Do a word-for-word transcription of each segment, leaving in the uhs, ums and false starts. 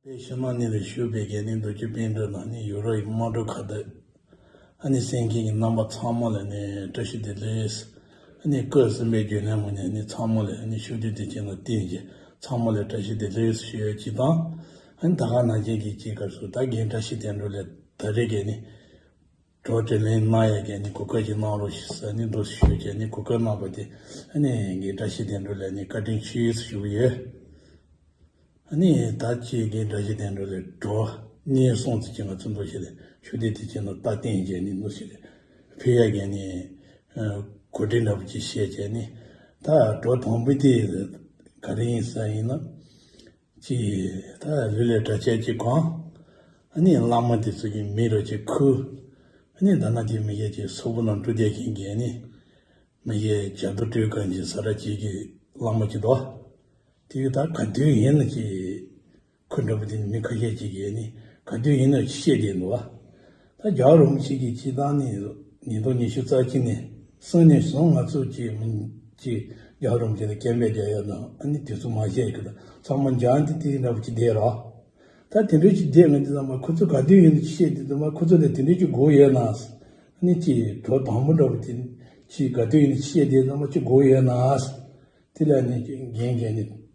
དེ་ཕྱི་ནང་གཉིས་ལ་བཞུགས་པའི་གི་ནི་མདོ་རྒྱུད་པཎ་གྲུབ་དང་ནི་ཡོ་རོབ་ཀྱི་དམངས་ཁྲོད་ཁ་བརྡ། ཨ་ནི་གསན་མཁན་གྱི་རྣམ་པ་ཚང་མ་ལ་ནི་བཀྲ་ཤིས་བདེ་ལེགས། ཨ་ནི་སྐུ་གསུམ་པའི་རྒྱུན་ལས་ངོས་ནས་ནི་ཚང་མ་ལ་ནི་ཕྱོགས་བསྡུས་དེ་ཅན་ལ་བརྟེན་གྱི་ཚང་མ་ལ་བཀྲ་ཤིས་བདེ་ལེགས་ཞུ་ཡ་གཅིག་དང་། ཨ་ནི་ད་ག་ནང་བཞིན་གྱི་གཅིག་སྐབས་སུ་ད་རྒན་བཀྲ་ཤིས་བསྟན་འགྲོ་ལ་ད་རེས་ཀྱི་ནི་གྲོགས་དྲིན་ལན་གནང་ཡ་གི་ནི་གོ་སྐབས་ཅིག་གནང་རོགས་ཞེས་ནི་འདུག་ཞུས་ཀྱི་ནི་གོ་སྐབས་གནང་བ་དེ་ཨ་ནི་རྒན་བཀྲ་ཤིས་བསྟན་འགྲོ་ལ་ནི་བཀའ་དྲིན་ཆེ་ཞུ་གི་ཡོད། ཨ་ནི་ད་ཅིག་རྒན་བཀྲ་ཤིས་བསྟན་འགྲོ་ལ་གྲོགས་གཉེན་སོང་ཙི་ཅིག་ང་ཚོ་འདུག་ཞེས་ལས་ཆུ་དེ་དེ་ཅིག་ནི་རྟ་བསྟན་བྱས་ནི་འདུག་ཞེས་ལས་ཕེ་ཡ་གི་ནི་གོ་སྒྲིག་འདྲ་པོ་ཅིག་བྱས་བྱས་ནི་ད་གྲོགས་དང་པོ་དེ་ག་རེ་ཡིན་ས་ཡིན་ན། ཅིག་ད་ལུས་ལས་གྲྭ་ཆས་ཅིག་གང་། ཨ་ནི་བླ་མ་དེ་ཚོ་གི་མིང་རོ་ཅིག་ཁུར། ཨ་ནི་ད་ན་དེ་མི་གེ་ཅིག་སོག་པོ་ནང་འགྲོ་བསྡད་མཁན་གྱི་ཨ་ནི་མི་གེ་ཇ་དུ་སྤྲོད་མཁན་གྱི་ས་ར་ཅིག་གི་བླ་མ་ཅིག་འདུག་དེ་གི་ད་ག་དུས་ཡིན་ན་ཅིག་ཁུར་འདྲ་པོ་དེ་ནི་མི་ཁ་ཤས་ཅིག་གི་ཨ་ནི་ག་དུས་ཡིན་ན་བཤད་བསྡད་འདུག་ད་རྒྱལ་བ་རིན་པོ་ཆེ་གི་སྤྱི་བཏང་ནས་ཉིས་སྟོང་ཉི་ཤུ་རྩ་གཅིག་ནས་སང་ཉིན་བཟུང་ང་ཚོ་ཅིག་མི་ཅིག་རྒྱལ་བ་རིན་པོ་ཆེ་ལ་སྐྱེམས་པའི་རྒྱལ་ཡོད་ན་ཨ་ནི་དེ་ཚོ་མ་བཤད་གི་ད་ཚང་མ་འཇང་དེ་དེ་འདྲ་པོ་ཅིག་བསྡད་ར། ད་དེ་འདྲ་ཅིག་བསྡད་ང་འདི་ཚང་མ་ཁོ་ཚོ་ག་དུས་ཡིན་ནས་བཤད་དེ་ཚང་མ་ཁོ་ཚོ་ལ་དེ་འདྲ་ཅིག་དགོས་ཡོད་ན། ཨ་ནི་ཅིག་གྲོགས་དང་པོ་འདྲ་པོ་དེ་ཅིག་ག་དུས་ཡིན་ནས་བཤད་དེ་ཚང་མ་ཅིག་དགོས་ཡོད་ན། དེ་ལ་ནི་རྒན་རྒན་ནི་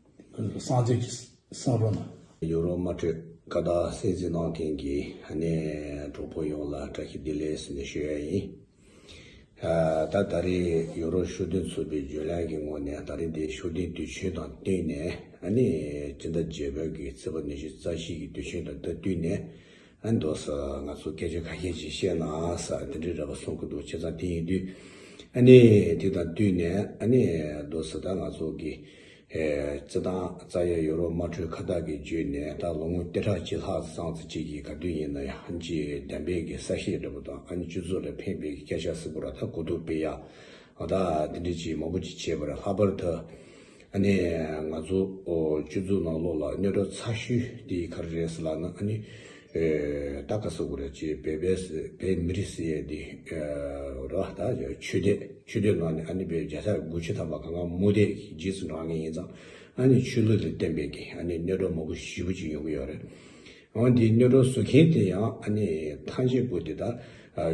གསང་ཚིག་ཅིག་གསུང་རོགས་གནང་། ཡོ་རོབ་དམངས་ཁྲོད་ཁ་བརྡ་གསན་གཟིགས་གནང་མཁན་གྱི་ཨ་ནི་གྲོགས་པོ་ཡོངས་ལ་བཀྲ་ཤིས་བདེ་ལེགས་ཟེར་ནས་ཞུ་ཡ་ཡིན། ཨ་ད་ད་རེས་ཡོ་རོབ་ཕྱོགས་སྡོམ་ཚོགས་པའི་བརྗོད་ལམ་གྱི་ངོས་ནས་ད་རེས་འདི་ཕྱོགས་སྡོམ་དུས་ཆེན་དང་བསྟུན་ནས་ཨ་ནི་སྤྱི་ཟླ་བརྒྱད་པ་གི་ཚེས་པ་ཉི་ཤུ་རྩ་བཞི་གི་དུས་ཆེན་དང་ད་བསྟུན་ནས་ཨ་ནི་འདུག་སེ་ང་ཚོ་སྐད་ཆ་ཁ་ཤས་ཅིག་བཤད་ན་ཟེར་དེ་འདྲའི་རེ་བ་གསུང་གི་འདུག་བྱས་ཙང་དེ་ཡིན་དུས་ཨ་ནི་དེ་དང་བསྟུན་ནས་ཨ་ནི་འདུག་སེ་ད་ང་ཚོ་གི་ཨེ་སྤྱི་བཏང་རྩ་ཡ་ཡོ་རོབ་དམངས་ཁྲོད་ཁ་བརྡ་གི་བརྒྱུད་ནས་ད་ལོ་ངོ་བརྒྱ་ཕྲག་གཅིག་ལྷག་ཙམ་ཙམ་ཅིག་གི་ག་དུས་ཡིན་ན་ཡང་ཅིག་བདེན་པའི་གི་གསལ་བཤད་འདྲ་པོ་དང་ཨ་ནི་སྤྱི་ཚོགས་ལ་ཕན་པའི་གི་སྐད་ཆ་ཟེར་བ་ར་ད་གོ་རྟོགས་སྤེལ་ཡ་ཨ་ད་དེ་འདྲ་ཅིག་མང་པོ་ཅིག་བྱས་པ་ར་ལྷག་པར་དུ་ཨ་ནི་ང་ཚོ་སྤྱི་ཚོགས་ནང་ལོགས་ལ་གནོད་གྲོགས་ཚ་ཤོས་དེ་ག་རེ་རེད་ཟེར་ལབ་ན་ཨ་ནི་ཨེ་ད་ག་ཟེར་དགོས་རེད་ཅེས་བོད་པའི་བོད་མི་རིགས་ཟེར་ཡས་དེ་ཨེ་ར་ད་ཆོས་དད་ཆོས་དད་ནང་ནས་ཨ་ནི་བོད་བརྒྱ་ཆ་དགུ་བཅུ་ཐམ་པ་གང་ག་མུ་སྟེགས་ཀྱི་རྗེས་སུ་འབྲང་མཁན་ཡིན་ཙང་ཨ་ནི་ཆོས་ལུགས་ལ་བརྟེན་པའི་གི་ཨ་ནི་གནོད་གྲོགས་མང་པོ་ཞེ་པོ་ཅིག་ཡོང་གི་ཡོད་རེད། འོ་འདི་གནོད་གྲོགས་བཟོ་མཁན་དེ་ཡང་ཨ་ནི་ཐམས་ཅད་པོ་དེ་ད་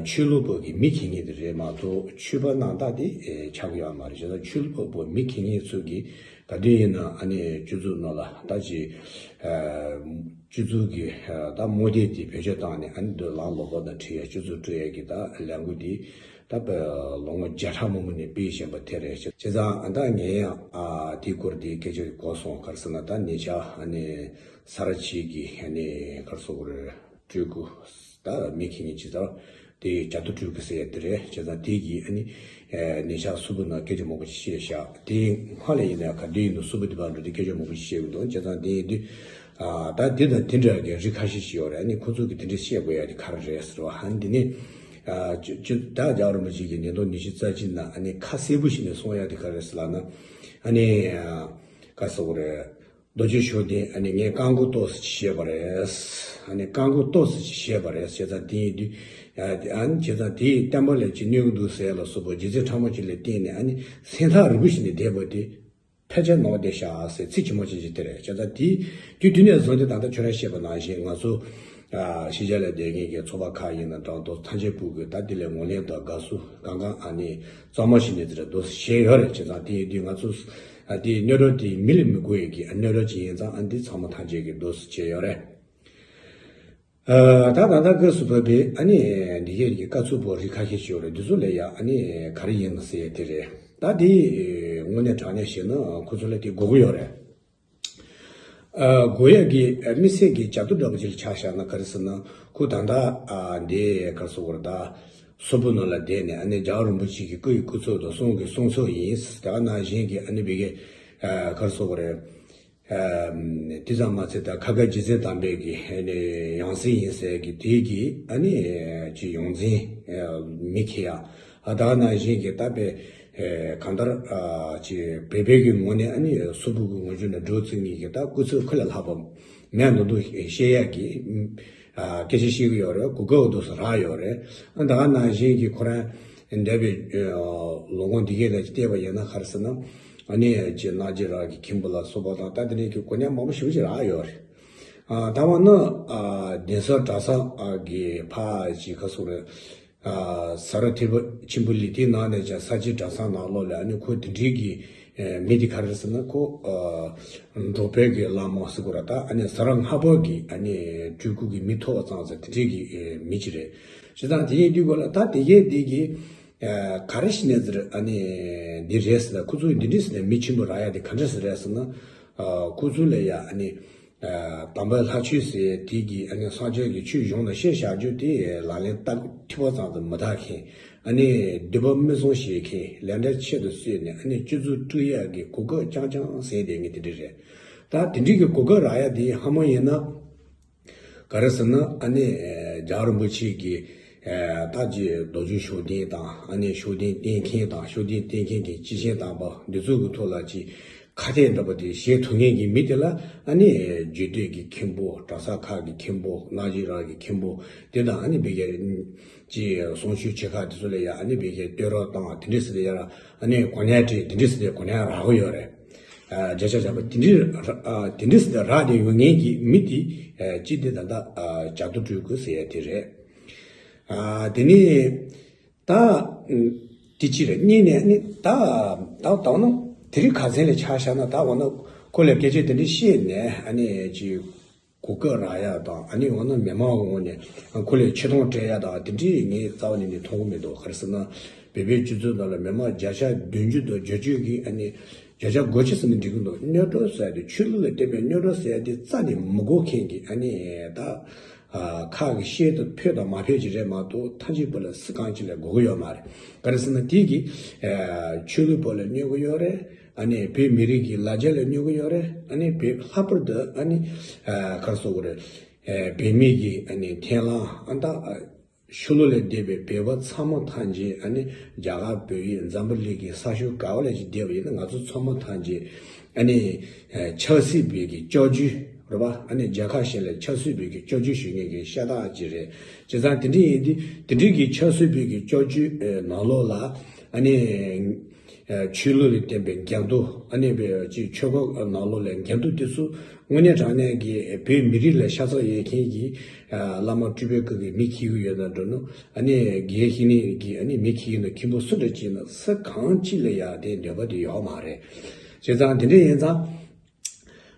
ཆོས་ལུགས་པོ་གི་མི་མཁྱེན་མཁན་དེ་རེད་མ་གཏོགས་ཆོས་པ་རྣམ་དག་དེ་ཆགས་ཀྱི་ཡོད་མ་རེད། བྱས་ཙང་ཆོས་ལུགས་པོ་མི་མཁྱེན་མཁན་ཚོ་གི་ག་དུས་ཡིན་ན་ཨ་ནི་སྤྱི་ཚོགས་ནང་ལ་ད་ཅི་སྤྱི་ཚོགས་ཀྱི་ད་མུ་སྟེགས་དེ་བེད་སྤྱོད་བཏང་ནས་ཨ་ནི་འདོད་ལམ་ལོག་པ་དང་ཁྲིད་ཡ་སྤྱི་ཚོགས་སྤྲོད་ཡ་གི་ད་ལས་འགུལ་དེ་ད་ལོ་ངོ་བརྒྱ་ཕྲག་མང་པོ་ནས་སྤེལ་བཞིན་པ་དེ་རེད། བྱས་ཙང་ད་ངས་ཡང་དེའི་སྐོར་དེ་སྐད་ཆ་གོ་སོང་། ག་རེ་ཟེར་ན་ད་ཉེ་ཆར་ཨ་ནི་ས་ར་ཆེ་གི་ཨ་ནི་ག་རེ་ཟེར་དགོས་རེད་སྤྲུལ་སྐུ་ད་མི་མཁྱེན་མཁན་ཅིག་ད་དེ་ཇ་དུ་སྤྲུལ་སྐུ་ཟེར་ཡ་དེ་རེད། བྱས་ཙང་དེ་གི་ཨ་ནི་ཉེ་ཆར་གསུམ་པོ་ནང་སྐད་ཆ་མང་པོ་ཞིག་བཤད་བཞག་དེ་སྔོན་ལ་ཡིན་ན་ག་དུས་ཡིན་ན་གསུམ་པོ་དེ་བར་འགྲོ་དུས་སྐད་ཆ་མང་པོ་ཞིག་བཤད་གི་འདུག་བྱས་ཙང་དེ་ཡིན་དུས་ད་དེ་དང་དེ་འདྲ་གི་རིགས་ཁ་ཤས་ཤིག་ཡོད་རེད། ཨ་ནི་ཁོ་ཚོ་གི་དེ་འདྲ་བཤད་དགོས་ཡ་དེ་ག་རེ་རེད་ཟེར་བ་ཨ་ནི་འདི་ནི་ཅི་ཅི་ད་རྒྱལ་བ་རིན་པོ་ཆེ་གི་ཉིས་སྟོང་ཉི་ཤུ་རྩ་གཅིག་ནང་ཨ་ནི་ཁ་གསལ་པོ་ཞིག་ནས་གསུང་ཡ་དེ་ག་རེ་རེད་ཟེར་ལབ་ན་ཨ་ནི་ག་ཟེར་དགོས་རེད། རྡོ་རྗེ་ཤུགས་ལྡན་ཨ་ནི་ངས་བཀའ་འགུག་ཏོག་ཙམ་ཅིག་བཤད་པ་རེད། ཨ་ནི་བཀའ་འགུག་ཏོག་ཙམ་ཅིག་བཤད་པ་རེད། བྱས་ཙང་དེ་ཡིན་དུས་ཨ་ནི་བྱས་ཙང་དེ་ཡི་བསྟན་པ་ལ་ཅིག་གནོད་ཀྱི་འདུག་ཟེར་ལ་སོགས་པ་རྗེ་བཙུན་ཕྲ་མོ་ཅིག་ལ་བརྟེན་ནས་ཨ་ནི་སེམས་ཐག་རིང་པོ་ཞིག་ནས་བསྡད་པ་དེ་ཕལ་ཆེར་ནོར་བསྡད་ཤག་ཟེར་ཚིག་ཇི་མ་ཇི་བཞིན་དེ་རེད། བྱས་ཙང་དེ་དུས་དུས་ནས་བཟུང་སྟེ་ད་ལྟ་ཁྱོད་རང་བཤད་པ་ནང་བཞིན་ང་ཚོ་ཕྱི་རྒྱལ་ལ་བསྡད་མཁན་གྱི་ཚོགས་པ་ཁག་ཡིན་ན་འདྲ་འདུག་ཐམས་ཅད་པོ་གི་ད་དེ་ལས་ངོས་ལེན་དང་དགའ་བསུ་གང་གང་ཨ་ནི་གཙང་མ་ཞིག་ནས་དེ་འདྲ་འདུག་བཤད་ཡོད་རེད། བྱས་ཙང་དེ་ཡིན་དུས་ང་ཚོ། ཨ་དེའི་གནོད་གྲོགས་དེ་མི་ལ་མི་དགོས་ཡས་ཀྱི་ཨ་གནོད་གྲོགས་ཅིག་ཡིན་ཙང་ཨ་འདི་ཚང་མ་ཐམས་ཅད་ཀྱིས་འདུག་སེ་བྱས་ཡོད་རེད། ཨ་ད་ད་ལྟ་སྐབས་སུ་བབས་པའི་ཨ་ནི་འདི་གས་ཀྱི་དཀའ་ཚུགས་པོ་རིགས་ཁ་ཤས་ཤིག་ཡོད་རེད། འདི་ཚོ་ལ་ཡ་ཨ་ནི་ག་རེ་ཡིན་ཟེར་ཡས་དེ་རེད། ད་དེ་དངོས་གནས་དྲང་གནས་བཤད་ན་ཁོ་ཚོ་ལ་དེ་དགོས་ཀྱི་ཡོད་རེད། ཨ་དགོས་ཡས་ཀྱི་ཨ་དམིགས་བསལ་གྱི་བྱ་སྤྱོད་འདྲ་པོ་ཅིག་ལ་ཆ་བཞག་ན་ག་རེ་ཟེར་ན་ཁོ་ད་ལྟ་ཨ་འདི་ག་རེ་ཟེར་དགོས་རེད། ད་གསུམ་པོ་ནང་ལ་བསྡད་ནས་ཨ་ནི་རྒྱལ་བ་རིན་པོ་ཆེ་གི་སྐུ་ཡི་སྐུ་ཚབ་དང་གསུང་གི་གསུང་ཚབ་ཡིན། དེ་ག་ནང་བཞིན་གྱི་ཨ་ནི་བི་གའི་ཨ་ག་རེ་ཟེར་དགོས་རེད། ཨ་དེ་ཙམ་མ་ཚད་ད་ཁ་དགའ་རྗེ་བཙུན་དམ་པའི་གི་ཨ་ནི་ཡང་སྲིད་ཡིན་ཟེར་གི་དེ་གི་ཨ་ནི་ཅི་ཡོངས་འཛིན་ཨ་མི་ཁེ་ཡ། ཨ་ད་ག་ནང་བཞིན་གྱི་ད་པའི་ཨ་གང་ལྟར་ཨ་ཅི་བོད་པའི་གི་ངོས་ནས་ཨ་ནི་སུ་བུ་གི་ངོས་ཕྱོགས་ནས་འགྲོ་བཙུགས་ངེས་ཀྱི་ད་སྐུ་ཚབ་ཁོ་ལས་ལྷག་པ་མེད་འདུག་འདུག་བཤད་ཡ་གི་ཨ་སྐད་ཆ་བཤད་གི་ཡོད་རེད། གོ་སྐབས་འདུག་སེ་རག་ཡོད་རེད། ཨ་ད་ག་ནང་བཞིན་གྱི་ཁོ་རང་འདས་པའི་ཨ་ལོ་ངོ་འདི་གས་ལ་བལྟས་པ་ཡིན་ན་ག་རེ་ཟེར་ན་ཨ་ནི་ཅི་ནག་ཅི་རག་གི་ཁྱིམ་པ་ལ་སོགས་པ་དང་ད་དེ་འདྲའི་གི་གོ་གནས་མང་པོ་ཞེ་པོ་ཅིག་རག་ཡོད་རེད། ཨ་ད་བ་ན་ཨ་གདན་ས་གྲྭ་ཚང་ཨ་གི་ཕ་ཅིག་ག་སོང་རེད། ཨ་ས་ར་ཐེ་བ་ཆེན་པོ་ལི་ཐིའི་ནང་ནས་ཀྱང་ས་སྐྱའི་གྲྭ་ཚང་ནང་ལོགས་ལ་ཨ་ནི་ཁོ་དེ་འདྲའི་གི་ཨེ་མི་དེ་ག་རེ་ཟེར་ན་ཁོ་ཨ་འབྲོག་པའི་གི་བླ་མ་ཟེར་དགོས་ར། ད་ཨ་ནི་ས་ར་ལྔ་པ་གི་ཨ་ནི་སྤྲུལ་སྐུ་གི་མི་ཐོབ་པ་ཙང་ཙང་དེ་འདྲའི་གི་ཨེ་མི་ཅིག་རེད། བྱས་ཙང་དེ་ཡིན་དུས་གོ་ལ་ད་དེ་གས་དེ་གི་ཨ་ག་རེ་ཞིག་ནས་ཟེར་ཨ་ནི་འདི་རེད་ཟེར་ན། ཁོ་ཚོ་འདི་འདྲས་ཟེར་ནས་མི་ཆེན་པོ་རག་ཡ་དེ་ག་འདྲས་ཟེར་རེད་ཟེར་ན། ཨ་ཁོ་ཚོ་ལ་ཡ་ཨ་ནི་ཨ་དམ་པའི་ལྷ་ཆོས་ཟེར་དེ་གི་ཨ་ནི་སངས་རྒྱས་ཀྱི་ཆོས་གཞུང་ལ་བཤད་བཞག་རྒྱུ་དེ་ལག་ལེན་བསྟར་ཐུབ་པ་ཙམ་དུ་མི་དག་མཁན། ཨ་ནི་སྡིག་པ་མི་བཟང་བྱེད་མཁན། ལས་འབྲས་ཆེད་དུ་གསོལ་ནས་ཨ་ནི་སྤྱི་ཚོགས་དཀྲུག་ཡ་གི་གོ་སྐབས་རྐྱང་རྐྱང་ཟེར་དེ་ངས་དེ་འདྲས་རེད། ད་དེ་འདྲས་ཀྱི་གོ་སྐབས་རག་ཡ་དེ་ཧ་མ་ཡིན་ན། ག་རེ་ཟེར་ན་ཨ་ནི་ཨེ་རྒྱལ་བ་རིན་པོ་ཆེ་གིས་ཨེ་ད་ཅི་རྡོ་རྗེ་ཤུགས་ལྡན་དང་ཨ་ནི་ཤུགས་ལྡན་བསྟེན་མཁན་དང་ཤུགས་ལྡན་བསྟེན་མཁན་གྱི་སྤྱི་ཆིངས་དམ་པ་འདི་ཚོ་གི་ཐོག་ལ་ཅིག་ཁ་གཏད་འདྲ་པོ་དེ་བཞེས་ཐུབ་མཁན་གྱི་མི་དེ་ལ་ཨ་ནི་རྒྱུད་སྟོད་ཀྱི་མཁན་པོ། གྲྭ་ས་ཁག་གི་མཁན་པོ། སྣ་གཅིག་རག་གི་མཁན་པོ་དེ་དང་ཨ་ནི་བི་གའི་ཅི་གསུང་ཆོས་བྱེད་ཁག་དེ་ཚོ་ལ་ཡ་ཨ་ནི་བི་གའི་བསྟོད་ར་དང་དེ་འདྲས་ཟེར་ཡ་ར་ཨ་ནི་གོ་གནས་སྤྲད་དེ་འདྲས་ཟེར་ཏེ་གོ་གནས་རག་གི་ཡོད་རེད། ཨ་བརྒྱ་ཆ་བརྒྱ་པ་དེ་འདྲས་ཨ་དེ་འདྲས་ཟེར་ཏེ་རག་དེ་ཡོད་མཁན་གྱི་མི་དེ་ཨ་ཅི་དེ་ད་ལྟ་ཨ་ཇ་དུ་སྤྲུལ་སྐུ་ཟེར་ཡ་དེ་རེད། ཨ་དེ་ནས་ད་དེ་གཅིག་རེད། གཉིས་ནས་ནི་ད་ད་ད་ནི་དེ་རིང་ཁ་སང་ལ་ཆ་བཞག་ན་ད་འོ་ན་ཁོ་ལ་སྐད་ཆ་དེ་འདྲས་བཤད་ནས་ཨ་ནི་ཅི། གོ་སྐབས་རག་ཡ་དང་ཨ་ནི་འོ་ན་མི་མང་ངོས་ནས་ཁོ་ལ་ཆེ་མཐོང་སྤྲད་ཡ་དང་དེ་འདྲའི་ངས་རྩ་བ་ནས་ནས་མཐོང་གི་མི་འདུག་ག་རེ་ཟེར་ན་བོད་པའི་སྤྱི་ཚོགས་ནང་ལ་མི་མང་བརྒྱ་ཆ་བདུན་ཅུ་དང་བརྒྱད་ཅུ་གིས་ཨ་ནི་བརྒྱ་ཆ་དགུ་བཅུ་ཟེར་ན་འགྲིག་གི་འདུག་གནོད་སྒྲུབ་ཟེར་ཡ་དེ་ཆོས་ལུགས་ལ་བརྟེན་པའི་གནོད་སྒྲུབ་ཟེར་ཡ་དེ་རྩ་ནས་མི་དགོས་མཁན་གྱི་ཨ་ནི་ད་ཁག་གི་ཤེས་དང་ཕོད་དང་མ་ཕོད་ཅིག་རེད་མ་གཏོགས་ཐམས་ཅད་པོ་ལ་སུ་གང་ཅིག་ལ་དགོས་ཀྱི་ཡོད་མ་རེད། ག་རེ་ཟེར་ན་དེ་གིས་ཆོས་ལུགས་པོ་ལ་གནོད་གི་ཡོད་རེད། ཨ་ནི་བོད་མི་རིགས་ཀྱི་ལ་རྒྱ་ལ་གནོད་གི་ཡོད་རེད། ཨ་ནི་བོད་ལྷག་པར་དུ་ཨ་ནི་ཨ་ག་རེ་ཟེར་དགོས་རེད། ཨ་བོད་མི་གི་ཨ་ནི་འཐེན་ལམ་ཨ་ད་ཨ་ཆོས་ལུགས་ལ་བསྡད་པའི་བོད་པ་ཚང་མ་ཐམས་ཅད་ཨ་ནི་རྒྱ་གར་བོད་ཡིག་འཛམ་བུ་གླིང་གི་ས་ཕྱོགས་ག་བ་ལ་ཅིག་བསྡད་པ་ཡིན་ན་ང་ཚོ་ཚང་མ་ཐམས་ཅད་ཨ་ནི་ཨ་ཆབ་སྲིད་པའི་གི་སྐྱབས་བཅོལ་རེད་པ། ཨ་ནི་རྒྱལ་ཁབ་གཞན་ལ་ཆབ་སྲིད་པའི་གི་སྐྱབས་བཅོལ་ཞུ་མཁན་གི་ཤ་སྟག་ཅིག་རེད། བྱས་ཙང་དེ་འདྲ་ཡིན་དུས་དེ་འདྲའི་གི་ཆབ་སྲིད་པའི་གི་སྐྱབས་བཅོལ་ཨ་ནང་ལོགས་ལ་ཨ་ནི། ཆོས་ལུགས་ལ་བརྟེན་པའི་འགལ་འདུ་ཨ་ནི་བའི་ཅིག་ཆོས་འཁོར་ནང་ལོགས་ལ་འགལ་འདུ་དེ་ཚོ་དངོས་གནས་དྲང་གནས་ཀྱི་བོད་མི་རིགས་ལ་ཤ་ཚ་ཡོད་མཁན་གྱི་བླ་མ་སྤྲུལ་པའི་སྐུ་གི་མི་ཁྱེར་གི་ཡོད་ན་འགྲོ་ནོ། ཨ་ནི་དགེ་བཤེས་གཉེན་གྱི་ཨ་ནི་མི་ཁྱེར་གི་ན་མཁན་པོ་སུ་འདྲ་ཅིག་ན་ས་གང་ཅིག་ལ་ཡ་དེ་འདོད་པ་དེ་ཡོད་མ་རེད། བྱས་ཙང་དེ་འདྲ་ཡིན་ཙང་།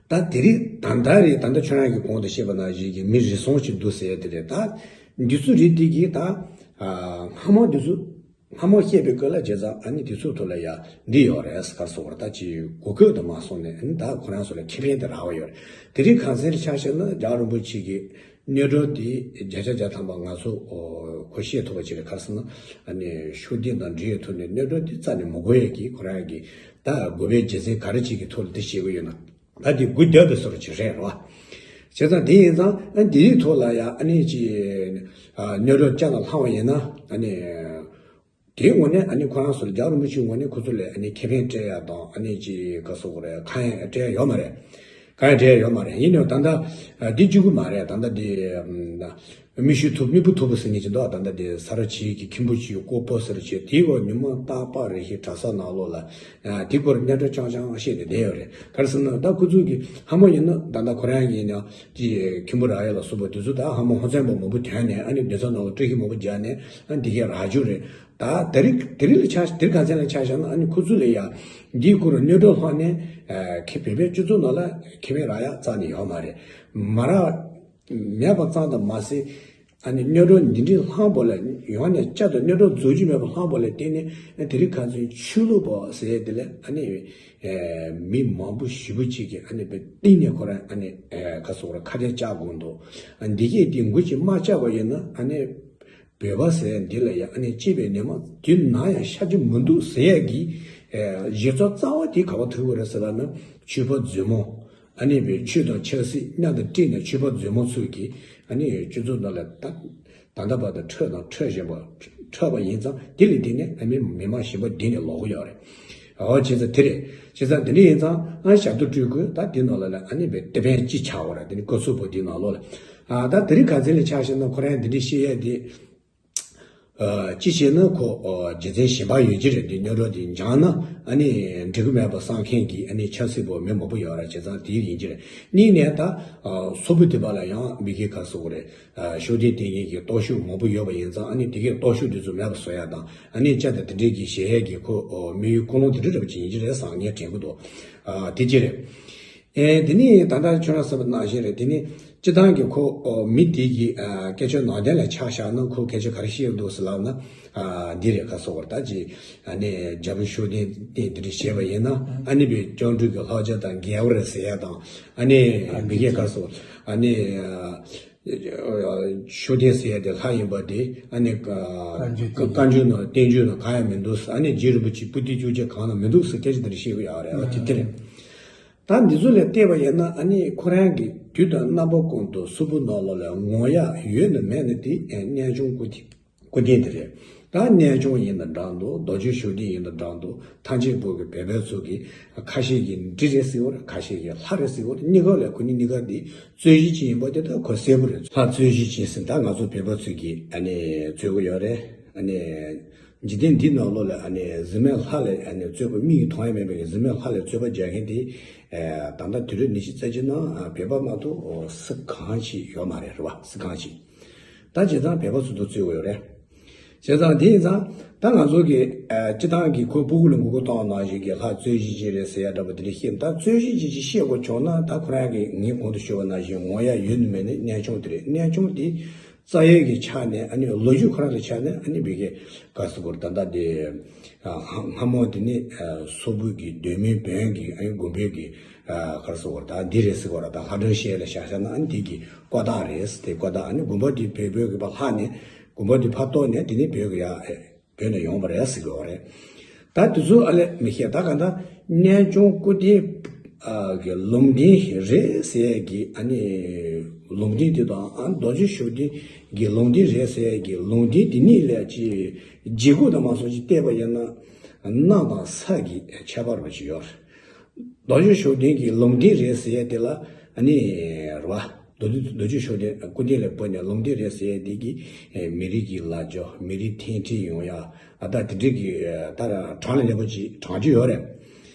ད་དེ་རིང་ད་ལྟ་རེད། ད་ལྟ་ཁྱོད་རང་གི་གོང་དུ་བཤད་པ་ནང་བཞིན་གྱི་མི་རེ་ཟུང་ཞིག་འདུག་ཟེར་དེ་རེད། ད་འདི་ཚོ་རེད་དེ་གི་ད་སྔ་མ་འདི་ཚོ། སྔ་མོ་བཤད་པའི་སྐོར་ལ་བྱས་ཙང་ཨ་ནི་དེ་ཚོའི་ཐོག་ལ་ཡ་འདི་ཡོད་རེད་ཟེར་ག་སོགས་པར་ད་ཅི་གོ་སྐབས་དུ་མ་སོང་ནས་ཨ་ནི་ད་ཁོ་རང་ཚོ་ལ་ཁེ་ཕན་དེ་རག་པ་ཡོད་རེད། དེ་རིང་ཁ་སང་ཆ་བཞག་ན་རྒྱལ་བ་རིན་པོ་ཆེ་གི་གནོད་སྒྲུབ་དེ་བརྒྱ་ཆ་བརྒྱ་ཐམ་པ་ང་ཚོ་གོ་ཤེས་ཐུབ་པ་ཅིག་རེད། ག་རེ་ཟེར་ན་ཨ་ནི་ཤུགས་ལྡན་དང་འབྲེལ་ཡོད་ཐོག་ནས་གནོད་སྒྲུབ་དེ་རྩ་ནས་མི་དགོས་ཡས་ཀྱི་ཁོ་རང་གི་ད་དགོས་པའི་རྒྱུ་མཚན་ག་རེ་ཅིག་གི་ཐོག་ལ་དེ་བཤད་གི་ཡོད་ན། ད་དེ་དགུ་བརྒྱ་དུ་སོར་ཅིག་རེད་རོ། བྱས་ཙང་དེ་ཡིན་ཙང་ཨ་འདིའི་ཐོག་ལ་ཡ་ཨ་ནི་ཅི་གནོད་སྒྲུབ་བཅའ་ལ་བསླངས་པ་ཡིན་ན་ཨ་ནི་དེའི་ངོས་ནས་ཨ་ནི་ཁོ་རང་ཚོ་ལ་རྒྱལ་བ་རིན་པོ་ཆེའི་ངོས་ནས་ཁོ་ཚོ་ལ་ཨ་ནི་ཁེ་ཕན་སྤྲད་ཡ་དང་ཨ་ནི་ཅི་ག་སོགས་རེད་ཁ་ཡ་སྤྲད་ཡ་ཡོད་མ་རེད། ཁ་ཡ་སྤྲད་ཡ་ཡོད་མ་རེད། ཡིན་ནའང་ད་ལྟ་འདི་གཅིག་པུ་མ་རེད། ད་ལྟ་འདི། མི་ཤུ་ཐུབ་མི་བུ་ཐུབ་པོ་ཟེར་མཁན་ཅིག་འདུག་ད་ལྟ་དེ་ས་ར་ཆེ་གི་མཁན་པོ་ཅིག་ཀོ་པོ་ཟེར་བྱས་དེའི་འོག་ཉི་མ་རྟག་པར་རེ་ཞིག་གྲྭ་ས་ནང་ལོགས་ལ་དེའི་སྐོར་གནད་འགག་རྐྱང་རྐྱང་བཤད་ནས་བསྡད་ཡོད་རེད། ག་རེ་ཟེར་ན་ད་ཁོ་ཚོ་གི་ཧ་མ་ཡིན་ན་ད་ལྟ་ཁོ་རང་ཡིན་ན་དེ་མཁན་པོ་རག་ཡ་ལ་སོགས་པ་དེ་ཚོ་ད་ཧ་མ་ཧོན་ཚན་པ་མང་པོ་དོན་ནས་ཨ་ནི་གདན་ས་ནང་ལ་བཀྲ་ཤིས་མང་པོ་རྒྱག་ནས་ཨ་འདི་གས་རག་རྒྱུ་རེད། ད་དེ་རིང་དེ་རིང་ལ་ཆ་དེ་རིང་ག་ཚད་ལ་ཆ་བཞག་ན་ཨ་ནི་ཁོ་ཚོ་ལ་ཡ་འདིའི་སྐོར་གནོད་སྒྲུབ་བསླངས་ནས་ཁེ་བོད་པའི་སྤྱི་ཚོགས་ནང་ལ་ཁེ་ཕན་རག་ཡ་རྩ་ནས་ཡོད་མ་རེད། མ་རག་མེད་པ་ཙམ་དུ་མ་ཟད། ཨ་ནི་གནོད་སྒྲུབ་འདི་འདྲའི་བསླངས་པ་ལ་ཡང་ནས་བསྐྱར་དུ་གནོད་སྒྲུབ་རྫོགས་རྒྱུ་མེད་པ་བསླངས་པ་ལ་བརྟེན་ནས་དེ་རིང་ཁ་སང་ཆོས་ལུགས་པ་ཟེར་ཡས་དེ་ལ་ཨ་ནི་མི་མང་པོ་ཞེ་པོ་ཅིག་གིས་ཨ་ནི་བསྟེན་ནས་ཁོ་རང་ཨ་ནི་ཁ་སོགས་ར་ཁ་གཏད་བཅག་དགོས་འདུག་འདི་གས་དེ་འགོ་ཅིག་མ་བཅག་པ་ཡིན་ན་ཨ་ནི་བོད་པ་ཟེར་ཡས་འདི་ལ་ཡང་ཨ་ནི་སྐྱེས་པའི་ཉི་མ་དུས་ནམ་ཡང་ཤར་རྒྱུ་མི་འདུག་ཟེར་ཡས་ཀྱི་གཞི་རྩ་རྩ་བ་དེ་ག་པར་ཐུག་གི་རེད་ཟེར་ལབ་ན་ཆོས་པ་རྫུན་མ། ཨ་ནི་བའི་ཆོས་དང་ཆབ་སྲིད་མཉམ་དུ་བསྲེས་ནས་ཆོས་པ་རྫུན་མ་ཚོས་ཀྱིས་ཨ་ནི་སྤྱི་ཚོགས་ནང་ལ་ད་ད་ལྟ་བར་དུ་འཕྲོད་དང་འཕྲོད་བཞིན་པ་འཕྲོད་པ་ཡིན་ཙང་དེ་ལས་དེ་ནས་ཨ་མི་མི་མང་གཞན་པ་འདི་ནས་ལོག་གི་ཡོད་རེད། འོ་བྱས་ཙང་དེ་རེད། བྱས་ཙང་དེ་འདྲ་ཡིན་ཙང་ཨ་ཞབས་ཏོག་སྤྲུལ་སྐུ་ད་དེ་ནང་ལ་ལ་ཨ་ནི་བའི་དེ་ཕན་ཅི་ཆགས་པ་རེད། དེ་ནི་སྐུ་ཚུགས་པོ་དེ་ནང་ལོགས་ལ་ཨ་ད་དེ་རིང་ག་ཚད་ལ་ཆགས་ཤེ་ན་ཁོ་རང་འདི་འདྲ་བཤད་ཡས་དེ། ཨ་གཅིག་བྱས་ན་ཁོ་ཨ་རྒྱུ་མཚན་གཞན་པ་ཡོད་ཀྱི་རེད། འདི་གཉོར་སྒྲོག་འདི་འཇང་ན་ཨ་ནི་འགྲིག་གི་མེད་པ་བསམ་མཁན་གྱི་ཨ་ནི་ཆབ་སྲིད་པ་མི་མང་པོ་ཡོད་རེད། བྱས་ཙང་དེ་ཡིན་གྱི་རེད། གཉིས་ནས་ད་ཨ་སོག་པོ་དེ་པ་ལ་ཡང་མི་སྒེར་ག་སོག་རེད། ཨ་ཤུགས་ལྡན་བསྟེན་མཁན་གྱི་སྟོབས་ཤུགས་མང་པོ་ཡོད་པ་ཡིན་ཙང་ཨ་ནི་དེ་གའི་སྟོབས་ཤུགས་དེ་ཚོ་མེད་པ་བཟོ་ཡ་དང་ཨ་ནི་ཅི་ལྟར་དེ་འདྲའི་གི་བྱེད་ཡས་ཀྱི་ཁོ་ཨ་དམིགས་ཡུལ་ཀུན་སློང་དེ་འདྲ་འདྲ་པོ་ཅིག་ཡིན་གྱི་རེད་བསམ་ངས་དྲན་གྱི་འདུག་ཨ་དེ་ཅི་རེད། ཨེ་དེ་ནི་ད་ལྟ་ཁྱོད་རང་གསུངས་པ་ནང་བཞིན་རེད། དེ་ནི་སྤྱིར་བཏང་གི་ཁོ་ཨོ་མི་དེ་གི་ཨ་སྐད་ཆ་ནང་དོན་ལ་ཆ་བཞག་ན་ཁོ་སྐད་ཆ་ག་རེ་བཤད་འདུག་ཟེར་ལབ་ན་ཨ་འདི་རེད། ག་སོག་པར་ད་ཅི་ཨ་ནི་རྒྱལ་པོ་ཤུགས་ལྡན་བསྟེན་དེ་འདྲ་བྱས་པ་ཡིན་ན་ཨ་ནི་བའི་སྐྱབས་འགྲོ་གི་ལྷག་བཅས་དང་འགལ་བ་རེད་ཟེར་ཡ་དང་ཨ་ནི་མི་སྒེར་ག་སོག་ཨ་ནི་ཨ་ཤུགས་ལྡན་ཟེར་ཡ་དེ་ལྷ་ཡིན་པ་དེ་ཨ་ནི་བཀའ་བཀའ་འགྱུར་ནང་བསྟན་བཅོས་ནང་གང་ཡང་མི་འདུག་ཨ་ནི་རྗེ་རིན་པོ་ཆེ་པོ་ཏི་བཅོ་བརྒྱད་གང་ལ་མི་འདུག་ཟེར་སྐད་ཆ་དེ་འདྲ་བཤད་གི་ཡོད་རེད། ཨ་དེ་དེ་རེད། ད་འདི་ཚོ་ལ་བལྟས་པ་ཡིན་ན་ཨ་ནི་ཁོ་རང་གི་དུས་དང་རྣམ་པ་ཀུན་ཏུ་སོག་པོའི་ནང་ལོགས་ལ་ངོ་ཡ་ཡོད་ན་མེད་ན་དེ་གནས་ཆུང་སྐུ་ལྡན་སྐུ་ལྡན་དེ་རེད། ད་གནས་ཆུང་ཡིན་ན་འདྲ་འདུག་རྡོ་རྗེ་ཤུགས་ལྡན་ཡིན་ན་འདྲ་འདུག་ཐམས་ཅད་པོ་གི་བོད་པའི་ཚོ་གི་ཁ་ཤས་ཀྱིས་འབྲི་རེད་ཟེར་བ་རེད། ཁ་ཤས་ཀྱིས་ལྷ་རེད་ཟེར་བ་རེད། གཉིས་ཀ་ལ་ཁོ་གཉིས་གཉིས་ཀ་འདི་རྩོད་གཞི་ཅིག་ཡིན་པ་དེ་ད་ཁོ་གསལ་པོ་རེད། ལྷ་རྩོད་གཞི་ཅིག་ཟེར་ད་ང་ཚོ་བོད་པ་ཚོ་གིས་ཨ་ནི་རྩོད་གི་ཡོད་རེད། ཨ་ནི། འཇིག་རྟེན་འདིའི་ནང་ལོགས་ལ་ཨ་ནི་གཟིགས་མེད་ལྷ་ལས་ཨ་ནི་རྩོད་པ་མིག་གིས་མཐོང་ཡ་མེད་པའི་གཟིགས་མེད་ལྷ་ལས་རྩོད་པ་རྒྱག་མཁན་དེ་ཨ་ད་ལྟ་དུས་རབས་ཉི་ཤུ་རྩ་གཅིག་ནང་ཨ་བོད་པ་མ་གཏོགས་སུ་གང་ཞིག་ཡོད་མ་རེད། རེད་བ། སུ་གང་ཞིག་ད་བྱས་ཙང་བོད་པ་ཚོ་ཚོ་རྩོད་དགོས་ཡོད་རེད། བྱས་ཙང་དེ་ཡིན་ཙང་ད་ང་ཚོ་གི་ཨ་སྤྱི་བཏང་གི་ཁོ་ཕྲུ་གུ་ལ་མགོ་སྐོར་གཏོང་བ་ནང་བཞིན་གྱི་ལྷ་རྩོད་གཞི་ཅིག་རེད་ཟེར་ཡ་འདྲ་པོ་དེ་འདྲ་བཤད། ད་རྩོད་གཞི་ཅིག་ཅིག་བཤད་དགོས་བྱུང་ན་ད་ཁོ་རང་གི་ངས་གོང་དུ་ཞུས་པ་ནང་བཞིན་ངོ་ཡ་ཡོད་ནི་མེད་ནི་གནས་ཆུང་དེ་རེད། གནས་ཆུང་དེ། རྩ་བའི་གི་ཆ་ནས་ཨ་ནི་ལོ་རྒྱུས་ཁོ་རང་ལ་ཆ་ནས་ཨ་ནི་བི་གེ་ག་སི་གོར་ད་ལྟ་དེ་ཨ་སྔ་སྔ་མོ་དེ་ནི་ཨ་སོག་པོའི་གི་གདོད་མའི་བོན་གྱི་ཨ་ནི་དགོན་པའི་གི་ཨ་ག་སི་གོར་ད་འདི་རེད་ཟེར་གོ་ར། ད་ལྷ་སྒྲུང་བཤད་ལ་བཞག་བཞག་ན་ཨ་ནི་དེ་གི་ཀོ་ཐག་རེད། དེ་ཀོ་ཐག་ཨ་ནི་དགོན་པ་དེ་བོད་བོད་གི་ཕར་ལྷག་ནས་དགོན་པ་དེ་ཕར་གཏོར་ནས་དེ་ནི་བོད་གི་ཡ་ཨེ། བོད་ནས་ཡོང་བ་རེད་ཟེར་གི་ཡོད་རེད། ད་དེ་ཚོ་ཨ་ལས་མི་ཤེས། ད་ག་ད་གནས་ཆུང་སྐུ་རྟེན་ཨ་གི་ལུང་བསྟན་རེད་ཟེར་ཡས་ཀྱི་ཨ་ནི་ལུང་བསྟན་དེ་དང་ཨ་རྡོ་རྗེ་ཤུགས་ལྡན་གྱི་ལུང་བསྟན་རེད་ཟེར་ཡས་ཀྱི་ལུང་བསྟན་དེ་གཉིས་ལས་ཀྱི་བརྗེ་སྒོ་དང་མ་སོགས་ཀྱི་བལྟས་པ་ཡིན་ན་གནམ་དང་ས་གི་ཁྱད་པར་བ་ཅིག་ཡོད་རེད། རྡོ་རྗེ་ཤུགས་ལྡན་གྱི་ལུང་བསྟན་རེད་ཟེར་ཡས་དེ་ལ་ཨ་ནི་རེད་བ། རྡོ་རྗེ་རྡོ་རྗེ་ཤུགས་ལྡན་སྐུ་རྟེན་ལ་བབས་ནས་ལུང་བསྟན་རེད་ཟེར་ཡས་དེ་གི་མི་རིགས་ཀྱི་ལ་རྒྱ་མི་རིགས་མཐུན་སྒྲིལ་ཡོང་ཡ་ཨ་ད་དེ་འདྲའི་གི་ད་གྲངས་ལ་ལེན་པ་ཅིག་གྲངས་ཅིག་ཡོད་རེད།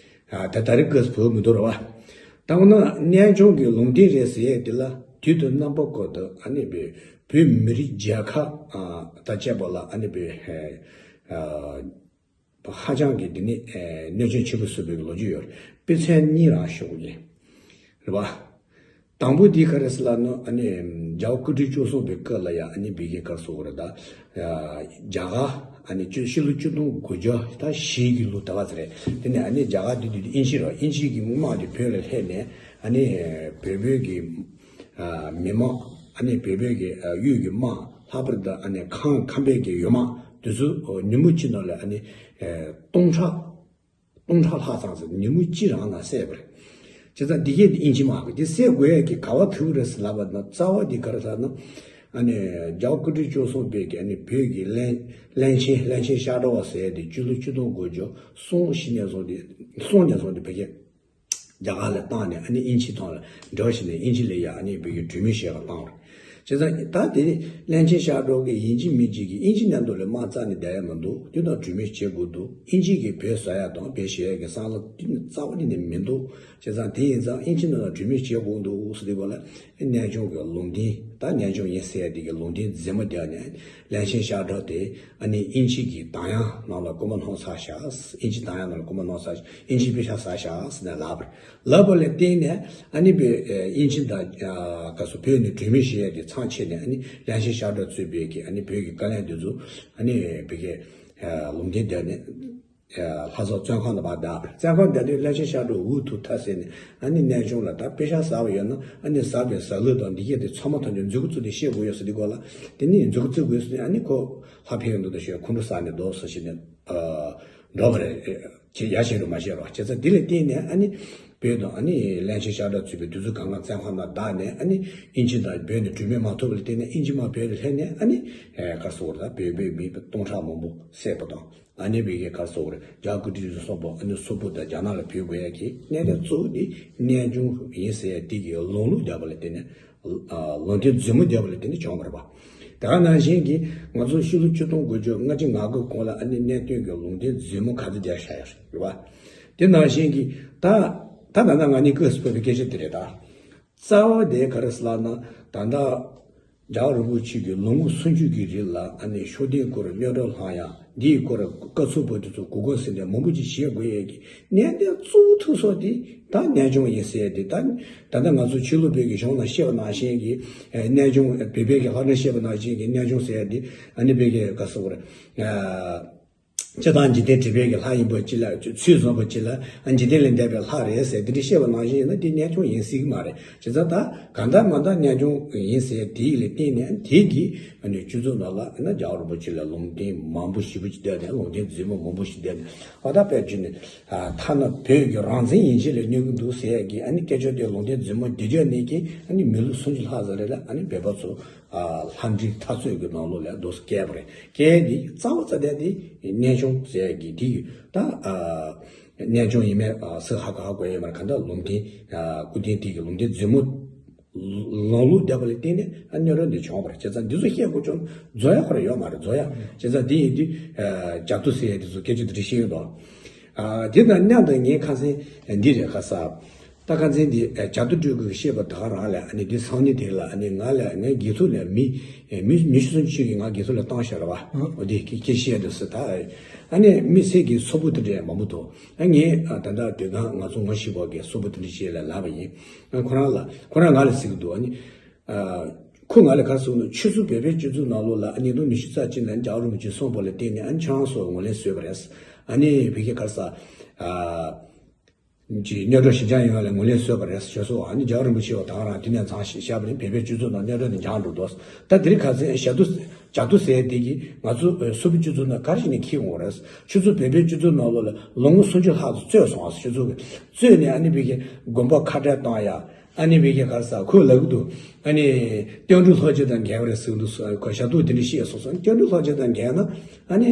ད་ད་རེས་སྐབས་སུ་བབས་མི་འདུག་རེད་བ། ད་འོ་ན་གནས་ཆུང་གི་ལུང་བསྟན་རེད་ཟེར་ཡས་དེ་ལ་དུས་དང་རྣམ་པ་ཀུན་ཏུ་ཨ་ནི་བོད་བོད་མི་རིགས་རྒྱལ་ཁབ་ད་བཅས་པ་ལ་ཨ་ནི་བོད། ཧ་ཅང་གི་འདི་ནི་གནོད་སྐྱོན་ཆེན་པོ་བཟོས་པའི་ལོ་རྒྱུས་ཡོད་རེད། དཔེ་མཚོན་གཉིས་རང་ཞུ་གི་ཡིན། རེད་བ། དང་པོ་འདི་ག་རེ་ཟེར་ལབ་ན་ཨ་ནི་རྒྱལ་བ་སྐུ་ཕྲེང་བཅུ་གསུམ་པའི་སྐབས་ལ་ཡ་ཨ་ནི་བི་གེ་གར་སོགས་རེད་ད། རྒྱ་གར་ཨ་ནི་སྤྱི་ཕྱི་ལོ་ཆིག་སྟོང་དགུ་བརྒྱ་ད་བཞི་གི་ལོ་ཟླ་བ་ཙམ་རེད། དེ་ནས་ཨ་ནི་རྒྱ་གར་འདི་དུས་དབྱིན་ཇི་རེད། དབྱིན་ཇི་གི་དམག་དེ་བོད་ལ་སླེབས་ནས་ཨ་ནི་བོད་བོད་ཀྱི་མི་དམངས་ཨ་ནི་བོད་བོད་ཀྱི་གཡུལ་གྱི་དམག་ལྷག་པར་དུ་ཨ་ནི་ཁམས་ཁམས་པའི་གི་ཡུལ་དམག་དེ་ཚོ་ཉིན་མོ་གཅིག་ནང་ལ་ཨ་ནི་སྟོང་ཕྲག་སྟོང་ཕྲག་ལྷག་ཙམ་ཟེར་ཉིན་མོ་གཅིག་རང་ལ་བསད་པ་རེད། བྱས་ཙང་འདི་གས་འདི་དབྱིན་ཇི་དམག་གིས་འདི་བསད་དགོས་ཡས་ཀྱི་ག་བ་ཐུག་རེད་ཟེར་ལབ་པ་ན་རྩ་བ་འདི་ག་རེ་ཟེར་ན། ཨ་ནི་རྒྱལ་བ་སྐུ་ཕྲེང་བཅུ་གསུམ་པའི་གི་ཨ་ནི་བོད་ཀྱི་བློན་བློན་ཆེན་བློན་ཆེན་ཤར་གྲགས་པ་ཟེར་ཡས་དེ་སྤྱི་ལོ་ཆིག་སྟོང་དགུ་བརྒྱ་གསུམ་བཞི་ནས་བཟུང་སྟེ་གསུམ་ནས་བཟུང་སྟེ་བོད་ཀྱི་རྒྱ་གར་ལ་བཏང་ནས་ཨ་ནི་དབྱིན་ཇི་དང་ལ་འབྲེལ་བ་བྱས་ནས་དབྱིན་ཇི་ལ་ཡ་ཨ་ནི་བོད་ཀྱི་གྲོས་མོལ་བྱེད་པར་བཏང་བ་རེད། བྱས་ཙང་ད་དེ་ནི་བློན་ཆེན་ཤར་གྲགས་ཀྱིས་ཡིན་གཅིག་མིན་གཅིག་གིས་དབྱིན་ཇི་མཉམ་དུ་ལ་དམག་རྩ་ནས་བསྡད་ཡ་མི་འདུག་དེ་དང་གྲོས་མོལ་བྱེད་དགོས་འདུག་དབྱིན་ཇི་གིས་བོད་བཟའ་ཡ་དང་བོད་བཞེས་ཡ་གི་བསམ་བློ་དེ་ནི་རྩ་བ་ནས་ནས་མི་འདུག་བྱས་ཙང་དེ་ཡིན་ཙང་དབྱིན་ཇི་ནང་ལ་གྲོས་མོལ་བྱེད་དགོས་འདུག་ཟེར་དུས་སྒང་ལ་གནས་ཆུང་གི་ལུང་བསྟན་ད་གནས་ཆུང་ཡིན་ཟེར་ཡ་དེ་གི་ལུང་བསྟན་རྫུན་མ་བརྒྱབ་ནས་བློན་ཆེན་ཤར་གྲགས་དེ་ཨ་ནི་དབྱིན་ཇི་གི་གདངས་དབྱངས་ནང་ལ་རྐུན་མ་སྣང་ས་བཞག་དབྱིན་ཇི་གདངས་དབྱངས་ནང་ལ་རྐུན་མ་སྣང་ས་བཞག་དབྱིན་ཇིའི་དཔེ་ཆ་ཟ་བཞག་ཟེར་ནས་ལབ་པ་རེད། ལབ་པ་ལ་བརྟེན་ནས་ཨ་ནི་བོད་དབྱིན་ཇི་དང་ག་སོ་བོད་ནས་གྲོས་མོལ་བྱེད་ཡས་དེ་མཚམས་ཆད་ནས་ཨ་ནི་བློན་ཆེན་ཤར་གྲགས་གཙོས་པའི་གི་ཨ་ནི་བོད་ཀྱི་བཀའ་བློན་དེ་ཚོ་ཨ་ནི་བོད་ཀྱི་ལུང་བསྟན་བསྡད་ནས་ལྷ་ས་བཙོན་ཁང་དུ་མར་བསྡད་པ་རེད། བཙོན་ཁང་བསྡད་དུས་བློན་ཆེན་ཤར་གྲགས་འུ་ཐུག་ཐབས་ཟད་ནས་ཨ་ནི་གནས་ཆུང་ལ་ད་དཔེ་ཆ་ཟ་བ་ཡོད་ན་ཨ་ནི་ཟ་བའི་ཟ་ལུགས་དང་འདི་གས་དེ་ཚང་མ་ཐམས་ཅད་མཛུབ་གུ་བཙུགས་ཏེ་བཤད་དགོས་ཡོད་ཟེར་དུས་སྒང་ལ་དེ་ནི་མཛུབ་གུ་བཙུགས་དགོས་ཟེར་ནས་ཨ་ནི་ཁོ་ལྷ་ཕེབས་ཡོང་དུས་ད་ཤོད་ཁོང་ཁྲོ་ཟ་ནས་འདུག་ཟེར་བྱས་ནས། འགྲོ་བ་རེད། ཅེས་ཡ་བྱེད་རུ་མ་བྱེད་རོགས་བྱས་ཙང་དེ་ལས་བརྟེན་ནས་ཨ་ནི་བོད་དང་ཨ་ནི་བློན་ཆེན་ཤར་གྲགས་གཙོས་པའི་དེ་ཚོ་གང་ག་བཙོན་ཁང་ནང་བདག་ནས་ཨ་ནི་དབྱིན་ཇི་དང་བོད་ནས་གྲོས་མོལ་མ་ཐུབ་པ་ལ་བརྟེན་ནས་དབྱིན་ཇི་དམག་བོད་ལ་སླེབས་ནས་ཨ་ནི་ག་རེ་ཟེར་དགོས་རེད་ད་བོད་པའི་མི་སྟོང་ཕྲག་མང་པོ་བསད་པ་དང་ཨ་ནི་བོད་ཀྱི་ག་རེ་ཟེར་དགོས་རེད་རྒྱ་སྐུ་དྲིན་སོགས་པ་ཨ་ནི་སོག་པོ་དང་རྒྱ་ནག་ལ་བུད་དགོས་ཡ་གི་གནད་དོན་གཙོ་བོ་དེ་གནས་ཆུང་ཡིན་ཟེར་ཡ་དེ་གི་ལུང་ལུགས་བརྒྱབ་པ་ལ་བརྟེན་ནས་ལུང་བསྟན་རྫུན་མ་བརྒྱབ་པ་ལ་བརྟེན་ནས་བྱུང་བ་རེད་པ། ད་ག་ནང་བཞིན་གྱི་ང་ཚོ་ཕྱི་ལོ་ཆིག་སྟོང་དགུ་བརྒྱ་ལྔ་བཅུ་ང་དགུ་གོང་ལ་ཨ་ནི་གནད་དོན་གྱི་ལུང་བསྟན་རྫུན་མ་ག་ཚོད་བསྡད་བཞག་ཡོད་རེད་བ། དེ་ནང་བཞིན་གྱི་ད་ད་ད་ལྟ་ང་གཉིས་སྐབས་སུ་བབས་པའི་སྐད་ཆ་དེ་རེད་ད། རྩ་བ་དེ་ག་རེ་ཟེར་ལབ་ན། ད་ལྟ་རྒྱལ་བ་རིན་པོ་ཆེ་གིས་ལོ་ངོ་སུམ་ཅུ་གི་རིང་ལ་ཨ་ནི་ཤུགས་ལྡན་སྐོར་གནས་སྒྲུབ་ལྷང་ཡང་འདིའི་སྐོར་སྐབས་སུ་བབས་དེ་ཚོ་གོ་སྐབས་ཟིན་ནས་མང་པོ་ཅིག་བྱེད་དགོས་ཡས་ཀྱི་གནད་དོན་གཙོ་བོ་ཐུག་ས་དེ་ད་གནས་ཆུང་ཡིན་ཟེར་ཏེ། ད་ད་ལྟ་ང་ཚོ་ཕྱི་ལོ་བོད་ཀྱི་གཞུང་ནང་བཤད་པ་ནང་བཞིན་གྱི་གནས་ཆུང་བོད་པའི་གི་ལྷ་ཁང་བཤད་པ་ནང་བཞིན་གྱི་གནས་ཆུང་ཟེར་ཏེ་ཨ་ནི་བོད་ཀྱི་ག་ཟེར་དགོས་རེད། སྤྱིར་བཏང་འཇིག་རྟེན་དྲེགས་པའི་གི་ལྷ་ཡིན་པ་ཅིག་ལ་ཚུལ་བཟང་པོ་ཅིག་ལ་འཇིག་རྟེན་ལས་འདས་པའི་ལྷ་རེད་ཟེར་དེ་འདྲ་བཤད་པ་ནང་བཞིན་ཡིན་ན་དེ་གནས་ཆུང་ཡིན་སྲིད་ཀྱི་མ་རེད། བྱས་ཙང་ད་གང་ལྟར་མ་ལྟར་གནས་ཆུང་ཡིན་ཟེར་དེ་ལ་བརྟེན་ནས་དེ་གི་ཨ་ནི་སྤྱི་ཚོགས་ནང་ལ་ཨ་ནི་རྒྱལ་བ་རིན་པོ་ཆེ་ལ་ལུང་བསྟན་མང་པོ་ཞེ་པོ་ཅིག་བསྡད་ནས་ལུང་བསྟན་རྫུན་མ་མང་པོ་ཞིག་བསྡད་ནས། ཨ་ད་དཔེར་བརྗོད་ནས་ཐ་ན་བོད་ཀྱི་རང་བཙན་ཡིན་ཆེད་ལ་གནོད་ཀྱི་འདུག་ཟེར་ཡ་གི་ཨ་ནི་སྐད་ཆ་དེ་ལུང་བསྟན་རྫུན་མ་འདི་བརྒྱབ་ནས་ཀྱི་ཨ་ནི་མི་ལོ་སུམ་ཅུ་ལྷག་ཙམ་རེ་ལ་ཨ་ནི་བོད་པ་ཚོ། ལྷ་འབྲིང་འཐབ་རྩོད་ཀྱི་ནང་ལོགས་ལ་རྡོ་སྐལ་པ་རེད། སྐལ་འདི་རྩ་བ་རྩ་དེ་འདི་གནས་ཆུང་ཟེར་གྱི་འདི་ཡོད་ད། གནས་ཆུང་ཡིན་མིན་སུ་ཧ་གོ་ཧ་གོ་ཡོད་མ་རེད། གང་ལྟར་ལུང་བསྟན་སྐུ་རྟེན་དེ་གི་ལུང་བསྟན་རྫུན་མ་ལུང་ལུགས་བསྡད་པ་ལ་བརྟེན་ནས་གནོད་རོགས་འདི་བྱུང་བ་རེད། བྱས་ཙང་འདི་ཚོ་བཤད་དགོས་ཀྱང་རྫོགས་ཡ་ཁོ་ར་ཡོད་མ་རེད། རྫོགས་ཡ་བྱས་ཙང་འདི་ཡིན་དུས་ཇ་དུ་ཟེར་ཡ་འདི་ཚོ་སྐད་ཆ་འདི་འདྲ་བཤད་ཡོད་དོ། དེ་དང་མཉམ་དུ་ངས་ཁ་སང་འདི་རེད་ཁ་ས། ད་ཁ་སང་འདི་ཇ་དུ་སྤྲུལ་སྐུ་བཤད་པ་ད་ག་རང་ལ་ཨ་ནི་འདི་སང་ཉིན་དེ་ལ་ཨ་ནི་ང་ལ་ངའི་དགེ་ཚོགས་ལ་མི་མི་མི་ཤི་སོང་ཅིག་གིས་ང་དགེ་ཚོགས་ལ་བཏང་ཤག་ར་བ། འོ་དེ་ཁྱེད་ཁྱེད་བཤད་འདུག་ཟེར་ད། ཨ་ནི་མི་སེར་གྱི་སོ་པོ་དེ་འདྲ་མང་པོ་འདུག་ཨ་ངས་ད་ལྟ་དུས་གང་ང་ཚོ་ངོ་ཤེས་པ་གི་སོ་པོ་དེ་འདྲ་ཞིག་ལ་ལབ་པ་ཡིན། ཁོ་རང་ལ་ཁོ་རང་ང་ལ་ཟེར་གི་འདུག་ཨ་ནི། ཁོ་ང་ལ་ག་རེ་ཟེར་ན་ཁྱོད་ཚོ་བོད་པའི་སྤྱི་ཚོགས་ནང་ལོགས་ལ་ཉིས་སྟོང་ཉི་ཤུ་རྩ་གཅིག་ནང་རྒྱལ་བ་རིན་པོ་ཆེ་གསུངས་པ་ལ་བརྟེན་ནས་ཨ་ནི་ཁྱེད་རང་ཚོ་ངོས་ལེན་བཟོས་པ་རེད། ཨ་ནི་བོད་ཀྱི་ག་རེ་ཟེར། ཨ། ཅིག་གནས་གྲོགས་ཞི་འཇམ་ཡོང་བ་ལ་ངོས་ལེན་བཟོས་པ་རེད་ཞུ་སོང་། ཨ་ནི་རྒྱལ་བ་རིན་པོ་ཆེ་བ་དང་རང་དེ་ནས་ཚང་ཞིག་བཞག་པ་ནི་བོད་པའི་སྤྱི་ཚོགས་ནང་གནས་གྲོགས་དེ་འཇགས་འགྲོ་འདུག་ད་དེ་རིང་ཁ་སང་ཞབས་ཏུ་ཇ་དུ་ཟེར་དེ་གིས་ང་ཚོ་སོ་པའི་སྤྱི་ཚོགས་ནང་ག་རེ་ཞིག་ནས་འཁྱེར་འོང་རེད། ཁྱོད་ཚོ་བོད་པའི་སྤྱི་ཚོགས་ནང་ལོགས་ལ་ལོ་ངོ་སུམ་ཅུ་ལྷག་ཙམ་རྩོད་སོང་ཨ་ཁྱོད་ཚོ་གིས་རྩོད་ནས་ཨ་ནི་བོད་ཀྱི་དགོན་པ་ཁ་བྲལ་བཏང་ཡ། ཨ་ནི་བོད་ཀྱི་ག་རེ་ཟེར་ཁོས་ལབ་གི་འདུག་ཨ་ནི་བསྟན་འགྲོའི་ལྷག་བཅས་དང་འགལ་བ་རེད་ཟེར་གི་འདུག་ཁོ་ཞབས་ཏུ་དེ་འདྲ་བཤད་སོང་སོང་བསྟན་འགྲོའི་ལྷག་བཅས་དང་འགལ་ན་ཨ་ནི།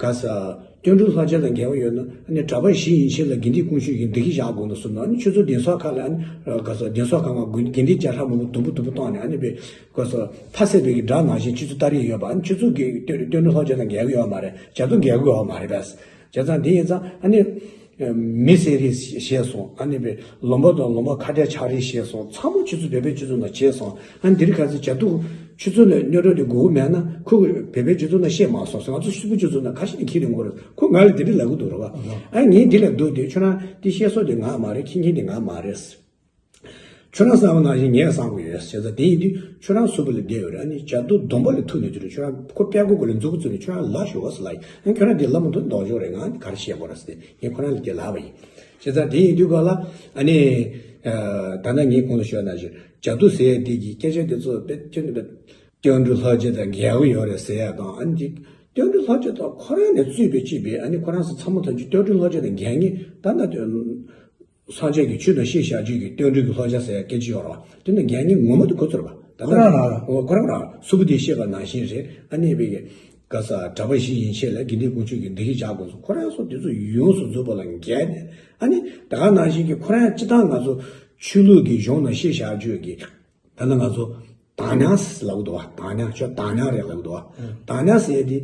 ག་ས། བསྟན་འགྲོའི་ལྷག་བཅས་དང་འགལ་བ་ཡོད་ན་ཨ་ནི་གྲྭ་པ་གཞི་ཡིན་ཕྱིར་ལ་དགེ་འདུན་དཀོན་མཆོག་གི་འདི་གི་བཞག་དགོས་འདུག་གསུངས་ན་ཨ་ནི་ཁྱོད་ཚོ་གདན་ས་ཁག་ལ་ཨ་ནི་ག་ས་གདན་ས་ཁག་ང་དགེ་འདུན་བརྒྱ་ཕྲག་མང་པོ་དུམ་བུ་དུམ་བུ་བཏང་ནས་ཨ་ནི་བས་ག་ས་ཕ་སད་པའི་གི་དགྲ་ནང་བཞིན་ཁྱོད་ཚོ་ལྟ་རེ་ཡོད་པ་ཨ་ནི་ཁྱོད་ཚོ་གི་བསྟན་འགྲོའི་ལྷག་བཅས་དང་འགལ་གི་ཡོད་མ་རེད། བྱ་ཚོ་འགལ་གི་ཡོད་མ་རེད་པས། བྱས་ཙང་དེ་ཡིན་ཙང་ཨ་ནི། མི་སེར་རེ་བྱས་སོང་ཨ་ནི་བས་ལུང་པ་དང་ལུང་པ་ཁ་བྲལ་ཆགས་རེ་བྱས་སོང་ཚང་མ་ཁྱོད་ཚོ་བོད་པའི་སྤྱི་ཚོགས་ནང་བྱས་སོང་ཨ་ནི་འདིར་ག་ཚོད་བྱ་འདུག་ཁྱོད་ཚོ་ལ་གནོད་གྲོགས་དེ་དགོས་ཀྱི་མེད་ན་ཁོ་གིས་བོད་པའི་སྤྱི་ཚོགས་ནང་བཤད་མ་སོང་ཟེར། ང་ཚོ་སུ་པའི་སྤྱི་ཚོགས་ནང་ག་ཞིག་ནས་འཁྱེར་ཡོང་གི་རེད། ཁོ་ང་ལ་དེ་འདྲ་ལབ་གི་འདུག་རེད་བ། ཨ་ངས་འདི་ལ་འདུག་དེ་ཁྱོད་རང་འདི་བཤད་སྲོལ་དེ་ང་མ་རེད། ཁྱེད་མཁན་དེ་ང་མ་རེད། ཁྱོད་རང་བསམ་པ་ནང་བཞིན་ངས་བསམ་གི་ཡོད་བྱས་ཙང་དེ་ཡིན་དུས་ཁྱོད་རང་སུ་པ་ལ་བསྡད་ཡོད་རེད། ཨ་ནི་བྱ་འདུག་སྡོམ་པ་ལ་ཐུག་ནས་དེ་རུ་ཁྱོད་རང་ཁོ་པད་ཀོ་གོ་ལ་མཛུབ་གུ་བཙུགས་ནས་ཁྱོད་རང་ལབ་ཤོག་ཟེར་ལབ་ཡིན། ཨ་ཁྱོད་རང་འདི་ལབ་མ་ཐུབ་མདོག་ཅོག་རེད། ང་འདི་ག་རེ་བཤད་དགོས་རེད་ཟེར་ཏེ་ངས་ཁོ་རང་ལ་དེ་ལབ་པ་ཡིན། བྱས་ཙང་དེ་ཡིན་དུས་ག་ལ་ཨ་ནི། ད་ནང་ངས་གོང་དུ་ཞུས་ནང་བཞིན་བྱ་འདུག་ཟེར་ཡ་དེ་གི་སྐད་ཆ་དེ་ཚོ་དཔེ་ཁྱོད་ནི་དཔེ་བསྟན་འགྲོའི་ལྷག་བཅས་དང་འགལ་གི་ཡོད་རེད་ཟེར་ཡ་དང་ཨ་ནི་དེ་བསྟན་འགྲོའི་ལྷག་བཅས་དང་ཁོ་རང་ནས་གཙོས་པའི་སྤྱི་པའི་ཨ་ནི་ཁོ་རང་ཚོ་ཚང་མ་ཐམས་ཅད་བསྟན་འགྲོའི་ལྷག་བཅས་དང་འགལ་ངེས་ད་ལྟ་དོན། སངས་རྒྱས་ཀྱི་ཆོས་དང་ཤེས་བྱ་རྒྱུད་ཀྱི་བསྟན་འགྲོའི་གི་ལྷག་བཅས་ཟེར་ཡ་སྐད་ཆ་ཡོད་རེད་བ། དེ་ནི་འགལ་ངེས་ངོ་མ་དེ་ཁོ་ཚོ་རེད་བ། ད་ཁོ་རང་རང་རེད། ཁོ་རང་རང་སུ་པ་དེ་བཤད་པ་ནང་བཞིན་རེད། ཨ་ནི་བའི་གི་ག་ས་གྲྭ་པ་ཞིག་ཡིན་ཆེད་ལ་དགེ་འདུན་དཀོན་མཆོག་གི་འདི་གི་བྱ་དགོས་སོ་ཁོ་རང་སོ་དེ་ཚོ་ཡོངས་སུ་རྫོགས་པ་ལ་འགལ་ནས་ཨ་ནི་ད་ག་ནང་བཞིན་གྱི་ཁོ་རང་སྤྱི་བཏང་ང་ཚོ་ཆོས་ལུགས་ཀྱི་གཞུང་ནང་ཤེས་བྱ་རྒྱུད་ཀྱི་ད་ནི་ང་ཚོ་དྭགས་ཉང་ལབ་གི་འདུག་བ། དྭགས་ཉང་ཁྱོད་དྭགས་ཉང་རེད་ལབ་གི་འདུག་བ། དྭགས་ཉང་ཟེར་ཡ་དེ།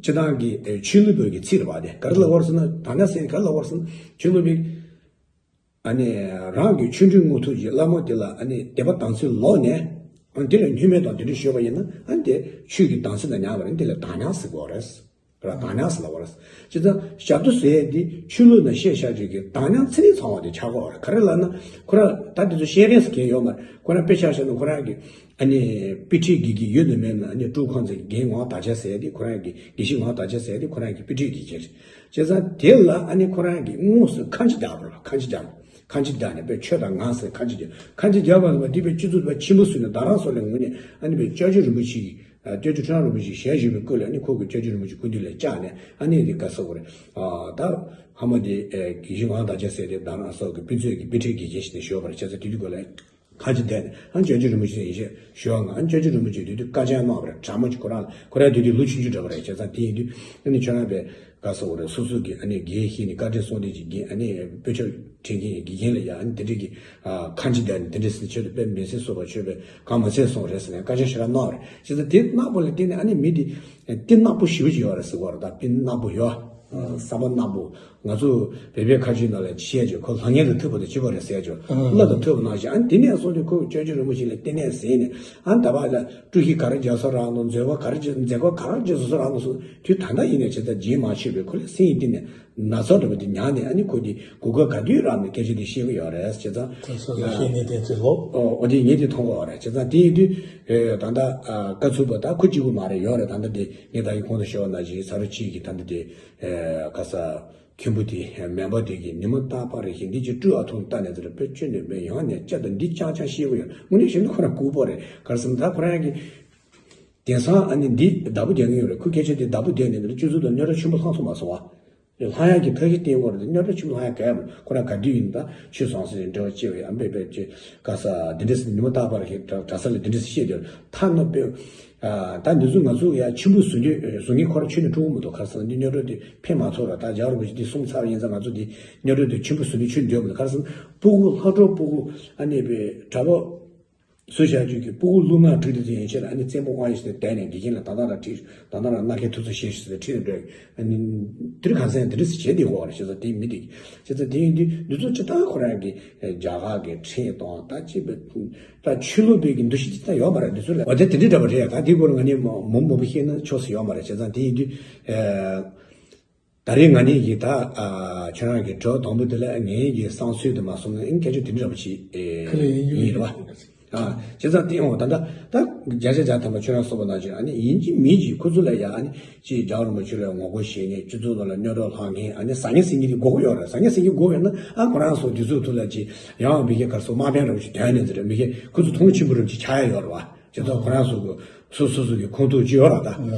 སྤྱིར་བཏང་གི་ཆོས་ལུགས་པའི་གི་ཚིག་རེད་པ། དེ་ག་རེ་ལབ་པ་རེད་ཟེར་ན་དྭགས་ཉང་ཟེར་ག་རེ་ལབ་པ་རེད་ཟེར་ན་ཆོས་ལུགས་པའི་ཨ་ནི་རང་གི་ཆོས་འབྲེལ་དངོས་ཐོབ་ཀྱི་བླ་མ་དེ་ལ་ཨ་ནི་དད་པ་དམ་ཚིག་ལོག་ནས་ཨ་ནི་དེ་ལ་བསྙོན་མེད་དང་དེ་འདྲ་ཞུས་པ་ཡིན་ན་ཨ་ནི་དེ་ཆོས་ཀྱི་དམ་ཚིག་དང་ཉམས་པ་རེད། དེ་ལ་དྭགས་ཉང་ཟེར་དགོས་རེད། དྭགས་ཉང་ཟེར་ལབ་པ་རེད། བྱས་ཙང་ཞབས་ཏོག་ཟེར་ཡས་འདི་ཆོས་ལུགས་ནང་བཤད་བཞག་རྒྱུ་གི་དྭགས་ཉང་ཚིག་ནི་ཚང་བ་དེ་ཆགས་ཀྱི་ཡོད་རེད། ག་རེ་ལབ་ན་ཁོ་རང་ད་དེ་ཚོ་བཤད་རན་ཟེར་མཁན་ཡོད་མ་རེད། ཁོ་རང་དཔེ་ཆ་བཞག་ན་ཁོ་རང་གི་ཨ་ནི་དཔེ་ཁྲིད་དགེ་རྒན་ཡོད་ན་མེད་ན་ཨ་ནི་སྤྲུལ་ཁང་ཚོ་གི་རྒན་ངག་དག་ཆ་ཟེར་ཡས་དེ་ཁོ་རང་གི་དགེ་བཤེས་ངག་དག་ཆ་ཟེར་ཡས་དེ་ཁོ་རང་གི་དཔེ་ཁྲིད་དགེ་རྒན་རེད། བྱས་ཙང་དེ་ལ་ཨ་ནི་ཁོ་རང་གི་དངོས་སུ་ཁ་འབྱེད་རྒྱག་པ་རེད། ཁ་འབྱེད་རྒྱག་ཁ་འབྱེད་རྒྱག་ནས་དཔེ་ཆོས་དང་ངག་ཟེར་ཁ་འབྱེད་རྒྱག་ཁ་འབྱེད་རྒྱག་པ་ལ་དེ་དཔེ་སྤྱི་ཚོགས་དཔེ་ཆེན་པོ་བཟོས་ནས་ད་རང་སོགས་ལ་ངོས་ནས་ཨ་ནི་དཔེ་སྐྱབས་རྗེ་རིན་པོ་ཆེ་གི་སྐྱབས་རྗེ་ཁྲི་བྱང་རིན་པོ་ཆེ་ཞལ་བཞུགས་པའི་སྐོར་ལ་ནི་ཁོ་གི་སྐྱབས་རྗེ་རིན་པོ་ཆེ་སྐུ་མདུན་ལ་བཅར་ནས་ཨ་ནི་དེ་ག་ཟེར་དགོས་རེད། ད་ཧ་མ་དེ་དགེ་བཤེས་ངག་དག་ཆ་ཟེར་དེ་ད་རང་སོགས་ཀྱི་དཔེ་མཛོད་ཀྱི་དཔེ་ཁྲིད་དགེ་རྒན་ཞིག་ནས་ཞུས་པ་རེད། བྱས་ཙང་དེ་དུས་སྐོར་ལ་ ཕ་གི་བསྡད་ནས་ཨ་སྐྱབས་རྗེ་རིན་པོ་ཆེ་ཡིན་ཞེས་ཞུ་བ། ང་ཨ་སྐྱབས་རྗེ་རིན་པོ་ཆེ་དུས་དུས་བཀའ་བཅག་གནང་བ་རེད། གྲྭ་མོ་ཅིག་ཁོ་རང་ལ། ཁོ་རང་དུས་དུས་ལོ་ཆུང་ཆུང་འདྲ་པོ་རེད། བྱས་ཙང་དེ་ཡིན་དུས་ཨ་ནི་ཁྱོད་རང་པས་ག་ཟེར་དགོས་རེད། སོ་སོ་གི་ཨ་ནི་འགན་བཞེས་ནས་བཀའ་དྲིན་གསོལ་འདེབས་ཀྱི་འགན། ཨ་ནི་དཔེ་ཆ་ཁྲིད་མཁན་གྱི་འགན་ལ་ཡ། ཨ་ནི་དེ་འདྲས་ཀྱི་ཨ་ཁ་འཆི་བསྡད་ནས་དེ་འདྲས་ཟེར། ཆེད་དུ་དཔེ་མི་སྲིད་བཟོ་བ་ཆོས་པས་གང་མ་ཚད་སོང་རེད་ཟེར་ནས་བཀའ་ཆ་ཞེ་དྲག་གནང་བ་རེད། བྱས་ཙང་དེ་གནང་པོ་ལ་བརྟེན་ནས་ཨ་ནི་མི་དེ་དེ་གནག་པོ་ཞེ་པོ་ཅིག་ཡོད་རེད་ཟེར་གོ་རེད། ད་དཔེ་གནག་པོ་ཡོད། བསམ་པ་གནག་པོ། ང་ཚོ་བོད་པའི་ཁ་ཆུའི་ནང་ལ་བཤད་ཅིག་ཁོ་ལྷང་ངེ་ལ་ཐུག་པ་དང་གཅིག་པ་རེད་ཟེར་ཅིག་གླུ་དང་ཐུག་པ་ནང་བཞིན། ཨ་ནི་དེ་ནས་སོང་སྟེ་ཁོས་སྐྱབས་རྗེ་རིན་པོ་ཆེ་ལ་ལྟེ་གནས་ཟིན་ནས། ཨ་ནི་ད་བར་ལ་དཀྲུག་ཤིང་ག་རེ་རྒྱག་སོ་རག་འདུག་མཛད་སྒོ་ག་རེ་རྒྱག་མཛད་སྒོ་ག་རེ་རྒྱག་སོ་རག་འདུག་སོང་དུས། ད་ལྟ་ཡིན་ནས་བྱས་ཙང་རྗེས་མ་ཆོད་པའི་ཁོ་ལ་སེམས་ཡིད་གཏིང་ནས་ན་ཚ་འདྲ་པོ་དེ་མྱངས་ནས། ཨ་ནི་ཁོ་དེ་གོ་སྐབས་ག་དུས་རག་ནས་སྐད་ཆ་དེ་བཤད་གི་ཡོད་རེད། བྱས་ཙང་ད་སོ་སོ་ཤེས་ནས་དེ་ཚོ་ལོ། ཨོ་ཨོ་དེ་ངས་དེ་མཐོང་གི་ཡོད་རེད། བྱས་ཙང་དེ་ཡིན་དུས་ཨེ་ད་ལྟ་ཨ་བཀའ་ཚུགས་པ་ད་ཁོ་གཅིག་པུ་མ་རེད། ཡོད་རེད། ད་ལྟ་དེ་ངས་ད་གིན་གོང་དུ་ཞུས་པ་ནང་བཞིན་ཚ་རུ་སྐྱིད་ཀྱི་ད་ལྟ་དེ་ཨེ་ག་ས་མཁན་པོ་དེ་མེ་འབར་དེ་གིས་ཉི་མ་རྟག་པར་ཞིག་འདི་ཅིག་སྤྲུལ་ཨ་ཐུང་ལྟ་ནས་ཚེ་རབས་དཔེ་ཆོས་ནས་མེད་ཡང་ནས་སྐྱ་དང་འདི་ཅང་ཅང་ཤེས་ཀྱི་ཡོད། དངོས་གནས་བཤད་ན་ཁོ་རང་ལྐུགས་པ་རེད། ག་རེ་ཟེར་ན་ད་ཁོ་རང་གི་དེང་སང་ཨ་ནི་འདི་བདག་པོ་རྒྱག་གི་ཡོད་རེད། ཁོ་སྐད་ཆ་དེ་བདག་པོ་རྒྱག་ནས་འདི་ལ་སྤྱི་ཚོགས་དང་རྙོག་དྲ་ཆེན་པོ་ལྷག་སོང་མ་སོང་བ། ལྷག་ཡག་གི་ཐབས་ཤེས་བསྟེན་དགོས་རེད། རྙོག་དྲ་ཆེན་པོ་ལྷག་ཡག་ག་ཡང་མེད། ཁོ་རང་ག་དུས་ཡིན་ད་ཆོས་ཟང་ཟིང་འབྲེལ་བ་བཅད་པའི་ཨ་འབད་འབད་ཅེས་ག་ས་འདི་འདྲ་ཟེར་ཉི་མ་རྟག་པར་ཞིག་གྲྭ་གྲྭ་ས་ལ་འདི་འདྲ་ཟེར་བཤད་དེ་ཐ་ན་དཔེ། ད་འདི་ཚོ་ང་ཚོ་ཡ་ཆེན་པོ་བཟོ་རྒྱུ་བཟོ་མཁན་ཁོ་རང་ཆོས་ནས་འཁྲུག་གི་མི་འདུག་ག་རེ་ཟེར་ན་འདི་རྙོག་དྲ་དེ་ཕན་མ་ཐོགས་ར། ད་རྒྱལ་བ་རིན་པོ་ཆེ་འདི་གསུངས་ཚར་བ་ཡིན་ཙང་ང་ཚོ་འདི་རྙོག་དྲ་དེ་ཆེན་པོ་བཟོ་ནས་ཆོས་འདོད་མི་འདུག་ག་རེ་ཟེར་ན་སྤུ་གུ་ལྷག་འཕྲོ་སྤུ་གུ་ཨ་ནི་པའི་གྲྭ་པ་བཟོ་བྱ་རྒྱུ་གི་སྤུ་གུ་ལུས་ངག་དྲུག་དེ་ཚོ་ཡན་ཆད་ལ་ཨ་ནི་བཙན་པོ་དབང་ཡོད་ཟེར་ནས་བསྡད་ནས་དགེ་རྒན་ལ་ད་ལྟ་རང་ཁྲིད། ད་ལྟ་རང་མནའ་ཁའི་ཐུབ་ཚོད་བྱེད་ཟེར་ནས་ཁྲིད་ནས་འགྲོ། ཨ་ནི་འདིར་གང་ཟེར་འདི་འདྲ་ཟེར་བྱེད་བསྡད་ཡོད་རེད། བྱས་ཙང་དེ་མི་འདི་བྱས་ཙང་དེ་ཡིན་དུས་འདི་ཚོ་སྤྱིར་བཏང་ཁོ་རང་གི་རྒྱ་གར་གི་ཁྲིད་དང་ད་ཅི་བས། ད་ཆོས་ལུགས་པའི་གི་འདུ་ཤེས་ཅི་ལྟར་ཡོད་མ་རེད། འདི་ཚོ་ལ་འོ་དེ་དེ་འདྲའི་འདྲ་པོ་རེད། ད་དེའི་སྐོར་ང་ནི་མང་མང་པོ་བཤད་ན་ཆོག་ས་ཡོད་མ་རེད། བྱས་ཙང་དེ་ཡིན་དུས་ཨ་ད་རེས་ང་ནི་གི་ད་ཨ་ཁྱོད་རང་གི་དྲི་བ་དང་པོ་དེ་ལ་ངའི་གི་བསམ་ཚུལ་དུ་མ་སོང་ན་ཨིན་སྐད་ཆ་དེ་འདྲ་པོ་ཅིག་ཨེ་ཁ་ལ་ཡིན་རྒྱུ་ཡིན་རེད་པ། ཨ་བྱས་ཙང་དེ་འོ་ད་ད་ད་བརྒྱ་ཆ་བརྒྱ་ཐམ་པ་ཁྱོད་རང་གསུངས་པ་ནང་བཞིན་ཨ་ནི་ཡིན་གཅིག་མིན་གཅིག་ཁོ་ཚོ་ལ་ཡ་ཨ་ནི། ཅིག་རྒྱལ་བ་རིན་པོ་ཆེ་ལ་ངོ་རྒོལ་བྱེད་མཁན། སྤྱི་ཚོགས་ནང་ལ་རྙོག་དྲ་ལྷག་མཁན། ཨ་ནི་ཟ་མཁན་ཟ་མཁན་དེ་དགོས་ཀྱི་ཡོད་རེད། ཟ་མཁན་ཟ་མཁན་དགོས་ཡོད་ན་ཨ་ཁོ་རང་ཚོ་དེ་ཚོའི་ཐོག་ལ་ཅིག་ཡང་མི་སྒེར་ག་རེ་ཟེར་དམག་དཔོན་འདྲ་པོ་ཞིག་དོན་ནས་ཟེར་མི་སྒེར་ཁོ་ཚོ་མཐོང་ཆེན་པོ་རིམ་གྱིས་ཆགས་ཡ་ཡོད་རེད་བ། བྱས་ཙང་ཁོ་རང་ཚོ་གི་སོ་སོ་སོ་གི་ཁོངས་གཏོགས་ཅིག་ཡོད་རེད་ད།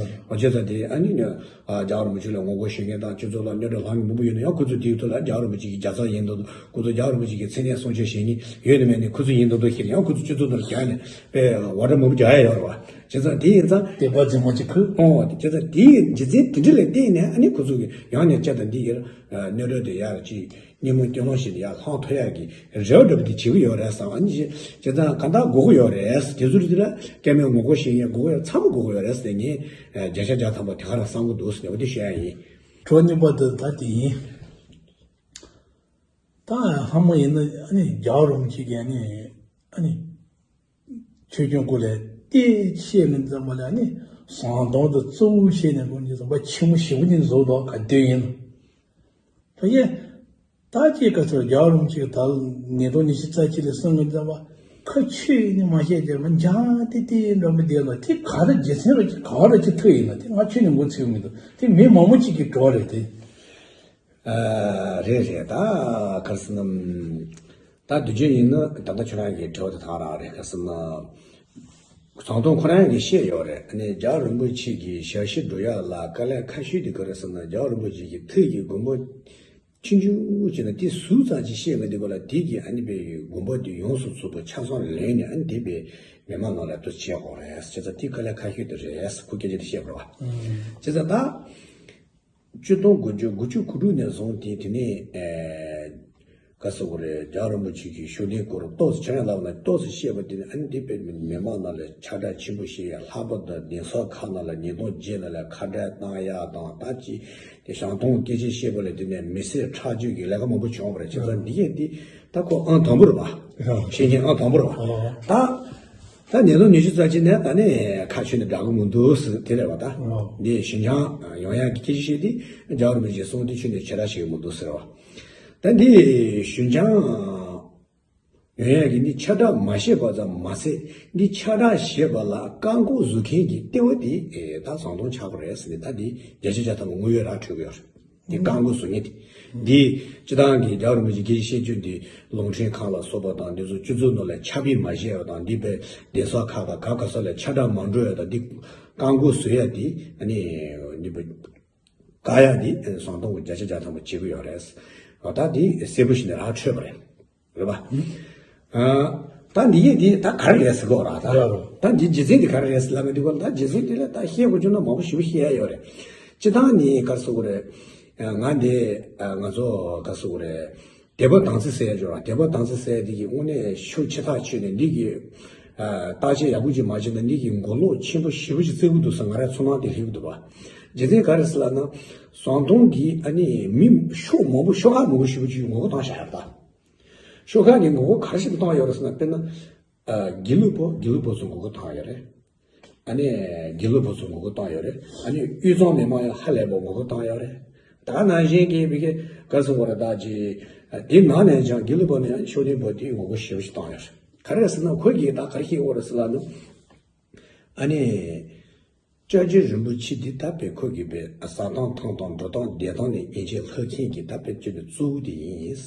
འོ་བྱས་ཙང་དེ་ཨ་ནི་ནི་ཨ་རྒྱལ་བ་རིན་པོ་ཆེ་ལ་ངོ་རྒོལ་བྱེད་མཁན་དང་སྤྱི་ཚོགས་ལ་རྙོག་དྲ་ལྷག་མཁན་མང་པོ་ཡོད་ན་ཡང་ཁོ་ཚོ་དེའི་ཐོག་ལ་རྒྱལ་བ་རིན་པོ་ཆེ་གི་རྒྱལ་ཚབ་ཡིན་མདོག་མདོག་ཁོ་ཚོ་རྒྱལ་བ་རིན་པོ་ཆེ་གི་མཚན་སྙན་སྲུང་སྐྱོབ་བྱེད་མཁན་ཡོད་ནི་མེད་ནི་ཁོ་ཚོ་ཡིན་མདོག་མདོག་བྱེད་ནས་ཡང་ཁོ་ཚོ་སྤྱི་ཚོགས་ནང་རྒྱག་ནས་དཔེ་འོ་ར་མང་པོ་རྒྱག་ཡ་ཡོད་རེད་བ། བྱས་ཙང་དེ་ཡིན་ཙང་། དད་པ་རྫུན་མ་ཅིག་ཁུར། ཨོ་བྱས་ཙང་དེ་ཡི་རྒྱུ་མཚན་དེ་འདྲ་ལ་བརྟེན་ནས་ཨ་ནི་ཁོ་ཚོ་གི་ཡང་ནས་བསྐྱར་དང་འདི་ཡི་རྙོག་དྲ་དེ་ཡར་ཅིག་སྙན་མོ་སྐྱོ་ལོང་བྱས་ནས་ཡར་ལྷང་ཐུབ་ཡག་གི་རེ་བ་འདྲ་པོ་དེ་བྱེད་ཀྱི་ཡོད་རེད་བསམ། ཨ་ནི་བྱས་ཙང་གང་ལྟར་དགོས་ཀྱི་ཡོད་རེད། དེ་ཚོ་རིགས་དེ་ལ་སྐྱ་མེད་ངོ་རྒོལ་བྱེད་མཁན་དགོས་ཀྱི་ཡོད། ཚང་མ་དགོས་ཀྱི་ཡོད་རེད་ཟེར་ངས་བརྒྱ་ཆ་བརྒྱ་ཐམ་པ་དེ་ག་རང་བསམ་གྱི་འདུག་ཟེར་ནས་འོ་དེ་བཤད་ཡ་ཡིན། གྲོགས་གཉིས་པ་དེ་ད་དེ་ཡིན། ད་ལྷ་མོ་ཡིན་ན་ཨ་ནི་རྒྱལ་བ་རིན་པོ་ཆེ་གིས་ཨ་ནི་ཨ་ནི། ཆོས་སྐྱོང་སྐུ་ལས་ཏེ་ཆེ་ནས་འཛིན་པ་ལ་ནི་ཟངས་དུང་དུ་གཙོ་བོ་བྱས་ནས་ཁོང་གཉིས་ཟིན་པ་ཆེན་མོ་ཞེ་པོ་ཅིག་བཟོ་དོ་ག་དུས་ཡིན། ད་ཡེ་ད་ཅིག་ག་ཚོད་རྒྱལ་བ་རིན་པོ་ཆེ་ད་ཉིས་སྟོང་ཉི་ཤུ་རྩ་གཅིག་ལ་གསུང་གི་འཛིན་པ་ཁ་ཆོས་ནི་མ་བཤད་ཀྱང་མ་འཇང་ཏི་ཏི་འགྲོ་མི་བདེ་ལ་དེ་ག་རེ་རྒྱུ་མཚན་ར་ཅིག་ག་ར་ཅིག་ཐུག་ཡིན་ལ་དེ་ང་ཆོས་ནི་མགོ་ཚོས་མི་འདུག་དེ་མི་མང་པོ་ཅིག་གི་གྲོགས་རེད་དེ། ཨ་རེད་རེད། ད་ག་རེ་ཟེར་ན། ད་དུས་རྒྱུན་ཡིན་ན་ད་ལྟ་ཁྱོད་རང་གི་དྲི་བ་དེ་ད་རང་རེད། ག་རེ་ཟེར་ན། ཟངས་དུང་ཁོ་རང་གིས་བཤད་ཡོད་རེད། ཨ་ནི་རྒྱལ་བ་རིན་པོ་ཆེ་གི་ཞལ་བཞེས་འགྲོ་ཡག་ལ་དཀའ་ལས་ཁག་ཤོས་དེ་ག་རེ་ཟེར་ན། རྒྱལ་བ་རིན་པོ་ཆེ་གི་ཐུགས་ཀྱི་དགོངས་པ་ཆུང་ཆུང་བྱས་ན་དེ་ཟུར་ཙམ་ཅིག་བཤད་མི་འདུག་ག་ལ། དེ་གི་ཨ་ནི་པའི་དགོངས་པ་དེ་ཡོངས་སུ་རྫོགས་པ་ཆ་ཚང་ལེན་ནས་ཨ་ནི་དེ་པའི་མི་མང་ནང་ལ་དུ་བྱེད་དགོས་རེད། བྱས་ཙང་དེ་དཀའ་ལས་ཁག་ཤོས་དེ་རེད། ཁོ་སྐད་ཆ་དེ་བཤད་པ་རེད་བ། བྱས་ཙང་ད། སྤྱི་སྟོང་དགུ་བཅུ་དགུ་བཅུ་གོ་དྲུག་ནས་བཟུང་སྟེ་དེ་ནས་ཨེ་ག་ཟེར་དགོས་རེད། རྒྱལ་བ་རིན་པོ་ཆེ་གི་ཤུགས་ལྡན་སྐོར་ཏོག་ཙམ་ཁྱེད་རང་ལབ་ན་ཏོག་ཙམ་བཤད་པ་དེ་ནི་ཨ་ནི་འདི་དཔེ་མི་མང་ནང་ལ་ཁྱབ་བསྒྲགས་ཆེན་པོ་བྱེད་ཡ། ལྷག་པར་དུ་གདན་ས་ཁག་ནང་ལ་ཉིས་སྟོང་བརྒྱད་ནང་ལ་ཁ་བྲལ་བཏང་ཡ་དང་། ད་ཅི་དེ་ཞང་ཐང་སྐད་ཆ་བཤད་པ་ལ་དེ་ནས་མི་སེར་ཁྲག་སྦྱོར་གྱི་ལས་ཀ་མང་པོ་བྱུང་བ་རེད། བྱས་ཙང་འདི་གས་འདི་ད་ཁོ་ཨང་དང་པོ་རེད་བ། ཤེས་མཁན་ཨང་དང་པོ་རེད་བ། ད། ད་ཉིས་སྟོང་ཉི་ཤུ་རྩ་གཅིག་ནས་ད་ནི་ཁ་ཆོས་ནི་འདྲ་གི་མི་འདུག་ཟེར་དེ་རེད་བ། ད་ཨོ། འདི་ཞུན་སྦྱང་ཡོང་ཡག་གི་སྐད་ཆ་བཤད་དེ་རྒྱལ་བ་རིན་པོ་ཆེས་གསུངས་དེ་ཆོས་ནི་ཁྱབ་བསྒྲགས་བྱེད་ཀྱི་མི་འདུག་ཟེར་བ། ད་འདི་ཞུན་སྦྱང་ཡོང་ཡག་གི་འདི་ཁྱབ་བསྒྲགས་མ་བྱས་པ་ཙམ་མ་ཟད། འདི་ཁྱབ་བསྒྲགས་བྱེད་པ་ལ་བཀག་འགོག་བཟོ་མཁན་གྱི་ལྟེ་བ་དེ་ད་ཟངས་དུང་ཆགས་པ་རེད་ཟེར་ནས། ད་འདི་བརྒྱ་ཆ་བརྒྱ་ཐམ་པ་དངོས་ཡོད་ར་འཕྲོད་ཀྱི་ཡོད་རེད། འདི་བཀག་འགོག་བཟོ་མཁན་དེ། འདི་སྤྱི་བཏང་གི་རྒྱལ་བ་རིན་པོ་ཆེ་སྐད་ཆ་བཤད་རྒྱུ་འདི་རླུང་འཕྲིན་ཁང་ལ་སོགས་པ་དང་འདི་ཚོ་སྤྱི་ཚོགས་ནང་ལ་ཁྱབ་སྤེལ་མ་བྱས་པ་དང་། འདི་དཔེ་གདན་ས་ཁག་དང་ག་ག་ས་ལ་ཁྱབ་བསྒྲགས་མ་འགྲོ་ཡ་དང་། འདི་བཀག་འགོག་བཟོ་ཡ་འདི་ཨ་ནི་འདི་བཀག་ཡ་འདི་ཟངས་དུང་གི་བརྒྱ་ཆ་བརྒྱ་ཐམ་པ་བྱེད་ཀྱི་ཡོད་རེད། ད་འདི་གསལ་པོ་ཞིག་ནས་ར་འཕྲོད་པ་རེད། རེད་པ། ཨ། ད་འདི་གས་འདི་ད་ག་རེ་རེད་ཟེར་གོ་ར་ད། ཡ་རོ། ད་འདི་རྒྱུ་མཚན་འདི་ག་རེ་རེད་ཟེར་ལབ་མི་འདུག་ག་ད་རྒྱུ་མཚན་འདི་ལ་ད་བཤད་དགོས་བྱུང་ན་མང་པོ་ཞེ་པོ་བཤད་ཡ་ཡོད་རེད། སྤྱི་བཏང་ནི་ག་རེ་ཟེར་དགོས་རེད། ང་འདི་ང་ཚོ་ག་རེ་ཟེར་དགོས་རེད། དད་པ་དམ་ཚིག་ཟེར་ཡ་ཡོད་ར། དད་པ་དམ་ཚིག་ཟེར་ཡ་འདི་གི་དངོས་གནས་ཤུགས་ཆེ་ཐག་ཆོད་ནས་འདི་གི་བརྟག་དཔྱད་ཡག་པོ་ཅིག་མ་བྱས་ན་འདི་གི་མགོ་ལོག་ཆེན་པོ་ཞེ་པོ་ཅིག་བརྩི་གི་འདུག་ཟེར་ང་རའི་ཚོར་སྣང་དེ་སླེབས་ཀྱི་འདུག་བ། རྒྱུ་མཚན་ག་རེ་ཟེར་ལབ་ན། ཟམ་གདོང་གིས་ཨ་ནི་མི་ཤོག་མང་པོ་ཤོག་ཁག་མང་པོ་ཞེ་པོ་ཅིག་ངོ་རྒོལ་བཏང་བཞག་ཡོད་རེད་ད། ཤོག་ཁག་གི་ངོ་རྒོལ་ག་རེ་ཞིག་བཏང་ཡོད་རེད་ཟེར་ན། དཔེར་ན། ཨ། དགེ་ལུགས་པོ་དགེ་ལུགས་པོ་ཚོ་ངོ་རྒོལ་བཏང་ཡོད་རེད། ཨ་ནི་དགེ་ལུགས་པོ་ཚོ་ངོ་རྒོལ་བཏང་ཡོད་རེད། ཨ་ནི་དབུས་གཙང་མི་མང་ཡང་ཧ་ལས་པ་ངོ་རྒོལ་བཏང་ཡོད་རེད། ད་ནང་བཞིན་གྱི་བི་ཀེ་ག་རེ་ཟེར་དགོས་རེད་ད་ཅི། དེ་ནང་ནས་ཀྱང་དགེ་ལུགས་པོ་ནས་ཤུགས་ལྡན་པོ་དེ་ངོ་རྒོལ་ཞེ་པོ་ཞིག་བཏང་ཡོད་རེད། ག་རེ་ཟེར་ན་ཁོ་གིས་ད་ག་རེ་བཤད་ཀྱི་ཡོད་རེད་ཟེར་ལབ་ན། ཨ་ནི། སྐྱབས་རྗེ་རིན་པོ་ཆེ་འདི་ད་དཔེ་ཁོ་གི་དཔེ་ཟ་སྟངས་འཐུང་སྟངས་འགྲོ་སྟངས་བསྡད་སྟངས་ནས་ཡན་ཆད་ལྷ་ཁྱེད་ཀྱི་ད་དཔེ་སྤྱི་པའི་གཙོ་བོ་དེ་ཡིན།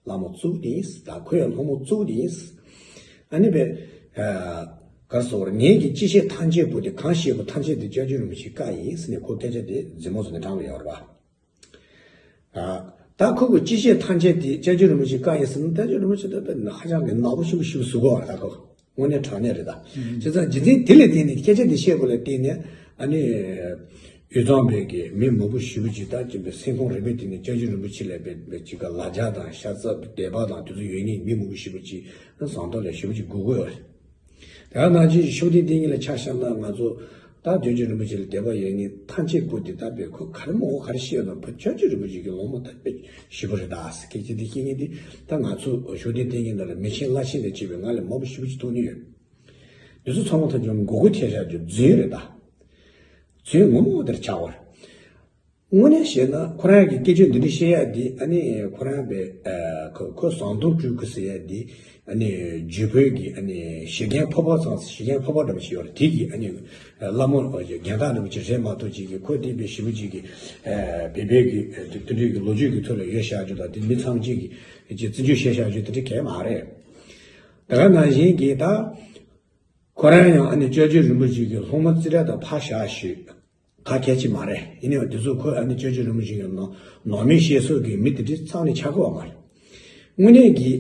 བླ་མ་གཙོ་བོ་དེ་ཡིན། ད་ཁོ་ཡང་སློབ་མ་གཙོ་བོ་དེ་ཡིན། ཨ་ནི་དཔེ། ག་རེ་ཟེར་དགོས་རེད། ངེད་ཀྱི་སྤྱི་བཤད་ཐམས་ཅད་པོ་དེ་གང་བཤད་པོ་ཐམས་ཅད་དེ་སྐྱབས་རྗེ་རིན་པོ་ཆེའི་བཀའ་ཡིན་ཟེར་ནས་ཁོ་སྐད་ཆ་དེ་མཛུབ་མོ་བཟུང་ནས་དྲངས་པ་ཡོད་རེད་པ། ད་ཁོ་གི་སྤྱི་བཤད་ཐམས་ཅད་དེ་སྐྱབས་རྗེ་རིན་པོ་ཆེའི་བཀའ་ཡིན་ཟེར་ན། སྐྱབས་རྗེ་རིན་པོ་ཆེ་ད་དཔེ་ཧ་ཅང་གི་ནག་པོ་ཞེ་པོ་ཞེ་པོ་བཟོ་གི་ཡོད་རེད་ད་ཁོ། དངོས་གནས་དྲང་གནས་རེད་ད། བྱས་ཙང་རྒྱུ་མཚན་དེ་ལ་བརྟེན་ནས་སྐད་ཆ་དེ་བཤད་པ་ལ་བརྟེན་ནས་ཨ་ནི། དབུས་གཙང་པའི་གི་མི་མང་པོ་ཞེ་པོ་ཅིག་ད་ཅིག་པའི་སེམས་ཁོང་རེ་བའི་སྟེང་ནས་སྐྱབས་རྗེ་རིན་པོ་ཆེ་ལ་དཔེ་ཅིག་ག་ལ་རྒྱ་དང་ཤ་ཚ་དད་པ་དང་དེ་ཚོ་ཡོད་མཁན་མི་མང་པོ་ཞེ་པོ་ཅིག་ཟམ་གདོང་ལ་ཞེ་པོ་ཅིག་སྒུག་གི་ཡོད་རེད། དེ་ག་ནང་བཞིན་ཤུགས་ལྡན་བསྟེན་མཁན་ལ་ཆ་བཞག་ན་ང་ཚོ་ད་སྐྱབས་རྗེ་རིན་པོ་ཆེ་ལ་དད་པ་ཡོད་མཁན་ཐམས་ཅད་པོ་དེ་ད་དཔེ་ཁོ་ག་རེ་མོ་ག་རེ་བཤད་ན་བུ་སྐྱབས་རྗེ་རིན་པོ་ཆེ་གི་སློབ་མ་ད་དཔེ་ཞེ་པོ་རེད་ད་ཟེར་སྐད་ཆ་དེ་བཤད་མཁན་དེ་ད་ང་ཚོ་ཤུགས་ལྡན་བསྟེན་མཁན་ནང་ལ་མི་ཆེན་བླ་ཆེན་ལས་བྱེད་པའི་ང་ལས་མང་པོ་ཞེ་པོ་ཅིག་མཐོང་མྱོང་ཡོད། འདི་ཚོ་ཚང་མ་ཐམས་ཅད་མགོ་སྐོར་ཐེབས་བཞག་རྒྱུ་རྫུན་རེད་ད། རྫུན་ངོ་མ་དེར་ཆགས་པ་རེད། དངོས་གནས་བཤད་ན་ཁོ་རང་གི་སྐད་ཆ་འདི་འདྲ་བཤད་ཡ་འདི་ཨ་ནི་ཁོ་རང་པའི་ཁོ་ཁོ་ཟམ་གདོང་སྤྲུལ་སྐུ་ཟེར་ཡ་འདི་ཨ་ནི་རྒྱུད་བོད་ཀྱི་ཨ་ནི་བཞི་རྒྱལ་ཕོ་བ་ཚང་བཞི་རྒྱལ་ཕོ་བ་འདྲ་པོ་ཞིག་ཡོད་རེད། དེ་གི་ཨ་ནི་བླ་མ་རྒན་བདག་འདྲ་པོ་ཅིག་རེད་མ་གཏོགས་ཅིག་གི་ཁོ་དེ་པའི་ཞེ་པོ་ཅིག་གི་བོད་པའི་གི་དེ་འདྲའི་གི་ལོ་རྒྱུས་ཀྱི་ཐོག་ལ་ཡོད་བཞག་རྒྱུ་དང་དེ་མི་ཚང་ཅིག་གི་ཅིག་བརྩི་འཇོག་བྱས་བཞག་རྒྱུ་དེ་འདྲ་གང་ཡང་མ་རེད། དེ་ག་ནང་བཞིན་གྱི་ད། ཁོ་རང་ཡང་ཨ་ནི་སྐྱབས་རྗེ་རིན་པོ་ཆེ་གི་སློབ་མ་རྩིས་ཁྲ་དང་ཕར་བཞག་ཞུས། ག་གལ་ཆེ་མ་རེད། ཡིན་ནའང་དེ་ཚོ་ཁོ་ཨ་ནི་སྐྱབས་རྗེ་རིན་པོ་ཆེ་གི་ནང་ནང་མི་བཤད་སྲོལ་གྱི་མི་དེ་འདྲ་རྩ་ནས་ཆགས་ཀྱི་ཡོད་མ་རེད། དངོས་གནས་ཀྱི་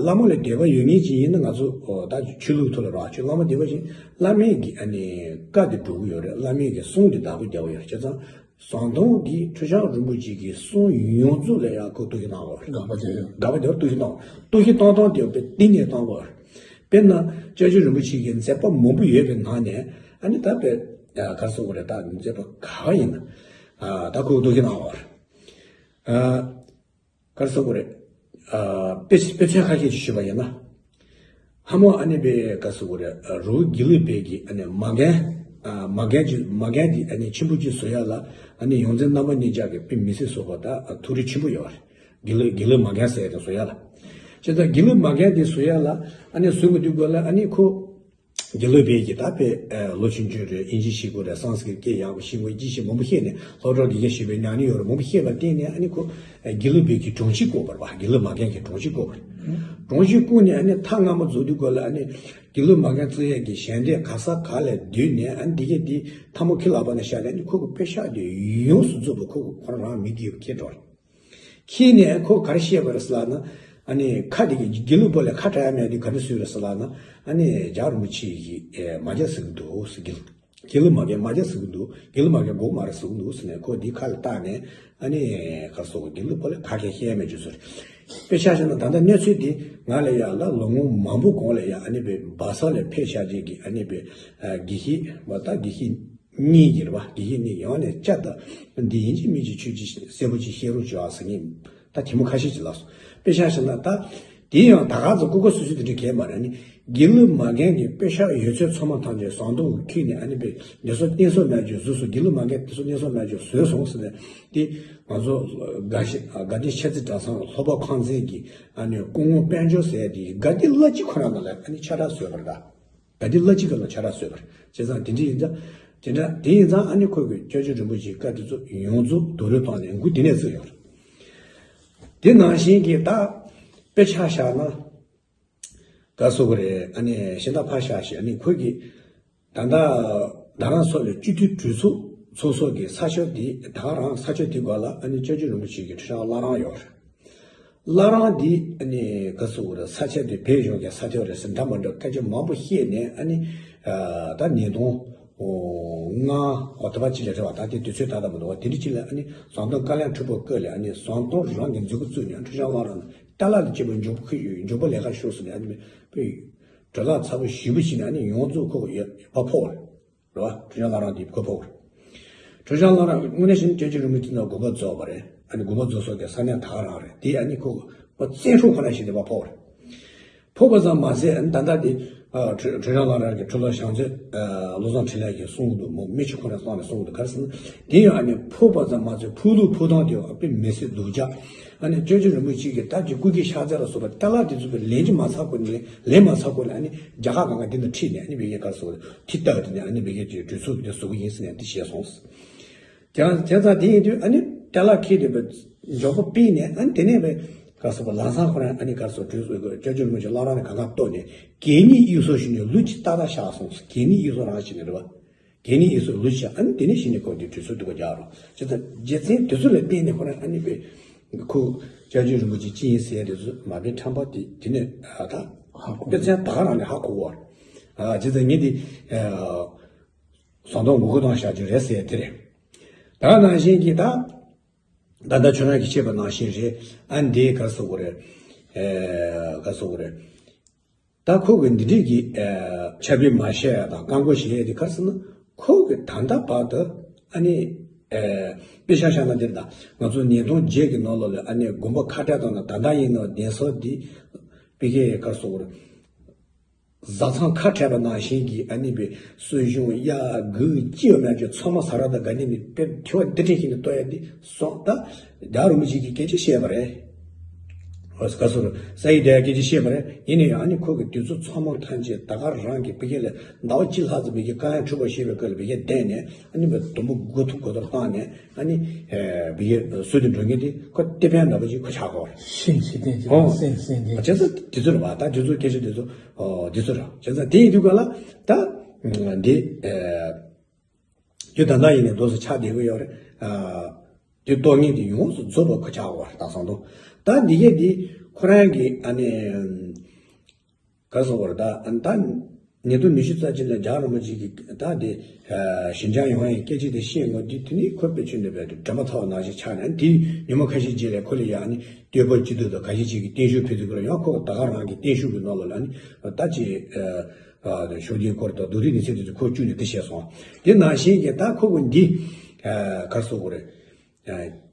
བླ་མ་ལ་དད་པ་ཡོད་མཁན་ཅིག་ཡིན་ན་ང་ཚོ་ད་ཆོས་ལུགས་ཐོག་ལ་རག་ཆོས་བླ་མ་དད་པ་ཡིན་བླ་མའི་གི་ཨ་ནི་བཀའ་དེ་སྒྲུབ་ཀྱི་ཡོད་རེད། བླ་མའི་གི་གསུང་དེ་བདག་པོ་རྒྱག་གི་ཡོད་རེད། བྱས་ཙང་། ཟམ་གདོང་གིས་ཁྲི་བྱང་རིན་པོ་ཆེ་གི་གསུང་ཡོངས་རྫོགས་ལ་ཡང་ཁོས་གཏོར་བཤིག་བཏང་བ་རེད། དགག་པ་བརྒྱབ་ཡོད། དགག་པ་བརྒྱབ་གཏོར་བཤིག་བཏང་བ། གཏོར་བཤིག་བཏང་སྟངས་དེ་དཔེ་གཏིང་ནས་བཏང་བ་རེད། དཔེར་ན་སྐྱབས་རྗེ་རིན་པོ་ཆེ་གི་མཛད་པ་མང་པོ་ཡོད་པའི་ནང་ནས་ཨ་ནི་ད་དཔེ་ག་རེ་ཟེར་དགོས་རེད། ད་མཛད་པ་ག་བ་ཡིན་ན་ད་ཁོས་གཏོར་བཤིག་བཏང་བ་རེད། ག་རེ་ཟེར་དགོས་རེད། ཨ། དཔེ་དཔེ་མཚོན་ཁ་ཤས་ཅིག་ཞུས་པ་ཡིན་ན། ཧ་མོ་ཨ་ནི་པའི་ག་ཟེར་དགོས་རེད། རི་བོ་དགེ་ལུགས་པའི་གི་ཨ་ནི་མ་རྒན། ཨ། མ་རྒན་ཅིག་མ་རྒན་འདི་ཨ་ནི་ཆེན་པོ་ཅིག་བཟོ་ཡ་ལ་ཨ་ནི་ཡོངས་འཛིན་རྣམ་པ་གཉིས་ཆ་གི་དཔེ་མི་སྲིད་བཟོ་པ་ད་ཐུགས་རེ་ཆེན་པོ་ཡོད་རེད། དགེ་ལུགས་དགེ་ལུགས་མ་རྒན་ཟེར་ཡ་དེ་བཟོ་ཡ་ལ། བྱས་ཙང་དགེ་ལུགས་མ་རྒན་འདི་བཟོ་ཡ་ལ་ཨ་ནི་བཟོ་དགོས་དུས་སྐབས་ལ་ཨ་ནི་ཁོ། དགེ་ལུགས་པའི་གི་ད་དཔེ་ལོ་ཆུང་ཆུང་རེད། ཨིན་ཇི་ཤེས་ཀྱི་ཡོད་རེད། སཾ་སྐྲྀཏ་སྐད་ཡག་པོ་ཤེས་ཀྱི་ཡོད། ཅི་ཞིག་མང་པོ་ཤེས་ནས་སློབ་གྲྭ་དགེ་རྒན་ཞེས་པའི་ཉམས་མྱོང་ཡོད་རེད། མང་པོ་ཤེས་པ་བརྟེན་ནས་ཨ་ནི་ཁོ་དགེ་ལུགས་པའི་གི་སྒྲོམ་གཞི་བཀོད་པ་རེད་པ། དགེ་ལུགས་མ་རྒན་གྱི་སྒྲོམ་གཞི་བཀོད་པ་རེད། སྒྲོམ་གཞི་བཀོད་ནས་ཨ་ནི་ཐག་སྔ་མོ་རྫོགས་དུས་སྐབས་ལ་ཨ་ནི་དགེ་ལུགས་མ་རྒན་བཙུགས་ཡས་ཀྱི་ཞལ་འདེབས་ག་ས་ག་ལ་བསྡུས་ནས་ཨ་ནི་འདི་གས་འདི་ཐལ་མོ་ཁྱི་ལག་པ་ནས་བཞག་ནས་ཨ་ནི་ཁོ་གི་པེ་ཤག་དེ་ཡོངས་སུ་རྫོགས་པ་ཁོ་གི་ཁོ་རང་རང་མི་དགེ་བ་ཁྱེར་འགྲོ་རེད། ཁྱེད་ནས་ཁོ་ག་རེ་བཤད་པ་རེད་ཟེར་ལབ་ན། ཨ་ནི་ཁ་དེ་གི་དགེ་ལུགས་པོ་ལས་ཁ་བྲལ་ཡ་མེད་དུས་ག་འདྲ་བཟོས་རེད་ཟེར་ལབ་ན། ཨ་ནི་རྒྱལ་བ་རིན་པོ་ཆེ་གིས་མ་རྒྱ་ཟེར་གི་འདུག་ཟེར། དགེ་དགེ་ལུགས་མ་རྒན་མ་རྒྱ་ཟེར་གི་འདུག་དགེ་ལུགས་མ་རྒན་དགོས་མ་རེད་ཟེར་གི་འདུག་ཟེར་ནས་ཁོ་འདི་ཁ་ལ་བཏགས་ནས། ཨ་ནི་ག་རེ་ཟེར་དགོས། དགེ་ལུགས་པོ་ལས་ཁ་སྐད་བཤད་ཡ་མེད་ཅེས་ཟེར། དཔེ་ཆ་བཞག་ན་ད་ལྟ་གནས་ཚུལ་འདི་ང་ལ་ཡ་ལ་ལོ་ངོ་མང་པོ་གོང་ལ་ཡ་ཨ་ནི་པའི་སྦག་ས་ལ་ཕེབས་བཞག་རྗེས་ཀྱི་ཨ་ནི་པའི་དགེ་བཤེས་པ་ད་དགེ་བཤེས། གཉིས་ཀྱི་རེད་པ། དགེ་བཤེས་གཉིས་ཀྱི་ཡང་ནས་བསྐྱར་ད་འདི་ཡིན་གཅིག་མིན་གཅིག་ཆོས་ཅིག་གསལ་པོ་ཅིག་བཤད་རོགས་བྱོས་ཨ་ཟེར་མཁན་ད་གད་མོ་ཁ་ཤས་ཅིག་ལབ་སོང་། དཔེ་ཆ་བཞག་ན་ད་དེ་ཡང་ད་ག་ཚོད་ཀུ་ཀུ་སུ་སུ་དེ་འདྲ་གས་མ་རེད། ཨ་ནི་དགེ་ལུགས་མ་རྒན་གྱི་དཔེ་ཆ་ཡོད་ཚད་ཚང་མ་ཐམས་ཅད་ཟམ་གདོང་གིས་ཁྱེར་ནས་ཨ་ནི་པའི་འདི་ཚོ་བསྟན་སྲུང་མེད་རྒྱུ་བཟོས་སོང་། དགེ་ལུགས་མ་རྒན་དེ་ཚོ་བསྟན་སྲུང་མེད་རྒྱུ་བཟོས་སོང་ཟེར་ནས་དེ་ང་ཚོ་དགའ་ཤ་དགའ་ལྡན་ཤ་ཚ་གྲྭ་ཚང་ལྷོ་པ་ཁང་ཚན་གྱི་ཨ་ནི་སྐུ་ངོ་དཔལ་འབྱོར་ཟེར་ཡ་དེ་དགའ་ལྡན་བླ་སྤྱི་ཁོ་རང་ནང་ལ་ཨ་ནི་ཆ་ར་བཟོས་པ་རེད་ད། ད་འདི་བླ་སྤྱི་སྒང་ལ་ཆ་ར་བཟོས་པ་རེད། བྱས་ཙང་དེ་འདྲ་ཡིན་ཙང་། དེ་འདྲ་དེ་ཡིན་ཙང་ཨ་ནི་ཁོ་གི་སྐྱབས་རྗེ་རིན་པོ་ཆེའི་བཀའ་དེ་ཚོ་ཡོངས་རྫོགས་རྡོག་རོལ་བཏང་ནས་འགོ་དེ་ནས་བཙུགས་ཡོད་རེད། དེ་ནང་བཞིན་གྱི་ད་དཔེ་ཆ་བཞག་ན་ག་ཟེར་དགོས་རེད། ཨ་ནི་གཞན་དག་ཕར་བཞག་ཞིག་ཨ་ནི་ཁོ་གི་ད་ལྟ་རྡ་རམ་ས་ལའི་སྤྱི་འཐུས་གྲོས་ཚོགས་ཚོགས་ས་གི་ས་ཆ་དེ་ད་ག་རང་ས་ཆ་དེ་སྒང་ལ་ཨ་ནི་སྐྱབས་རྗེ་རིན་པོ་ཆེ་གི་ཁྲི་བྱང་བླ་བྲང་ཡོད་རེད། བླ་བྲང་འདི་ཨ་ནི་ག་ཟེར་དགོས་རེད། ས་ཆ་དེ་བོད་གཞུང་གི་ས་ཐོག་རེད་ཟེར་འདྲ་མི་འདྲ་སྐད་ཆ་མང་པོ་བཤད་ནས། ཨ་ནི་ཨ་ད་ཉིས་སྟོང་ལྔ་འོ་ད་བར་ཅི་ལས་རེད་བ། ད་དེ་དུས་ཚོད་ད་ལྟ་མི་འདུག་བ། དེ་འདྲ་ཅིག་ལ་ཨ་ནི་ཟམ་གདོང་བཀའ་བློན་ཁྲི་པ་སྐབས་ལ་ཨ་ནི་ཟམ་གདོང་རང་གི་མཛུབ་གུ་བཙུགས་ནས་ཁྲུ་བྱང་བླ་བྲང་ནས་ཏཱ་ལ་དང་བཅས་པ་མགྱོགས་པོ་ཁུར་ཡོད། ཁྲུ་བྱང་བླ་བྲང་ནས་ཏཱ་ལ་དང་བཅས་པ་ཞུ་ས་ནས། ཨ་ནི་དཔེ་བགྲོ་གླེང་ཚ་པོ་ཞེ་པོ་ཞིག་ནས་ཨ་ནི་ཡོངས་རྫོགས་ཁོ་ཡ་ཕར་ཕོག་རེད། རེད་བ། ཁྲུ་བྱང་བླ་བྲང་དེ་ཁོ་ཕོག་རེད། ཁྲུ་བྱང་བླ་བྲང་དངོས་གནས་བྱས་ན་སྐྱབས་རྗེ་རིན་པོ་ཆེ་ནས་དགོངས་པ་རྫོགས་པ་རེད། ཨ་ནི་དགོངས་པ་རྫོགས་སོང་། དེ་ས་གནས་ད་ག་རང་རེད། དེ་ཨ་ནི་ཁོ་བཙན་འཕྲོག་ཁོ་ན་ཞིག་དེ་ཕར་ཕོག་རེད། ཕོག་པ་ཙམ་མ་ཟད། ཨ་ནི་ད་ལྟ་དེ་ཨ་ཁྲུ་ཁྲུ་བྱང་བླ་བྲང་གི་ཁྲི་ལོ་བྱང་རྩེ་ཨ་བློ་བཟང་འཕྲིན་ལས་ཀྱིས་གསུངས་འདུག་མོ་མི་ཆུང་ཁོ་ན་གསུངས་ནས་གསུངས་འདུག་ག་རེ་ཟེར་ན། དེ་ཡང་ཨ་ནི་ཕོག་པ་ཙམ་མ་ཟད་ཕོག་ལུགས་ཕོག་སྟངས་དེ་ཡང་དཔེ་མི་སྲིད་སྡུག་ཅག་ཨ་ནི་སྐྱབས་རྗེ་རིན་པོ་ཆེ་གིས་ད་ཀྱི་སྐུ་སྒེར་ཤ་ཚ་ལ་སོགས་པ་ཏཱ་ལ་དེ་ཚོ་གི་ལེན་གྱི་མ་ཚར་གོང་ནས། ལེན་མ་ཚར་གོང་ལ་ཨ་ནི་རྒྱ་གར་གང་ག་དེ་ནང་ཁྲིད་ནས། ཨ་ནི་བི་གའི་ག་རེ་ཟེར་དགོས་རེད། ཐི་ཏག་དེ་ནས་ཨ་ནི་བི་གའི་གི་གྲོས་ཚོགས་དེ་བཟོ་གི་ཡིན་ཟེར་ནས་དེ་བཤད་སོང་། དེ་དེ་ཙང་དེ་ཡིན་དུས་ཨ་ནི་ཏཱ་ལ་ཁྱེར་དེ་བས་མགྱོགས་པོ་སྤེལ་ནས། ཨ་ནི་དེ་ནས་བས་ག་རེ་ཟེར་དགོས། ལམ་སང་ཁོ་རང་ཨ་ནི་ག་རེ་ཟེར་དགོས། གྲོས་ཚོགས་སྐྱབས་རྗེ་རིན་པོ་ཆེ་བླ་བྲང་ནས་གང་ག་གཏོར་ནས་གད་སྙིགས་གཡུག་ཟོ་ཞིག་ནས་ལུས་ཀྱི་ཏག་ཏག་བཞག་སོང་། གད་སྙིགས་གཡུག་ཟོ་རང་ཞིག་ནས་རེད་བ། གད་སྙིགས་གཡུག་ཟོ་ལུས་བཞག་ཨ་ནི་དེ་ནས་གཞི་ནས་ཁོ་དེ་གྲོས་ཚོགས་དེ་གོ་རྒྱག་རོགས་བྱས་ཙང་། རྒྱུ་མཚན་དེ་ཚོ་ལ་བརྟེན་ནས་ཁོ་རང་ཨ་ནི་བས་ཁོ་སྐྱབས་རྗེ་རིན་པོ་ཆེ་ཅི་ཡིན་ཟེར་དེ་ཚོ་མ་དཔེ་ཁྲམ་པ་དེ་དེ་ནས་ཨ་ད་ཧ་གོ་དཔེ་མཚོན་ད་ག་རང་ནས་ཧ་གོ་བ་རེད། ཨ་བྱས་ཙང་ངས་དེ་ཨ་ཟམ་གདོང་ངོ་རྒོལ་བཏང་བཞག་རྒྱུ་རེད་ཟེར་དེ་རེད། ད་ནང་བཞིན་གྱི་ད་ད་ལྟ་ཁྱོད་རང་གིས་བཤད་པ་ནང་བཞིན་རེད། ཨ་འདི་ག་རེ་ཟེར་དགོས་རེད། ཨེ་ག་རེ་ཟེར་དགོས་རེད། ད་ཁོ་གི་འདི་འདྲས་ཀྱི་ཨེ་ཕྱག་དཔེ་མ་བཤད་ཡ་དང་བཀག་འགོག་བྱེད་ཡ་དེ་ག་རེ་ཟེར་ན། ཁོ་གི་ད་ལྟ་བར་དུ་ཨ་ནི་ཨེ་དཔེ་ཆ་བཞག་ན་འདིར་ད་ང་ཚོ་ཉིས་སྟོང་བརྒྱད་ཀྱི་ནང་ལོགས་ལ་ཨ་ནི་དགོན་པ་ཁ་བྲལ་བཏང་ན། ད་ལྟ་ཡིན་ན་གདན་ས་འདི་བི་གའི་ག་རེ་ཟེར་དགོས་རེད། བཟའ་ཚང་ཁ་བྲལ་བ་ནང་བཞིན་གྱི་ཨ་ནི་བའི་གསོལ་གཞོང་གཡག་གུ་ཅི་ཡོད་མེད་ཀྱི་ཚང་མ་ཟ་ར་དང་ག་ནི་ནི་དཔེ་ཐོ་བ་འདི་འདྲས་ཤིག་ནི་གཏོར་ཡ་འདི་སོང་། ད་རྒྱལ་བ་རིན་པོ་ཆེ་གིས་སྐད་ཆ་བཤད་པ་རེད། ཨོ་ག་ཟེར། ས་ཡི་དེ་སྐད་ཆ་བཤད་པ་རེད། ཡིན་ནའི་ཨ་ནི་ཁོ་གི་དུས་ཚོད་ཚང་མ་ཐམས་ཅད་ད་ག་རང་གི་བི་གའི་ལ་ཟླ་བ་གཅིག་ལྷག་ཙམ་བི་གའི་བཀའ་བློན་ཁྲི་པ་བཞེས་པའི་སྐབས་ལ་བི་གའི་བསྡད་ནས། ཨ་ནི་བའི་དུམ་བུ་དགུ་ཐུག་དགུ་ཐུག་བཏང་ནས། ཨ་ནི་བི་གའི་སྲོལ་དུ་འགྲོ་མཁན་དེ་ཁོ་སྟེ་ཕན་འདྲ་པོ་ཅིག་ཁོ་ཆགས་ཀྱི་ཡོད་རེད། ཤིང་ཞིག་བསྟན་ཅིག་ཨོ། སེང་སེང་གེ་བྱས་ཙང་དེ་ཚོ་རེད་བ། ད་དེ་ཚོ་སྐད་ཆ་དེ་ཚོ། ཨོ་དེ་ཚོ་རེད། བྱས་ཙང་དེ་ཡིན་དུས་ག་ལ་ད་འདི་ཨ་དུས་ད་ལྟ་ཡིན་ནའི་རྡོ་སུ་ཆགས་བསྡད་ཀྱི་ཡོད་རེད། ཨ་དེ་གཏོར་མཁན་དེ་ཡོངས་སུ་རྫོགས་པ་ཁོ་ཆགས་ཀྱི་ཡོད་རེད། ད་ཟམ་གདོང་ད་འདི་གས་དེ་ཁོ་རང་གི་ཨ་ནི། ག་ཟེར་བར་ད་ཨ་ད་ཉིས་སྟོང་ཉི་ཤུ་རྩ་གཅིག་ལ་རྒྱལ་བ་རིན་པོ་ཆེ་གིས་ད་དེ་ཞིན་ཅང་ཡོང་ཡའི་སྐད་ཆ་དེ་བཤད་ངོ་དེ། དེ་ནི་ཁོ་དཔེ་ཆུང་ནས་བས་དེ་དྲན་པ་ཚ་བ་ནང་བཞིན་ཆགས་ནས། དེ་ཉི་མ་ཁ་ཤས་རྗེས་ལ་ཁོ་ལ་ཡ་ཨ་ནི་སྟོད་པ་སྤྱི་འཐུས་དང་ཁ་ཤས་ཅིག་གིས་བརྟན་བཞུགས་ཕུལ་དུས་སྐབས་ལ་ཡང་ཁོ་ད་ག་རང་གི་བརྟན་བཞུགས་ཀྱི་ནང་ལོགས་ལ་ཨ་ནི་ད་ཅི་ཨ་ཤུགས་ལྡན་སྐོར་དང་རྡོ་རིང་ནས་ཚེ་དེ་ཚོ་ཁོ་བཅུག་ནས་དེ་བཤད་སོང་། དེ་ནང་བཞིན་གྱི་ད་ཁོ་གི་འདི་ཨ་ག་རེ་ཟེར་དགོས་རེད། ཨ།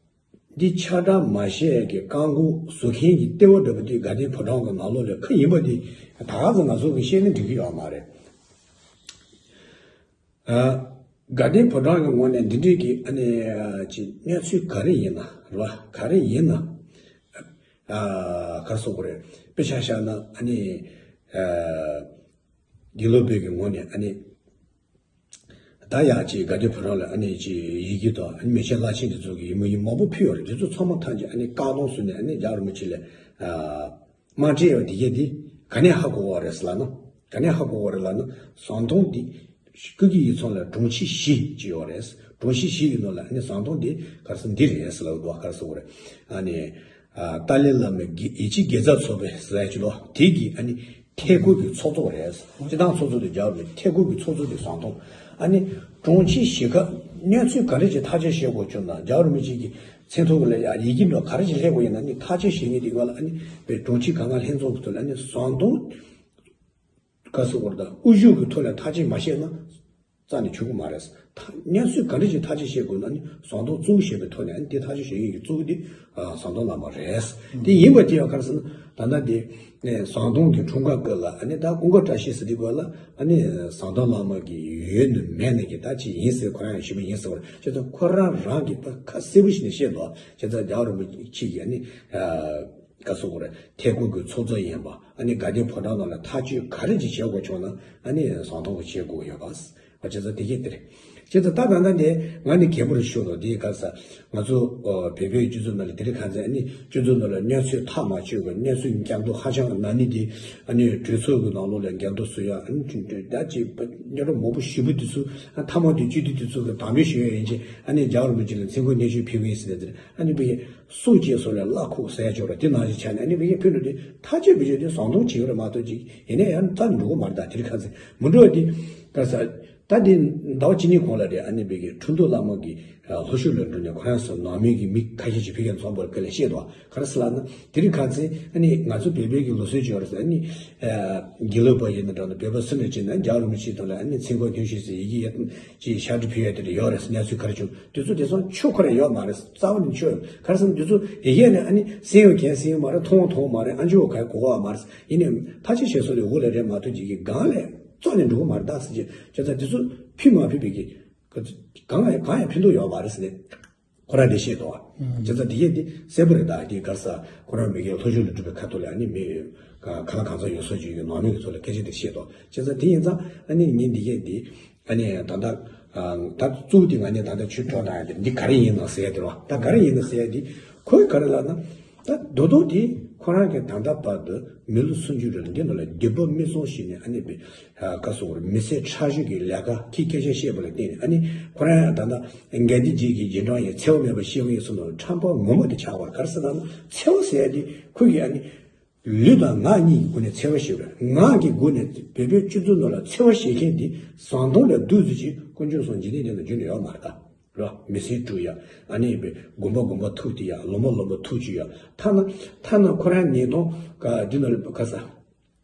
འདི་ཆགས་སྡང་མ་བྱེད་ཀྱི་བཀག་འགོག་བཟོ་མཁན་གྱི་ལྟེ་བ་འདྲ་པོ་དེ་དགའ་ལྡན་ཕོ་བྲང་གི་ནང་ལོགས་ལ་ཁོ་ཡིན་པ་དེ་ད་ག་ཚོད་ང་ཚོ་གིས་བཤད་ན་འགྲིག་གི་ཡོད་མ་རེད། ཨ། དགའ་ལྡན་ཕོ་བྲང་གི་ངོས་ནས་འདི་འདྲའི་གི་ཨ་ནི་ཅིག་གནས་ཚུལ་ག་རེ་ཡིན་ན་རེད་བ། ག་རེ་ཡིན་ན། ཨ། ག་རེ་ཟེར་དགོས་རེད། དཔེ་ཆ་བཞག་ན་ཨ་ནི། ཨ། དགེ་ལུགས་པའི་གི་ངོས་ནས་ཨ་ནི། ད་ཡང་ཅིག་དགའ་ལྡན་ཕོ་བྲང་ལ་ཨ་ནི་ཅིག་ཡི་གེ་དང་ཨ་ནི་མེ་ལྕེ་རླབས་ཆེན་དེ་ཚོ་གི་ཡི་མུག་ཡི་མང་པོ་ཕུལ་ཡོད་རེད། དེ་ཚོ་ཚང་མ་ཐམས་ཅད་ཨ་ནི་བཀག་སྡོམ་བཟོས་ནས། ཨ་ནི་རྒྱལ་བ་རིན་པོ་ཆེ་ལ་ཨ་དམག་ཁྲིད་ཡོད་དེ་གས་དེ་ག་ནས་ཧ་གོ་བ་རེད་ཟེར་ལབ་ན། ག་ནས་ཧ་གོ་བ་རེད་ལབ་ན། ཟམ་གདོང་འདི་སྐུ་སྒེར་ཡིག་ཚང་ལ་དྲུང་ཆེ་བཞི་ཅིག་ཡོད་རེད། དྲུང་ཆེ་བཞི་ཡི་ནང་ལ་ཨ་ནི་ཟམ་གདོང་འདི་ག་རེ་ཟེར་འདི་རེད་ཟེར་ལབ་འདུག་ག་རེ་ཟེར་དགོས་རེད། ཨ་ནི། ཨ། ཏཱ་ལའི་བླ་མའི་དགེ་ཡིད་ཆེས་དགེ་རྩ་ཚོགས་པའི་ཟེར་ཡ་ཅིག་ལོ། དེ་གི་ཨ་ནི་ཐད་ཁུར་གྱི་ཚོགས་གཙོ་རེད། སྤྱི་བཏང་ཚོགས་གཙོ་དེ་རྒྱལ་བ་རིན་པོ་ཆེ། ཐད་ཁུར་གྱི་ཚོགས་གཙོ་དེ་ཟམ་གདོང་། ཨ་ནི་དྲུང་ཆེ་བཞི་ཀ་གནས་ཚུལ་ག་རེ་ཅིག་ཐག་གཅོད་བྱེད་དགོས་བྱུང་ན། རྒྱལ་བ་རིན་པོ་ཆེ་གི་མཚན་ཐོག་གི་ལ་ཡ་ཡི་གེ་འདྲ་ག་རེ་ཅིག་སླེབས་དགོས་ཡིན་ན། ཨ་ནི་ཐག་གཅོད་བྱེད་མཁན་དེ་ག་ལ་ཨ་ནི་བའི་དྲུང་ཆེ་གང་ག་ལྷན་འཛོམས་ཀྱི་ཐོག་ལ་ཨ་ནི་ཟམ་གདོང་ག་ཟེར་དགོས་རེད། ད་དབུ་བཞུགས་ཀྱི་ཐོག་ལ་ཐག་གཅོད་མ་བྱས་ན། རྩ་ནས་ཆོག་གི་མ་རེད། ད་གནས་ཚུལ་ག་འདྲ་ཞིག་ཐག་གཅོད་བྱེད་དགོས་ན་ནི་ཟམ་གདོང་གཙོ་བོ་བྱས་པའི་ཐོག་ནས། ཨ་ནི་དེ་ཐག་གཅོད་བྱེད་མཁན་གྱི་གཙོ་བོ་དེ་ཨ་ཟམ་གདོང་བླ་མ་རེད། དེ་ཡིན་པ་དེ་ཡང་ག་རེ་ཟེར་ན། ད་ལྟ་དེ་ནས་ཟམ་གདོང་གི་འཁྲུངས་སྐར་སྐབས་ལ་ཨ་ནི་ད་ཀུན་དགའ་བཀྲ་ཤིས་ཟེར་དུས་སྐབས་ལ་ཨ་ནི་ཟམ་གདོང་བླ་མ་གི་ཡོད་ནི་མེད་ནི་གི་ད་ཅི་ཡིན་ཟེར། ཁོ་རང་ཡང་ཞུ་མི་ཡིན་ཟེར་བ་རེད། བྱས་ཙང་ཁོ་རང་རང་གིས་ད་ཁ་གསལ་པོ་ཞིག་ནས་བཤད་འདུག་བྱས་ཙང་རྒྱལ་བ་རིན་པོ་ཆེ་གིས་ཨ་ནི་ཨ་ག་ཟེར་དགོས་རེད། ཐད་ཁུར་གྱི་ཚོགས་གཙོ་ཡིན་པ། ཨ་ནི་དགའ་ལྡན་ཕོ་བྲང་ནང་ལ་ཐག་གཅོད་ག་རེ་ཅིག་བྱེད་དགོས་བྱུང་ན་ཨ་ནི་ཟམ་གདོང་གིས་བྱེད་དགོས་ཡོད་པ། བྱས་ཙང་དེ་གས་དེ་རེད། བྱས་ཙང་ད་ད་ལྟ་དེ་ང་ནི་གད་མོ་རེ་ཤོར་འདུག་དེའི་སྐབས་སུ་ང་ཚོ་བོད་པའི་སྤྱི་ཚོགས་ནང་ལ་དེ་རིང་ཁ་སང་ཨ་ནི་སྤྱི་ཚོགས་ནང་ལ་གནས་ཚུལ་ཐག་མ་ཆོད་པའི་གནས་ཚུལ་རྒྱང་མཐོང་ཧ་ཅང་ན་ནི་དེ་ཨ་ནི་གྲོས་ཚོགས་ཀྱི་ནང་ལོགས་ལ་རྒྱང་མཐོང་བཟོ་ཡ་ཨ་ནི་ད་ཅིག་སྙན་གྲགས་མང་པོ་ཞེ་པོ་དེ་ཚོ་ཐ་མ་དེ་སྤྱི་འཐུས་དེ་ཚོ་གི་དམ་བེ་ཞུ་ཡ་ཡིན་ཅེས་ཨ་ནི་རྒྱལ་བ་རིན་པོ་ཆེ་ལ་མཚན་གུ་སྙན་ཞུ་ཕུལ་གི་ཡིན་ཟེར་ནས་དེར་ཨ་ནི་བི་སྲོག་བཅད་སོགས་ལ་བླ་ཁོག་ཟེར་ཡ་ཅོག་ར་དེ་ནང་བཞིན་ཆགས་ནས་ཨ་ནི་བི་ཕུལ་འགྲོ་དེ་ཐག་གཅོད་བི་ཅོ་དེ་བཟང་གཏོང་བྱེད་ཡོད་རེད་མ་གཏོགས་ཅིག་ཡིན་ན་ཡང་རྩ་ནས་འགྲོ་གི་མ་རེད། ད་དེ་རིང་ཁ་སང་མི་འགྲོ་བ་དེ་ག་ས། ད་འདི་ཟླ་བ་གཅིག་གཉིས་གོང་ལ་རེད། ཨ་ནི་བོད་ཀྱི་ཁྲིན་ཏུའུ་བླ་མ་གི་ལྷོ་ཕྱོགས་ལ་འགྲོ་ནས་ཁོ་རང་ཚོ་ནང་མི་གི་མི་ཁ་ཤས་ཅིག་ཕེབས་མཁན་ཚོགས་པར་སྐད་ལ་བཤད་དོ། ག་རེ་ཟེར་ལབ་ན་དེ་རིང་ཁ་སང་ཨ་ནི་ང་ཚོ་བོད་པའི་གི་ལུགས་སྲོལ་ཅིག་ཡོད་རེད་ཟེར། ཨ་ནི་དགེ་ལུགས་པ་ཡིན་ན་འདྲ་ན་བོད་པ་སུ་འདྲ་ཅིག་ན་རྒྱལ་བ་རིན་པོ་ཆེ་དང་ལ་ཨ་ནི་མཚན་གུ་སྙན་ཞུ་ཟེར་ཡི་གེ་ཡ་ཅིག་ཕྱག་བྲིས་ཕུལ་ཡ་དེ་འདྲ་ཡོད་རེད་ཟེར། གནས་ཚུལ་ག་རེ་བྱུང་དེ་ཚོ་དེང་སང་ཆོས་ཁོ་རང་ཡོད་མ་རེད། རྩ་བ་ནས་ཆོས་ཡོད་ག་རེ་ཟེར་ན་དེ་ཚོ་ཡི་གེ་ནས་ཨ་ནི་གསན་ཡོད་མཁན་གསན་ཡོད་མ་རེད། མཐོང་བ་མཐོང་བ་མ་རེད། ཨ་མཆོག་ག་གོ་བ་མ་རེད། ཡིན་ནའི་ཐག་གཅོད་བྱས་སོང་ནས་འོག་ལ་རེད་མ་གཏོགས་ཅིག་གི་སྒང་ལ་རྩ་ནས་འགྲོ་གི་མ་རེད་ད་ཟེར་གྱི་བྱས་ཙང་དེ་ཚོ་ཕུལ་མ་ཕུལ་བའི་གི་གང་ལ་གང་ཡང་ཕན་ཐོགས་ཡོད་མ་རེད་ཟེར་ནས་ཁོ་རང་དེ་བཤད་འདུག་བ། བྱས་ཙང་དེ་གས་དེ་གསལ་པོ་རེད། ད་དེ་ག་རེ་ཟེར་ཁོ་རང་མི་གའི་ལྷོ་ཕྱོགས་ལ་སྒྲུབ་པའི་ཁ་ཐུག་ལ་ཨ་ནི་མི་ཁ་ལ་གང་ཚ་ཡོད་སོགས་ཀྱི་ནང་མི་གི་ཚོ་ལ་སྐད་ཆ་དེ་བཤད་འདུག་བྱས་ཙང་དེ་ཡིན་ཙང་ཨ་ནི་ངས་འདི་གས་དེ། ཨ་ནི་ད་ལྟ་ད་གཙོ་བོ་དེ་ང་ནི་ད་ལྟ་ཆུ་གྲོགས་དང་ཡང་དེ་འདི་ག་རེ་ཡིན་ནམ་ཟེར་ཡ་དེ་རེད་བ། ད་ག་རེ་ཡིན་ནམ་ཟེར་ཡ་དེ་ཁོས་ག་རེ་ལབ་ན། ད་རྡོག་རྡོག་དེ་ཁོ་རང་གིས་ད་ལྟ་བར་དུ་མི་ལོ་སུམ་ཅུ་རེ་འདི་ནང་ལ་སྡིག་པ་མི་གསུམ་ཞིག་ནས་ཨ་ནི་བི་ཀ་སོགས་མི་ཚེ་ཕྲ་ཞིང་གི་ལས་ཀ་གི་སྐད་ཆ་བཤད་པ་ལ་བརྟེན་ནས་ཨ་ནི་ཁོ་རང་ཡང་ད་ལྟ་དགའ་ལྡན་རྗེས་ཀྱི་རྗེས་འབྲང་ཡང་འཚེ་བ་མེད་པར་ཤེས་པ་ཡིན་གསུངས་ནས་ཁྲམ་པ་ངོ་མ་དེ་ཆགས་པར་ག་རེ་ཟེར་ན་འཚེ་བ་ཟེར་ཡ་དེ་ཁོ་གིས་ཨ་ནི། ལུས་དང་ངག་གཉིས་ཀྱི་སྒོ་ནས་འཚེ་བ་བྱེད་པ་རེད། ངག་གི་སྒོ་ནས་བོད་པའི་སྤྱི་ཚོགས་ནང་ལ་འཚེ་བ་བྱེད་མཁན་འདི་བཟང་གཏོང་ལས་སྡུག་ཙམ་ཅིག་དཀོན་མཆོག་གསུམ་འཇིག་རྟེན་སྟེང་དུ་རྒྱུན་དུ་ཡོད་མ་རེད་ད། རེད་བ། མི་སེར་དཀྲུག་ཡ། ཨ་ནི་བའི་དགོན་པ་དགོན་པ་ཐུག་སྟེ་ཡ། ལོ་མ་ལོ་མ་ཐུག་བཅུག་ཡ། ཐ་ན་ཐ་ན་ཁོ་རང་ཉིས་སྟོང་ག་འདི་ནང་ལ་ག་ས།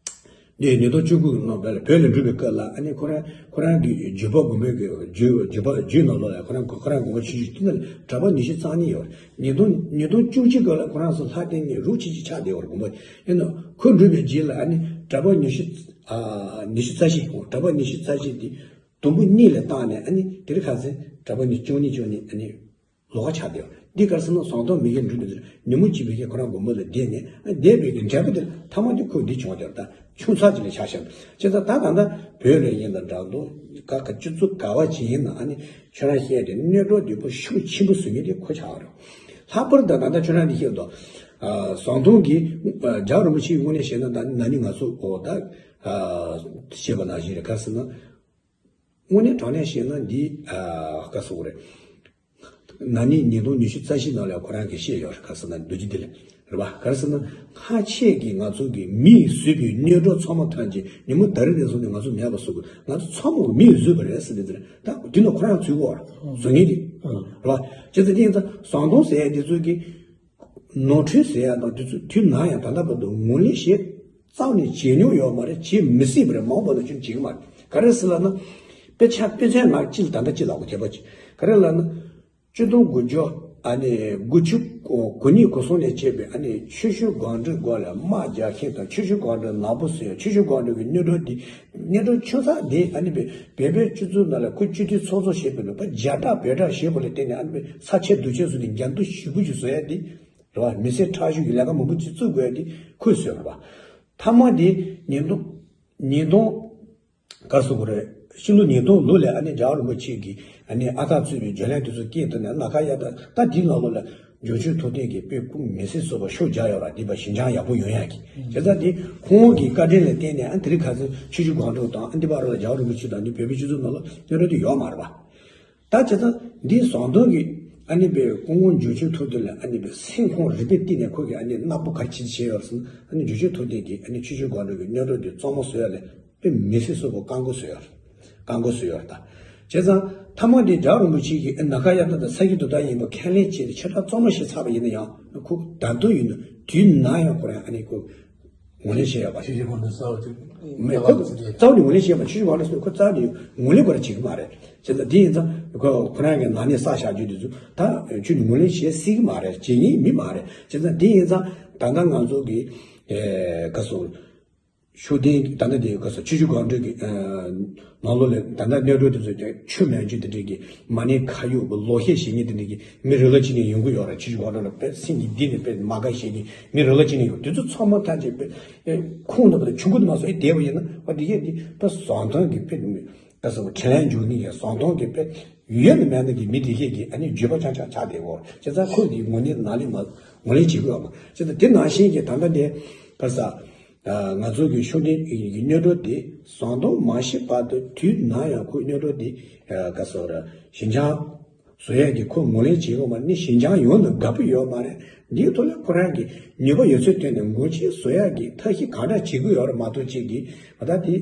འདི་ཉིས་སྟོང་བཅུ་དགུ་གི་ནང་བོད་ལ་བོད་ལ་འགྲོ་བའི་སྐབས་ལ་ཨ་ནི་ཁོ་རང་ཁོ་རང་གི་བརྒྱུད་པ་དགོན་པའི་གི་བརྒྱུད་བརྒྱུད་པ་བརྒྱུད་ནང་ལོགས་ལ་ཁོ་རང་ཁོ་རང་དགོན་པ་ཆུང་ཆུང་དེ་ནང་ལ་གྲྭ་པ་ཉི་ཤུ་རྩ་གཉིས་ཡོད་རེད། ཉིས་སྟོང་ཉིས་སྟོང་བཅུ་གཅིག་སྐབས་ལ་ཁོ་རང་ཚོ་ལྷ་ལྡན་གྱི་རུ་ཆེ་ཆེ་ཆགས་བསྡད་ཡོད་རེད་དགོན་པ། ཡིན་ནོ་ཁོ་འགྲུབ་པའི་རྗེས་ལ་ཨ་ནི་གྲྭ་པ་ཉི་ཤུ་ཨ་ཉི་ཤུ་རྩ་བཞི་གྲྭ་པ་ཉི་ཤུ་རྩ་བཞི་དེ་དུམ་བུ་གཉིས་ལ་བཏང་ནས་ཨ་ནི་དེ་རིང་ཁ་སང་གྲྭ་པ་ཉི་བཅུ་གཉིས་བཅུ་གཉིས་ཨ་ནི་ལོགས་ཀ་ཆགས་བསྡད་ཡོད་རེད། འདི་ག་རེ་ཟེར་ན་བཟང་གཏོང་མི་གིས་འགྲུབ་པའི་ཚུལ་ཉིན་མོ་གཅིག་བོད་ཀྱི་ཁོ་རང་དགོན་པ་ལ་བསྡད་ནས་ཨ་བསྡད་པའི་གི་འབྲས་བུ་དེ་ཐ་མ་དེ་ཁོ་འདི་བྱུང་བསྡད་ཡོད་རེད་ད། ཆུང་ཚགས་ཅིག་ལ་ཆ་བཞག་ན་བྱས་ཙང་ད་ད་ལྟ་བོད་ལ་ཡིན་ན་འདྲ་འདུག་ག་ག་སྤྱི་ཚོགས་ག་བ་ཅིག་ཡིན་ན་ཨ་ནི་ཁྱོད་རང་བཤད་དེ་གནོད་གྲོགས་དེ་པོ་ཤུགས་ཆེན་པོ་བཟོ་མཁན་དེ་ཁོ་ཆགས་རེད། ལྷག་པར་དུ་ད་ལྟ་ཁྱོད་རང་འདི་བཤད་འདུག་ཨ་ཟམ་གདོང་གིས་ཨ་རྒྱལ་བ་རིན་པོ་ཆེའི་དངོས་གནས་བཤད་ན་ད་ན་ནིང་ང་ཚོ་འོ་ད་ཨ་བཤད་པ་ནང་བཞིན་རེད། ག་རེ་ཟེར་ན་དངོས་གནས་དྲང་གནས་བཤད་ན་འདི་ཨ་ག་རེ་ཟེར་དགོས་རེད། ན་ནིང་ཉིས་སྟོང་ཉི་ཤུ་རྩ་བཞི་ནང་ལ་ཁོ་རང་གིས་བཤད་ཡོད་རེད། ག་རེ་ཟེར་ན་རྡོ་རྗེ་གདན་ལ་རེད་པ། ག་རེ་ཟེར་ན་སྔ་ཕྱི་གི་ང་ཚོ་གི་མིས་བཟོས་པའི་གནོད་གྲོགས་ཚང་མ་ཐམས་ཅད་ཉིན་མོ་ད་རེས་ནས་བཟུང་ནས་ང་ཚོ་མེད་པ་བཟོ་དགོས། ང་ཚོ་ཚང་མ་མིས་བཟོས་པ་རེད་ཟེར་ནས་ཟེར། ད་དེ་ནི་ཁོ་རང་ཚུད་དགོས་རེད། བཟོ་མཁན་དེ་རེད་པ། བྱས་ཙང་དེ་ཡིན་ཙང་ཟམ་གདོང་ཟེར་ཡ་དེ་ཚོ་གི་ནོར་འཁྲུལ་ཟེར་ཡ་དང་དེ་ཚོ་དུས་ནམ་ཡང་ད་ལྟ་བར་དུ་ངོས་ལེན་བྱེད་རྩ་བ་ནས་བྱེད་མྱོང་ཡོད་མ་རེད། བྱེད་མི་སྲིད་པ་རེད། མ་འོངས་པ་ལ་ཁྱོད་བྱེད་ཀྱི་མ་རེད། ག་རེ་ཟེར་ལབ་ན། དཔེ་ཆ་དཔེ་མཚོན་ང་སྤྱི་ལ་ད་ལྟ་སྤྱི་ལ་གོ་དེ་པ་ཅིག་ག་རེ་ལབ་ན། ཆིག་སྟོང་དགུ་བརྒྱ་ཨ་ནི་དགུ་བཅུ་གོ་གོ་གཉིས་གོ་གསུམ་ནས་བྱས་པའི་ཨ་ནི་ཆུ་ཤུར་སྒང་དྲུག་སྒང་ལ་དམག་རྒྱག་མཁན་དང་ཆུ་ཤུར་སྒང་དྲུག་ནག་པོ་བཟོས། ཆུ་ཤུར་སྒང་དྲུག་གི་གནོད་གྲོགས་འདི་གནོད་གྲོགས་ཆུང་ཚགས་འདི་ཨ་ནི་བོད་བོད་པའི་སྤྱི་ཚོགས་ནང་ལ་ཁོ་སྤྱི་འཐུས་ཚོགས་གཙོ་བྱས་པའི་ལུགས་པ་རྒྱ་སྐྲག་བོད་སྐྲག་བྱས་པ་ལ་བརྟེན་ནས་ཨ་ནི་བོད་ས་ཆེ་རྡོ་ཆེ་བཟོས་ཏེ་འགྱམ་དུ་ཞེ་པོ་ཅིག་བཟོ་ཡ་འདི་རེད་བ། མི་སེར་ཁྲག་ཤུགས་ཀྱི་ལས་ཀ་མང་པོ་ཅིག་བཙུགས་དགོས་ཡ་འདི་ཁོས་བཟོས་པ་རེད་བ། མཐའ་མ་འདི་ཉིས་སྟོང་ཉིས་སྟོང་གར་སོང་གི་རེད། ཕྱི་ལོ་ཉིས་སྟོང་ལོ་ལ་ཨ་ནི་རྒྱལ་བ་རིན་པོ་ཆེ་གིས་ཨ་ནི་ཨ་ཐག་གཙོས་པའི་བརྗོད་ལན་དེ་ཚོ་སྐད་བཏང་ནས་ལ་ཁ་ཡ་ད་ད་དེའི་ནང་ལོགས་ལ་འབྱོར་ཆེན་ཐུབ་བསྟན་གྱིས་དཔེ་ཁུངས་མི་སྲིད་བཟོ་བ་ཤུགས་རྒྱག་ཡོད་ར། འདི་པ་ཞིན་ཅང་ཡག་པོ་ཡོང་ཡ་གི་བྱས་ཙང་དེ་ཁོང་གི་བཀའ་དྲིན་ལ་བརྟེན་ནས་ཨ་དེ་རིང་ཁ་སང་ཆུ་བཞི་སྒང་དྲུག་དང་ཨ་འདི་པ་ར་ལ་རྒྱལ་བ་རིན་པོ་ཆེ་དང་འདི་བོད་པའི་སྤྱི་ཚོགས་ནང་ལ་གནོད་རོགས་དེ་ཡོད་མ་རེད་པ། ད་བྱས་ཙང་འདིའི་ཟམ་གདོང་གིས་ཨ་ནི་པའི་སྐུ་ངོ་འབྱོར་ཆེན་ཐུབ་བསྟན་ལ་ཨ་ནི་པའི་སེམས་ཁོང་རིག་པའི་གཏིང་ནས་ཁོ་གིས་ཨ་ནི་མནའ་བོ་ག་རེ་བྱེད་བྱས་ཡོད་ཟེར་ན་ཨ་ནི་འབྱོར་ཆེན་ཐུབ་བསྟན་གྱིས་ཨ་ནི་ཆུ་བཞི་སྒང་དྲུག་གི་གནོད་གྲོགས་འདི་གཙང་མ་བཟོ་ཡ་ལ་དཔེ་མི་སྲིད་སོ་པོ་བཀག་འགོག་བཟོས་ཡོད་རེད། བཀག་འགོག་བཟོས་ཡོད་རེད་ད། བྱས་ཙང་མཐའ་མ་འདི་རྒྱལ་བ་རིན་པོ་ཆེ་གིས་ཨ་ནི་ལ་ཁ་ཡ་ད་དང་ས་ཁྱི་དོ་ད་ཡིན་པ་ཁས་ལེན་བྱས་ཏེ་ཆེ་ཕྲ་གཙང་མ་བྱས་ཚར་བ་ཡིན་ན་ཡང་ཁོ་ད་དུང་ཡིན་ན་དུས་ནམ་ཡང་ཁོ་རང་ཨ་ནི་ཁོ་ངོས་ལེན་བྱེད་ཡོད་པ་ཞིག་ཆུ་བཞི་སྒང་དྲུག་གསར་བ་དེ་མེད། ཁོ་རྩ་བ་ནས་ངོས་ལེན་བྱེད་ཡོད་པ། ཆུ་བཞི་སྒང་དྲུག་ཟེར་ཁོ་རྩ་བ་ནས་ངོས་ལེན་ཁོ་ར་བྱེད་ཀྱི་མ་རེད། བྱས་ཙང་དེ་ཡིན་ཙང་ཁོ་ཁོ་རང་གི་ནང་ནས་བསགས་བཞག་རྒྱུ་དེ་ཚོ་ད་ཁྱོད་ནས་ངོས་ལེན་བྱེད་སྲིད་ཀྱི་མ་རེད། བྱེད་ཉན་མི་མ་རེད། བྱས་ཙང་དེ་ཡིན་ཙང་ད་ལྟ་ང་ཚོ་གི་ཨེ་ག་སོང་ཤུགས་ལྡན་ད་ལྟ་དེ་ག་སོང་ཆུ་བཞི་སྒང་དྲུག་གི་ཨ་ནང་ལོགས་ལ་ད་ལྟ་གནོད་གྲོགས་དེ་ཚོ་ཀྱང་ཆོས་མེད་རྒྱུ་དེ་འདྲས་ཀྱི་མ་ཎི་ཁ་ཡོག་གི་ལོག་བཤད་བྱེད་མཁན་དེ་འདྲས་ཀྱི་མི་རེ་ལ་གཅིག་ནས་ཡོང་གི་ཡོད་རེད། ཆུ་བཞི་སྒང་དྲུག་ལ་དཔེ་སེམས་ཀྱི་གཏིང་ནས་དཔེ་མ་དགའ་བཤད་མཁན་མི་རེ་ལ་གཅིག་ནས་ཡོང་། དེ་ཚོ་ཚང་མ་ཐམས་ཅད་དཔེ་ཁོང་དང་པོ་དང་ཆུང་ཀུ་དུ་མ་སོང་ཨེ་བསྡད་པ་ཡིན་ན་ཨ་འདི་གས་འདི་དཔེ་བཟང་ཐང་གི་དཔེ་མི་ ད་སོ་དྲིན་ལན་འཇལ་ནི་ཡང་བཟང་གཏོང་གི་དཔེ་ཡོད་ནི་མེད་ནི་གི་མི་དེ་གས་ཀྱི་ཨ་ནི་འགྱོད་པ་ཆགས་ཆགས་ཆགས་བསྡད་ཡོད་རེད། བྱས་ཙང་ཁོ་གི་ངོས་ནས་ནང་ལས་མ་ངོས་ལེན་བྱེད་ཀྱི་ཡོད་མ་རེད། བྱས་ཙང་དེ་ནང་བཞིན་གྱི་ད་ལྟ་དེ་ག་ས་ང་ཚོ་གི་ཤུགས་ལྡན་གྱི་གནོད་གྲོགས་དེ་བཟང་གཏོང་མ་ཤེས་བར་དུ་དུས་ནམ་ཡང་ཁོ་གནོད་གྲོགས་དེ་ག་ས་ར་ཞི་འཇམ་བཟོ་ཡས་ཀྱི་ཁོ་ངོས་ལེན་བྱེད་ཀྱི་ཡོད་མ་རེད། ནི་ཞི་འཇམ་ཡོང་ནི་དགའ་པོ་ཡོད་མ་རེད། འདིའི་ཐོག་ལ་ཁོ་རང་གི་ནུས་པ་ཡོད་ཚད་བཏོན་ནས་མགོ་ཆེ་བཟོ་ཡག་གི་ཐབས་ཤེས་གང་འདྲ་བྱེད་ཀྱི་ཡོད་རེད་མ་གཏོགས་ཅིག་གིས་ད་དེ་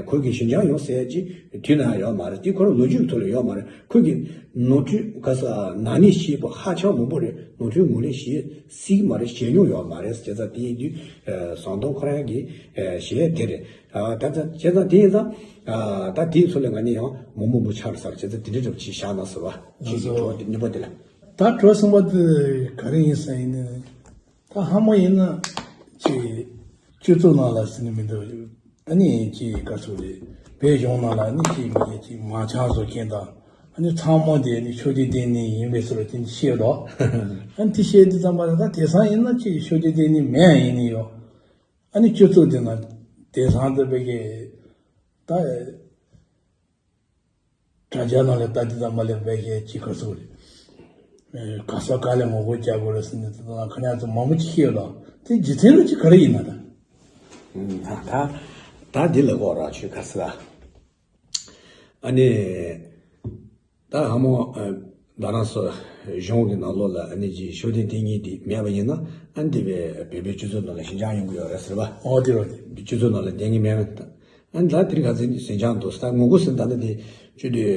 ཁོ་གི་ཞི་འཇམ་ཡོང་ཟེར་ཡག་ཅིག་དུས་ནང་ཡོད་མ་རེད། དེ་ཁོ་རང་ལོ་རྒྱུས་ཀྱི་ཐོག་ལ་ཡོད་མ་རེད། ཁོ་གི་ནོར་འཁྲུལ་ག་ས་ནག་ཉེས་བྱས་པ་ཧ་ཅང་མང་པོ་རེད། ནོར་འཁྲུལ་ངོས་ལེན་བྱེད་སྲིད་ཀྱི་མ་རེད། བྱེད་མྱོང་ཡོད་མ་རེད། བྱས་ཙང་དེ་ཡིན་དུས་བཟང་གཏོང་ཁོ་རང་གི་བྱེད་ཡག་དེ་རེད། ད་ད་བྱས་ཙང་དེ་ཡིན་ཙང་ད་དེའི་ཚོ་ལ་ང་གཉིས་ཡང་མང་པོ་མང་པོ་ཆགས་ཟེར། བྱས་ཙང་དེ་འདྲ་འདྲ་པོ་ཅིག་བཞག་ན་ཟེར་བ་ཅིག་གི་གྲོགས་དེ་གཉིས་པོ་དེ་ལ། ད་གྲོགས་གསུམ་པ་དེ་ག་རེ་ཡིན་ས་ཡིན་ནི། ད་ཧ་མ་ཡིན་ན་ཅིག་སྤྱི་ཚོགས་ནང་ལ་ཟེར་ནི་མི་འདུག་ཨ་ནི་ཅིག་ག་ཚོད་རེད། བོད་གཞུང་ནང་ལ་ཨ་ནི་ཅིག་མི་ཅིག་མང་ཆང་བཟོ་མཁན་དང་ཨ་ནི་ཚང་མ་དེ་ཨ་ནི་ཤུགས་ལྡན་ལྡན་ནི་ཡིན་པའི་ཚུལ་དེ་འདྲ་བཤད་རོགས། ཨ་ནི་དེ་བཤད་དུས་ཙམ་པ་ལ་ད་དེང་སང་ཡིན་ན་ཅིག་ཤུགས་ལྡན་ལྡན་ནི་མེད་ཡིན་ནི་ཡོད། ཨ་ནི་སྤྱི་ཚོགས་དེ་ན་དེང་སང་དེ་བོད་ཀྱི་ད། དྲ་རྒྱ་ནང་ལ་ལྟ་དུས་ཙམ་པ་ལ་བོད་གཞས་ཅིག་ག་ཚོད་རེད། ག་ས་ག་ལ་ངོ་རྒོལ་རྒྱག་དགོས་རེད་ཟེར་ནས་ད་ཁ་ཉག་ཚོ་མང་པོ་ཅིག་བཤད་ཡོད་ལ། དེ་རྒྱུ་མཚན་ལ་ཅིག་ག་རེ་ཡིན་ན་ད། ད་ད་ད་འདི་ལ་གོ་ར་ཆོས་ག་ས། ཨ་ནི་ད་ཧ་མོ་ད་རང་སོ་གཞུང་གི་ནང་ལོགས་ལ་ཨ་ནི་ཅིག་ཤུགས་ལྡན་དེ་གཉིས་དེ་མེད་པ་ཡིན་ན་ཨ་ནི་དེ་བས་བོད་པའི་སྤྱི་ཚོགས་ནང་ལ་ཞི་འཇམ་ཡོང་གི་ཡོད་རེད་ཟེར་བ། ཨོ་དེ་རོ་དེ། སྤྱི་ཚོགས་ནང་ལ་བསྡད་ངེས་མེད། ཨ་ནི་ད་དེ་རིང་ཁ་སང་ཟིང་ཆ་འདུག་ད་ངོ་རྒོལ་ཟེར་ད་ནི་དེ་བཅུ་དུས་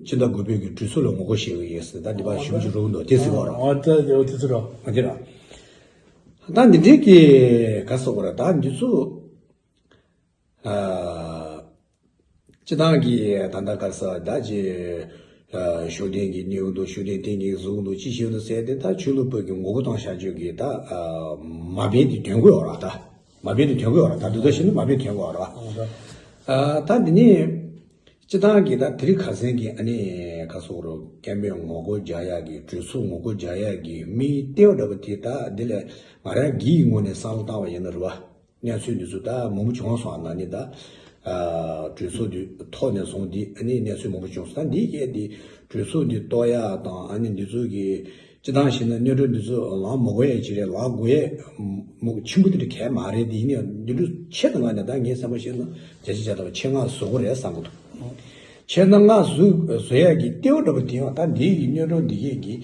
སྤྱི་ཟླ་དགུ་པའི་གི་གྲོས་ཚོགས་ལ་ངོ་རྒོལ་བྱེད་ཀྱི་ཡིན་ཟེར་ད་འདི་པ་ཞུ་རྒྱུ་རུ་འདུག་དེ་ཟེར་བ་རོ། ཨ་ད་དེ་འོ་དེ་ཚོ་རོ། ཨ་དེ་ར། ད་འདི་འདྲའི་གི་ག་སོགས་ར་ད་འདི་ཚོ་ཨ་སྤྱི་བཏང་གི་ད་ལྟ་ག་ས་ད་ཅི་ཤུགས་ལྡན་གྱི་གནས་འདུག་ཤུགས་ལྡན་དེ་གཉིས་བཟུང་འདུག་ཅི་བྱེད་འདུག་ཟེར་ཏེ་ད་ཆོས་ལུགས་པ་གི་ངོ་རྒོལ་བཏང་བྱ་རྒྱུ་གི་ད་མ་དཔེ་འདི་དོན་དགོས་ཡོད་ར་ད། མ་དཔེ་དེ་དོན་གོ་བ་ར་ད་དུ་ད་ཤི་ནི་མ་དཔེ་དོན་གོ་བ་ར། ཨ་ད་འདི་ནི་སྤྱི་བཏང་གི་ད་དེ་རིང་ཁ་སང་གི་ཨ་ནི་ག་སོག་རོ་སྐད་འབོད་ངོ་རྒོལ་རྒྱག་ཡག་གི་གྲོས་ཚོགས་ངོ་རྒོལ་རྒྱག་ཡག་གི་མིའི་ལྟེ་བ་འདྲ་པོ་དེ་ད་འདི་ལས་ང་རང་གི་ངོས་ནས་བསམ་བློ་བཏང་བ་ཡིན་ན་རེད་བ། གནས་ཚུལ་འདི་ཚོ་ད་མང་པོ་བྱུང་སོང་ཨ་ན་ནི་ད་གྲོས་ཚོགས་འདི་ཐོག་ནས་བཟུང་འདི་ཨ་ནི་གནས་ཚུལ་མང་པོ་བྱུང་སོང་ད་འདི་གས་འདི་གྲོས་ཚོགས་འདི་གཏོར་ཡག་དང་ཨ་ནི་འདི་ཚོ་གི་སྤྱི་བཏང་བྱས་ན་གནོད་སྒྲོན་འདི་ཚོ་ལངས་མི་དགོས་ཡས་ཅིག་རེད། ལངས་དགོས་ཡས་མོ་ཆེན་པོ་དེ་འདྲ་གས་མ་རེད། དེ་ཡིན་ཡང་འདི་འདྲ་ཆེད་དུ་ང་ནས་ད་ངའི་བསམ་པ་བཤད་ན་བརྒྱ་ཆ་བརྒྱ་ཐམ་པ་ཆེད་མངགས་བཟོ་དགོས་རེད་བསམ་གི་འདུག་ཆེད་མངགས་བཟོ་བཟོ་ཡས་ཀྱི་ལྟེ་བ་འདྲ་པོ་དེ་ཡང་ད་འདི་ཡི་གནོད་སྒྲོན་འདི་གས་ཀྱི་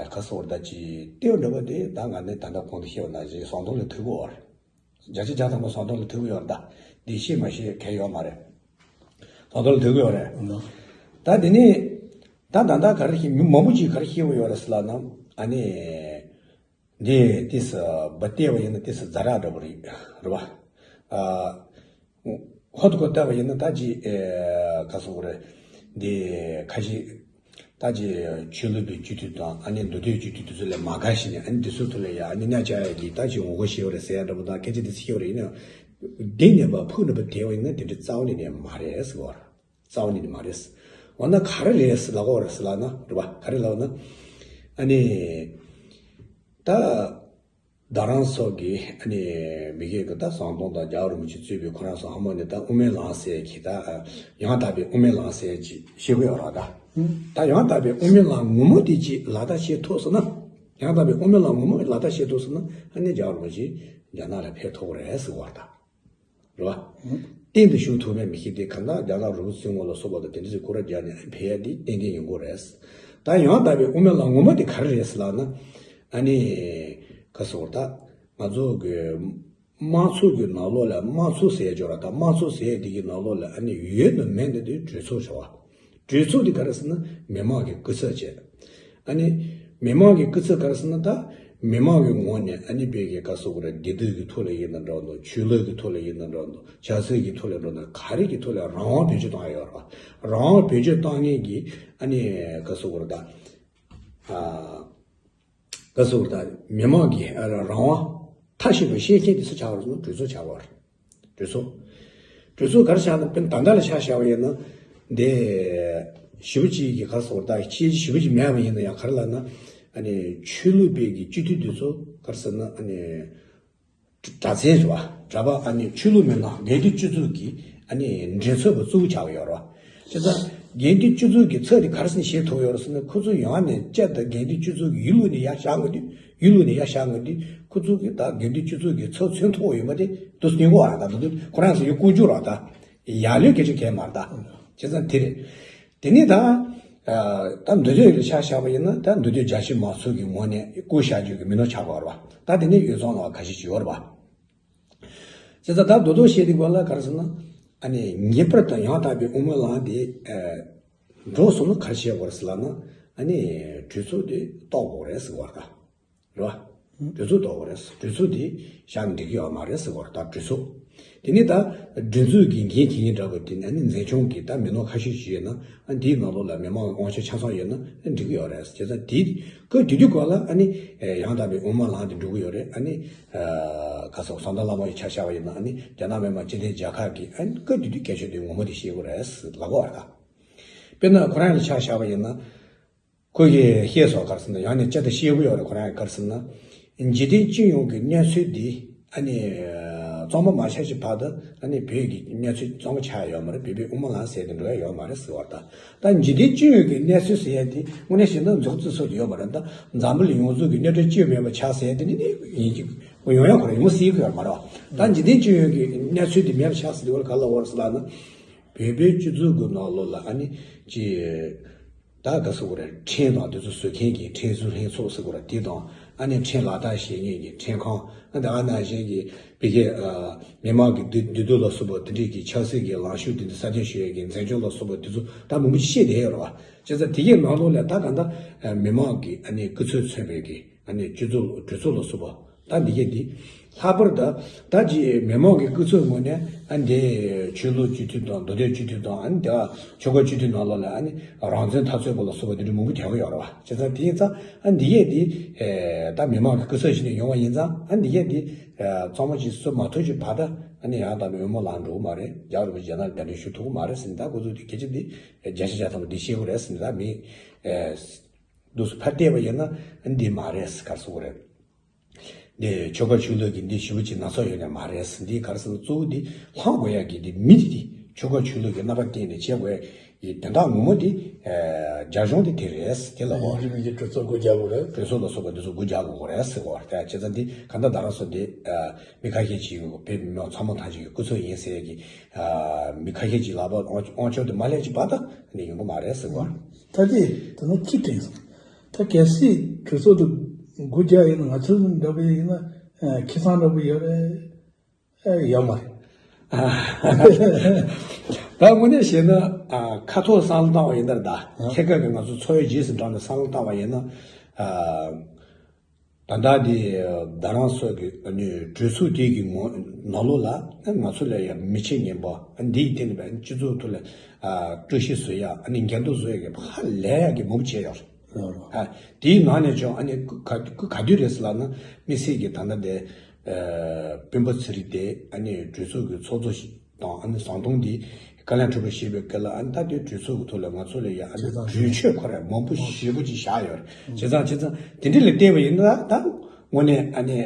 ཁ་སོར་ད་ཅི་ལྟེ་བ་འདྲ་པོ་དེ་ད་ང་ནས་ད་ལྟ་གོང་དུ་བཤད་པ་ནང་བཞིན་བཟང་གཏོང་ལ་ཐུག་གི་ཡོད་རེད། བརྒྱ་ཆ་བརྒྱ་ཐམ་པ་བཟང་གཏོང་ལ་ཐུག་གི་ཡོད་རེད། ད་འདི་ཤེས་མ་ཤེས་གལ་ཡོད་མ་རེད། བཟང་གཏོང་ལ་ཐུག་གི་ཡོད་རེད། ད་འདི་ནི་ད་ད་ད་ག་རེ་ཤེས་མི་མང་པོ་ཅིག་ག་རེ་ཤེས་གི་ཡོད་རེད་ཟེར་ལབ་ན་ཨ་ནི། འདི་ཏིས་བ་ལྟེ་བ་ཡིན་ན་ཏིས་ཛ་དྲག་འདྲ་པོ་རེད་རེད་བ། ཨ་ཧོ་ཏུ་ཁོ་ལྟ་བ་ཡིན་ན་ད་ཅི་ཨེ་ག་སོག་རེད། འདི་ཁ་ཤས་ད་ཅི་ཆོས་ལུགས་པའི་སྤྱི་འཐུས་དང་ཨ་ནི་མདོ་སྟོད་སྤྱི་འཐུས་དེ་ཚོ་ལས་མ་དགའ་ཞིག་ནས་ཨ་ནི་འདི་ཚོ་ཐོག་ལ་ཡ་ཨ་ནི་གནས་བཅའ་ཡ་གི་ད་ཅི་ངོ་རྒོལ་ཞེས་པ་རེད་ཟེར་ཡ་འདྲ་པོ་དང་སྐད་ཆ་འདི་ཚིག་ཡོད་རེད། ཡིན་ན་འདི་ནས་བ་ཕུགས་འདྲ་པོ་དེ་བ་ཡིན་ན་དེ་འདྲ་རྩ་བ་ནས་ནས་མ་རེད་ཟེར་བ་རེད། རྩ་བ་ནས་ནི་མ་རེད། འོ་ན་ག་རེ་རེད་ལབ་གོ་རེད་ལབ་ན་རེད་པ། ག་རེ་ལབ་ན། ཨ་ནི། ད། ད་རང་སོགས་ཀྱི་ཨ་ནི་མི་སྒེར་གྱི་ད་ཟམ་གདོང་དང་རྒྱལ་བ་རིན་པོ་ཆེ་གཙོས་པའི་ཁོ་རང་ཚོ་ཧ་མོ་ནི་ད་དབུ་མའི་ལམ་ཟེར་གྱི་ད་ཡང་དག་པའི་དབུ་མའི་ལམ་ཟེར་གྱི་ཤེས་དགོས་ཡོད་ར་ད། ད་ཡང་དག་པའི་དབུ་མའི་ལམ་ངོ་མ་དེ་ཅིག་ལག་བསྟར་བྱེད་ཐུབ་སོང་ན། ཡང་དག་པའི་དབུ་མའི་ལམ་ངོ་མ་ལག་བསྟར་བྱེད་ཐུབ་སོང་ན་ཨ་ནི་རྒྱལ་བ་རིན་པོ་ཆེ་རྒྱ་ནག་ལ་ཕེབས་ཐུབ་ཀྱི་རེད་ཟེར་བ་ད། རེད་བ། གཏན་དུ་བཞུགས་ཐུབ་པའི་མི་ཞིག་དེ་གང་ལྟར་རྒྱ་ནག་རི་བོ་རྩེ་མོ་ལ་སོགས་པ་དང་དེ་འདྲ་ཞིག་སྐོར་ར་རྒྱག་ནས་ཕེབས་ཡ་དེ་ཏན་ཏན་ཡིན་དགོས་རེད། ད་ཡང་དག་པའི་དབུ་མའི་ལམ་ངོ་མ་དེ་ག་རེ་རེད་ཟེར་ལབ་ན། ཨ་ནི། ག་སོགས་ད། ང་ཚོ་གི། དམངས་གཙོ་གི་ནང་ལོགས་ལ་དམངས་གཙོ་ཟེར་ཡ་ཅོག་ར་ད་དམངས་གཙོ་ཟེར་ཡ་དེ་གི་ནང་ལོགས་ལ་ཨ་ནི་ཡོད་དང་མེད་འདི་དེ་གྲོས་ཚོགས་བྱ་བ། གྲོས་ཚོགས་དེ་ག་རེ་ཟེར་ན་མི་མང་གི་སྐུ་ཚབ་བྱས། ཨ་ནི་མི་མང་གི་སྐུ་ཚབ་ག་རེ་ཟེར་ན་ད་མི་མང་གི་ངོས་ནས་ཨ་ནི་བོད་ཀྱི་ག་སོགས་རེད། བདེ་སྡུག་གི་ཐོག་ལ་ཡིན་ན་འདྲ་འདུག་ཆོས་ལུགས་ཀྱི་ཐོག་ལ་ཡིན་ན་འདྲ་འདུག་ཆབ་སྲིད་ཀྱི་ཐོག་ལ་འགྲོ་ན་ག་རེ་གི་ཐོག་ལ་རང་དབང་བེད་སྤྱོད་བཏང་ཡ་ཡོད་རེད་བ། རང་དབང་བེད་སྤྱོད་བཏང་མཁན་གྱི་ཨ་ནི་ག་སོགས་རེད་ད། ཨ། ག་སོགས་རེད་ད་མི་མང་གི་ཨ་རང་དབང་ཐབས་ཤེས་པ་ཤེས་མཁན་དེ་ཚོ་ཆགས་པ་རེད་ན་གྲོས་ཚོགས་ཆགས་པ་རེད། གྲོས་ཚོགས། གྲོས་ཚོགས་ག་རེ་ཆགས་ན་དཔེར་ན་ད་ལྟ་ལ་ཆ་བཞག་པ་ཡིན་ན། འདི། ཞེ་པོ་ཅིག་གི་ག་སོགས་ད་ཤེས་ཀྱི་ཞེ་པོ་ཅིག་མེད་པ་ཡིན་ན་ཡང་ག་རེ་ལབ་ན། ཨ་ནི་ཆོས་ལུགས་པའི་གི་སྤྱི་འཐུས་དེ་ཚོ་ག་རེ་ཟེར་ན་ཨ་ནི། གྲྭ་ཚན་རེད་བ། གྲྭ་པ་ཨ་ནི་ཆོས་ལུགས་མི་སྣ་དགེ་འདུན་སྤྱི་ཚོགས་ཀྱི་ ཨ་ནི་འགྲན་རྩོད་པ་གཙོ་བོ་ཆགས་ཡོད་རེད་བ། བྱས་ཙང་དགེ་འདུན་སྤྱི་ཚོགས་ཀྱི་ཚབ་དེ་ག་རེ་ཟེར་ནས་བྱེད་ཐུབ་ཡོད་རེད་ཟེར་ན། ཁོ་ཚོ་ཡང་ནས་བསྐྱར་དུ་དགེ་འདུན་སྤྱི་ཚོགས་ཀྱི་ཡུལ་ལུགས་ནས་ཡར་བཞག་དགོས་དུས། ཡུལ་ལུགས་ནས་ཡར་བཞག་དགོས་དུས། ཁོ་ཚོ་གི་ད་དགེ་འདུན་སྤྱི་ཚོགས་ཀྱི་ཚབ་མཚོན་ཐུབ་ཡོད་མ་དེ་དུ་སྙིང་པོ་བ་རེད། ད་དུ་དུ་ཁོ་རང་ཚོ་ཡོད་ཀུན་སྤྱོད་ར། ད་ཡར་ལོས་སྐད་ཆ་གས་མ་རེད། ད་བྱས་ཙང་དེ་རེད། དེ་ནས་ད་ད་མདོ་སྟོད་ལ་ཆ་བཞག་པ་ཡིན་ན། ད་མདོ་སྟོད་རྒྱ་ཆེ་མང་ཚོགས་ཀྱི་ངོས་ནས་བཀོད་བཞག་རྒྱུ་གི་མི་ནོར་ཆགས་པ་རེད་བ། ད་དེ་ནས་ཡུལ་ཚང་ལ་ཁ་ཤས་ཤིག་ཡོད་རེད་བ། བྱས་ཙང་ད་མདོ་སྟོད་བཤད་དུས་སྐོར་ལ་ག་རེ་ཟེར་ན། ཨ་ནི་ངེས་པར་དུ་ཡང་དག་པའི་དབུ་མའི་ལམ་དེ་འགྲོ་སོང་ན་ག་རེ་བྱེད་དགོས་རེད་ཟེར་ལབ་ན། ཨ་ནི་གྲོས་ཚོགས་དེ་གཏོར་དགོས་རེད་ཟེར་བ་ད་རེད་བ། གྲོས་ཚོགས་གཏོར་དགོས་རེད། གྲོས་ཚོགས་དེ་བཞག་ན་འགྲིག་གི་ཡོད་མ་རེད་ཟེར་བ་ད་གྲོས་ཚོགས། དེ་ནས་ད་སྒྲིག་འཛུགས་ཀྱི་འགན་འཁྱེར་མཁན་འདྲ་པོ་དེ་ནས་ཨ་ནི་འཛིན་སྐྱོང་གི་ད་མི་སྣ་ཁ་ཤས་ཤིག་ཡོད་ན། ཨ་ནི་དེའི་ནང་ལོགས་ལ་མི་མང་དབང་ཆ་ཆ་ཚང་ཡོད་ན་ཨ་འགྲིག་གི་ཡོད་རེད། བྱས་ཙང་དེ་སྐབས་དེ་དུས་སྐོར་ལ་ཨ་ནི་ཡང་དག་པའི་དབུ་མའི་ལམ་དེ་འགྲོ་གི་ཡོད་རེད། ཨ་ནི་ག་ཟེར། བཟང་མདོ་བླ་མ་ཡི་ཆ་བཞག་པ་ཡིན་ན། ཨ་ནི་རྒྱ་ནག་མི་དམངས་སྤྱི་མཐུན་རྒྱལ་ཁབ་ཀྱི་ཨ་ནི་སྐབས་དེ་དུས་སྐད་ཆ་དེ་ངོ་མ་དེ་བཤད་དགོས་རེད་ལབ་དགོས་རེད་ད། དཔེར་ན་ཁོ་རང་ལ་ཆ་བཞག་པ་ཡིན་ན། ཁོ་གིས་བཤད་སོང་། ག་རེ་ཟེར་ན། ཡང་ནས་བསྐྱར་དུ་བཤད་ཀྱི་ཡོད་རེད། ཁོ་རང་ག་རེ་ཟེར་ན། འཇིག་རྟེན་སྤྱི་ཡོངས་ཀྱི་གནས་ཚུལ་འདི་ཨ་ནི་གཙང་མ་མ་ཆགས་ཤིག་བར་དུ་ཨ་ནི་བོད་ཀྱི་གནས་ཚུལ་གཙང་མ་ཆགས་ཡོད་མ་རེད། བོད་པའི་དབུ་མའི་ལམ་ཟེར་དེ་འགྲོ་ཡ་ཡོད་མ་རེད་ཟེར་བ་ད། ད་འཇིག་རྟེན་སྤྱི་ཡོངས་ཀྱི་གནས་ཚུལ་ཟེར་ཡ་དེ་དངོས་གནས་བཤད་ན་འཛུགས་རྩིས་སོགས་ཀྱི་ཡོད་མ་རེད། ད་འཛམ་བུ་གླིང་ཡོངས་རྫོགས་ཀྱི་གནས་སྐབས་སྤྱི་ཡོངས་མེད་པ་ཆགས་ཟེར་ཡ་དེ་ནི་ནི་ཡིན་གྱི་ཡོང་ཡ་ཁོ་རང་ཡོང་སྲིད་ཀྱི་ཡོད་མ་རེད་བ། ད་འཇིག་རྟེན་སྤྱི་ཡོངས་ཀྱི་གནས་ཚུལ་དེ་མེད་པ་ཆགས་ཟེར་དུས་སྐབས་ལ་ག་རེ་ལབ་དགོས་རེད་ཟེར་ལབ་ན། བོད་པའི་སྤྱི་ཚོགས་ཀྱི་ནང་ལོགས་ལ་ཨ་ནི་ཅི། ད་ག་ཟེར་དགོས་རེད། ཕྲན་དང་དེ་ཚོ་བཟོ་མཁན་གྱི་ཕྲན་བཟོ་ལྷན་ཚོགས་ཟེར་དགོས་རེད། དེ་དང་ཨ་ནི་ཕྲན་ལག་བསྟར་བྱེད་མཁན་གྱི་ཕྲན་ཁང་། ཨ་ནི་ཨ་ནང་བཞིན་གྱི་བོད་ཀྱི་མི་མང་གི་འདུས་འདུས་སྡོད་ལ་སོགས་པ་དེ་འདྲས་ཀྱི་ཆབ་སྲིད་ཀྱི་ལངས་ཕྱོགས་དེ་འདྲ་གསར་བརྗེ་ཞུ་ཡས་ཀྱི་འཛིན་སྐྱོང་ལ་སོགས་པ་དེ་ཚོ་ད་མང་པོ་ཞིག་བཤད་བསྡད་ཡོད་རེད་བ། བྱས་ཙང་དེ་གའི་ནང་ལོགས་ལ་ད་གང་ལྟར་མི་མང་གི་ཨ་ནི་སྐུ་ཚབ་མཚོན་པའི་གི་ཨ་ནི་སྤྱི་ཚོགས་གྲོས་ཚོགས་ལ་སོགས་པ། ད་འདི་གས་འདི། ལྷག་པར་དུ་ད་ཅི་མི་མང་གི་སྐུ་ཚབ་ངོས་ནས་ཨ་འདི་ཆོས་ལུགས་སྤྱི་འཐུས་དང་མདོ་སྟོད་སྤྱི་འཐུས་དང་། ཨ་ནི་དེ་ཆོལ་ཁ་སྤྱི་འཐུས་ནང་ལོགས་ལ་ཨ་ནི་རང་བཙན་འཐབ་རྩོད་པ་ལ་སོགས་པ་འདི་འདྲ་མང་པོ་བྱེད་ཀྱི་ཡོད་རེད་བ། བྱས་ཙང་དེ་ཡིན་ཙང་ཨ་འདི་གས་འདི་ད་མི་མང་གི་སྐུ་ཚབ་ཞིག་ནས་ཡོང་བ་ཡིན་ཙང་། ཨ་འདི་གས་འདི་གཙང་མ་ཅིག་བཟོ་མ་ཐུབ་ཅིག་བར་ད་ཨ་ནི་ཡང་དག་པའི་དབུ་མའི་ལམ་འགྲོ་གི་མ་རེད། རྒྱ་རིན་པོ་ཆེ་རྒྱ་ནག་ལ་གདན་འདྲེན་ཞུ་ཐུབ་ཀྱི་མ་རེད་ཟེར་ནས། ད་ཁོ་ཚོས་དེ་སྐད་ཆ་འདི་བརྒྱ་ཆ་བརྒྱ་ཐམ་པ་འདི་བཤད་དགོས་རེད་ཟེར་ནས། ད་མི་འདུག་སེ་ཕར་བལྟས་པ་ཡིན་ན་འདི་མ་རེད་ཟེར། ག་རེ་ཟེར་དགོས་རེད། འདི་ཆོལ་ཁ་ཆོས་ལུགས་ཀྱི་འདི་ཞེ་པོ་ཅིག་ན་ཚ་ཡོད་ནི་མ་རེད་ཟེར། འདི་ག་རེ་ཟེར་ན། གཙོ་བོ་འདི་ལྷག་དགོས་ཡ་གི་འདི་མི་འདི་འདི་ཆོལ་ཁ་ཆོས་ལུགས་ཀྱི་རྣམ་པ་བསྟན་ནས་བྱེད་དགོས་ཡ་གི་དོན་དག་ངོ་མ་འདི་རྒྱབ་ལྗོངས་འདི་དེ་རེད་ཟེར། དེ་ལ་གོ། ཡིན་གཅིག་མིན་གཅིག་གྲོས་ཚོགས་སྒོ་རྒྱག་དགོས་རེད། གྲོས་ཚོགས་ལ་སོགས་པ་འདི་ཚོ་སྒོ་རྒྱག་དགོས་རེད་ཟེར་གོ། ད་བྱས་ཙང་འདི་ག་འདྲ་ད་རང་སོ་འདི་མི་ཁ་ཤས་ཅིག་བོད་མི་མང་ཚང་མ་ཐམས་ཅད་ཀྱི་སྐུ་ཚབ་ཡིན་ཟེར་ཡ་གི་མི་ཁ་ཤས་ཅིག་ལག་པ་དབང་ཆ་དེ་མ་ལེན་ཅིག་བར་ད་ནི་ཡོང་གི་མ་རེད་ཟེར་གོ། ད་དེ་ད་ནི་ཅི་དྲན་སོང་། ད་གལ་སྲིད་གྲོས་ཚོགས་དེ་སྒོ་རྒྱག་ཡིན་ན། ང་ཚོ་འདྲ་པོ་ཡིན་ན་ཨ་ཁེ་བཟང་འདྲ་པོ་ཡོད་རེད། ཨ་ཡོད་མ་རེད། ད་དངོས་གནས་བཤད་ན་ཨ་ཁ་ཐོག་བསམ་བློ་བཏང་བ་ཡིན་ན་རེད། ད་ཨ་ཐད་ཀར་གྱི་ང་ཚོ་འཚོ་བའི་རྗེས་སུ་འབྲངས་ནས་བསམ་བློ་བཏང་བ་ཡིན་ན། ཨ་ད་ལྟ་འདི་རྡ་རམ་ས་གི་ཨ་ནི་གྲོས་ཚོགས་དེ་གི་ངོ་ནང་ལོགས་ལ་ང་ཚོ་ལ་ཡང་མི་ཆེ་ངན་པ་འདིའི་སྟེང་ནས་སྤྱི་ཚོགས་ཐོག་ལ་ཨ་དཀྲུག་ཤིང་བཟོ་ཡ། ཨ་ནི་འགལ་ཟླ་བཟོ་ཡ་གི་ཧ་ལས་ཡ་གི་མང་པོ་བྱས་ཡོད་རེད། ཨ་དེའི་ནང་ནས་ཀྱང་ཨ་ནི་ག་ག་དུས་རེད་ཟེར་ལབ་ན། དམིགས་བསལ་གྱི་ད་ལྟ་དེ་ཨ་སྤེན་པ་ཚེ་རིང་དེ་ཨ་ནི་གྲོས་ཚོགས་ཀྱི་ཚོགས་གཙོ་ཞིག་དང་། ཨ་ནི་ཟམ་གདོང་འདི་བཀའ་བློན་ཁྲི་པ་བཞེས་པའི་སྐབས་ལ། ཨ་ནི་ད་ལྟའི་གྲོས་ཚོགས་ཀྱི་ཐོག་ལ་ང་ཚོ་ལ་ཡ་ཨ་ནི་བྱས་ཙང་གྲོས་ཆོད་ཁོ་རང་མང་པོ་ཞེ་པོ་ཅིག་བཞག་ཡོད་རེད། བྱས་ཙང་བྱས་ཙང་དེ་འདྲ་ལ་བལྟས་པ་ཡིན་ན། ད་དངོས་གནས་ཨ་ནི་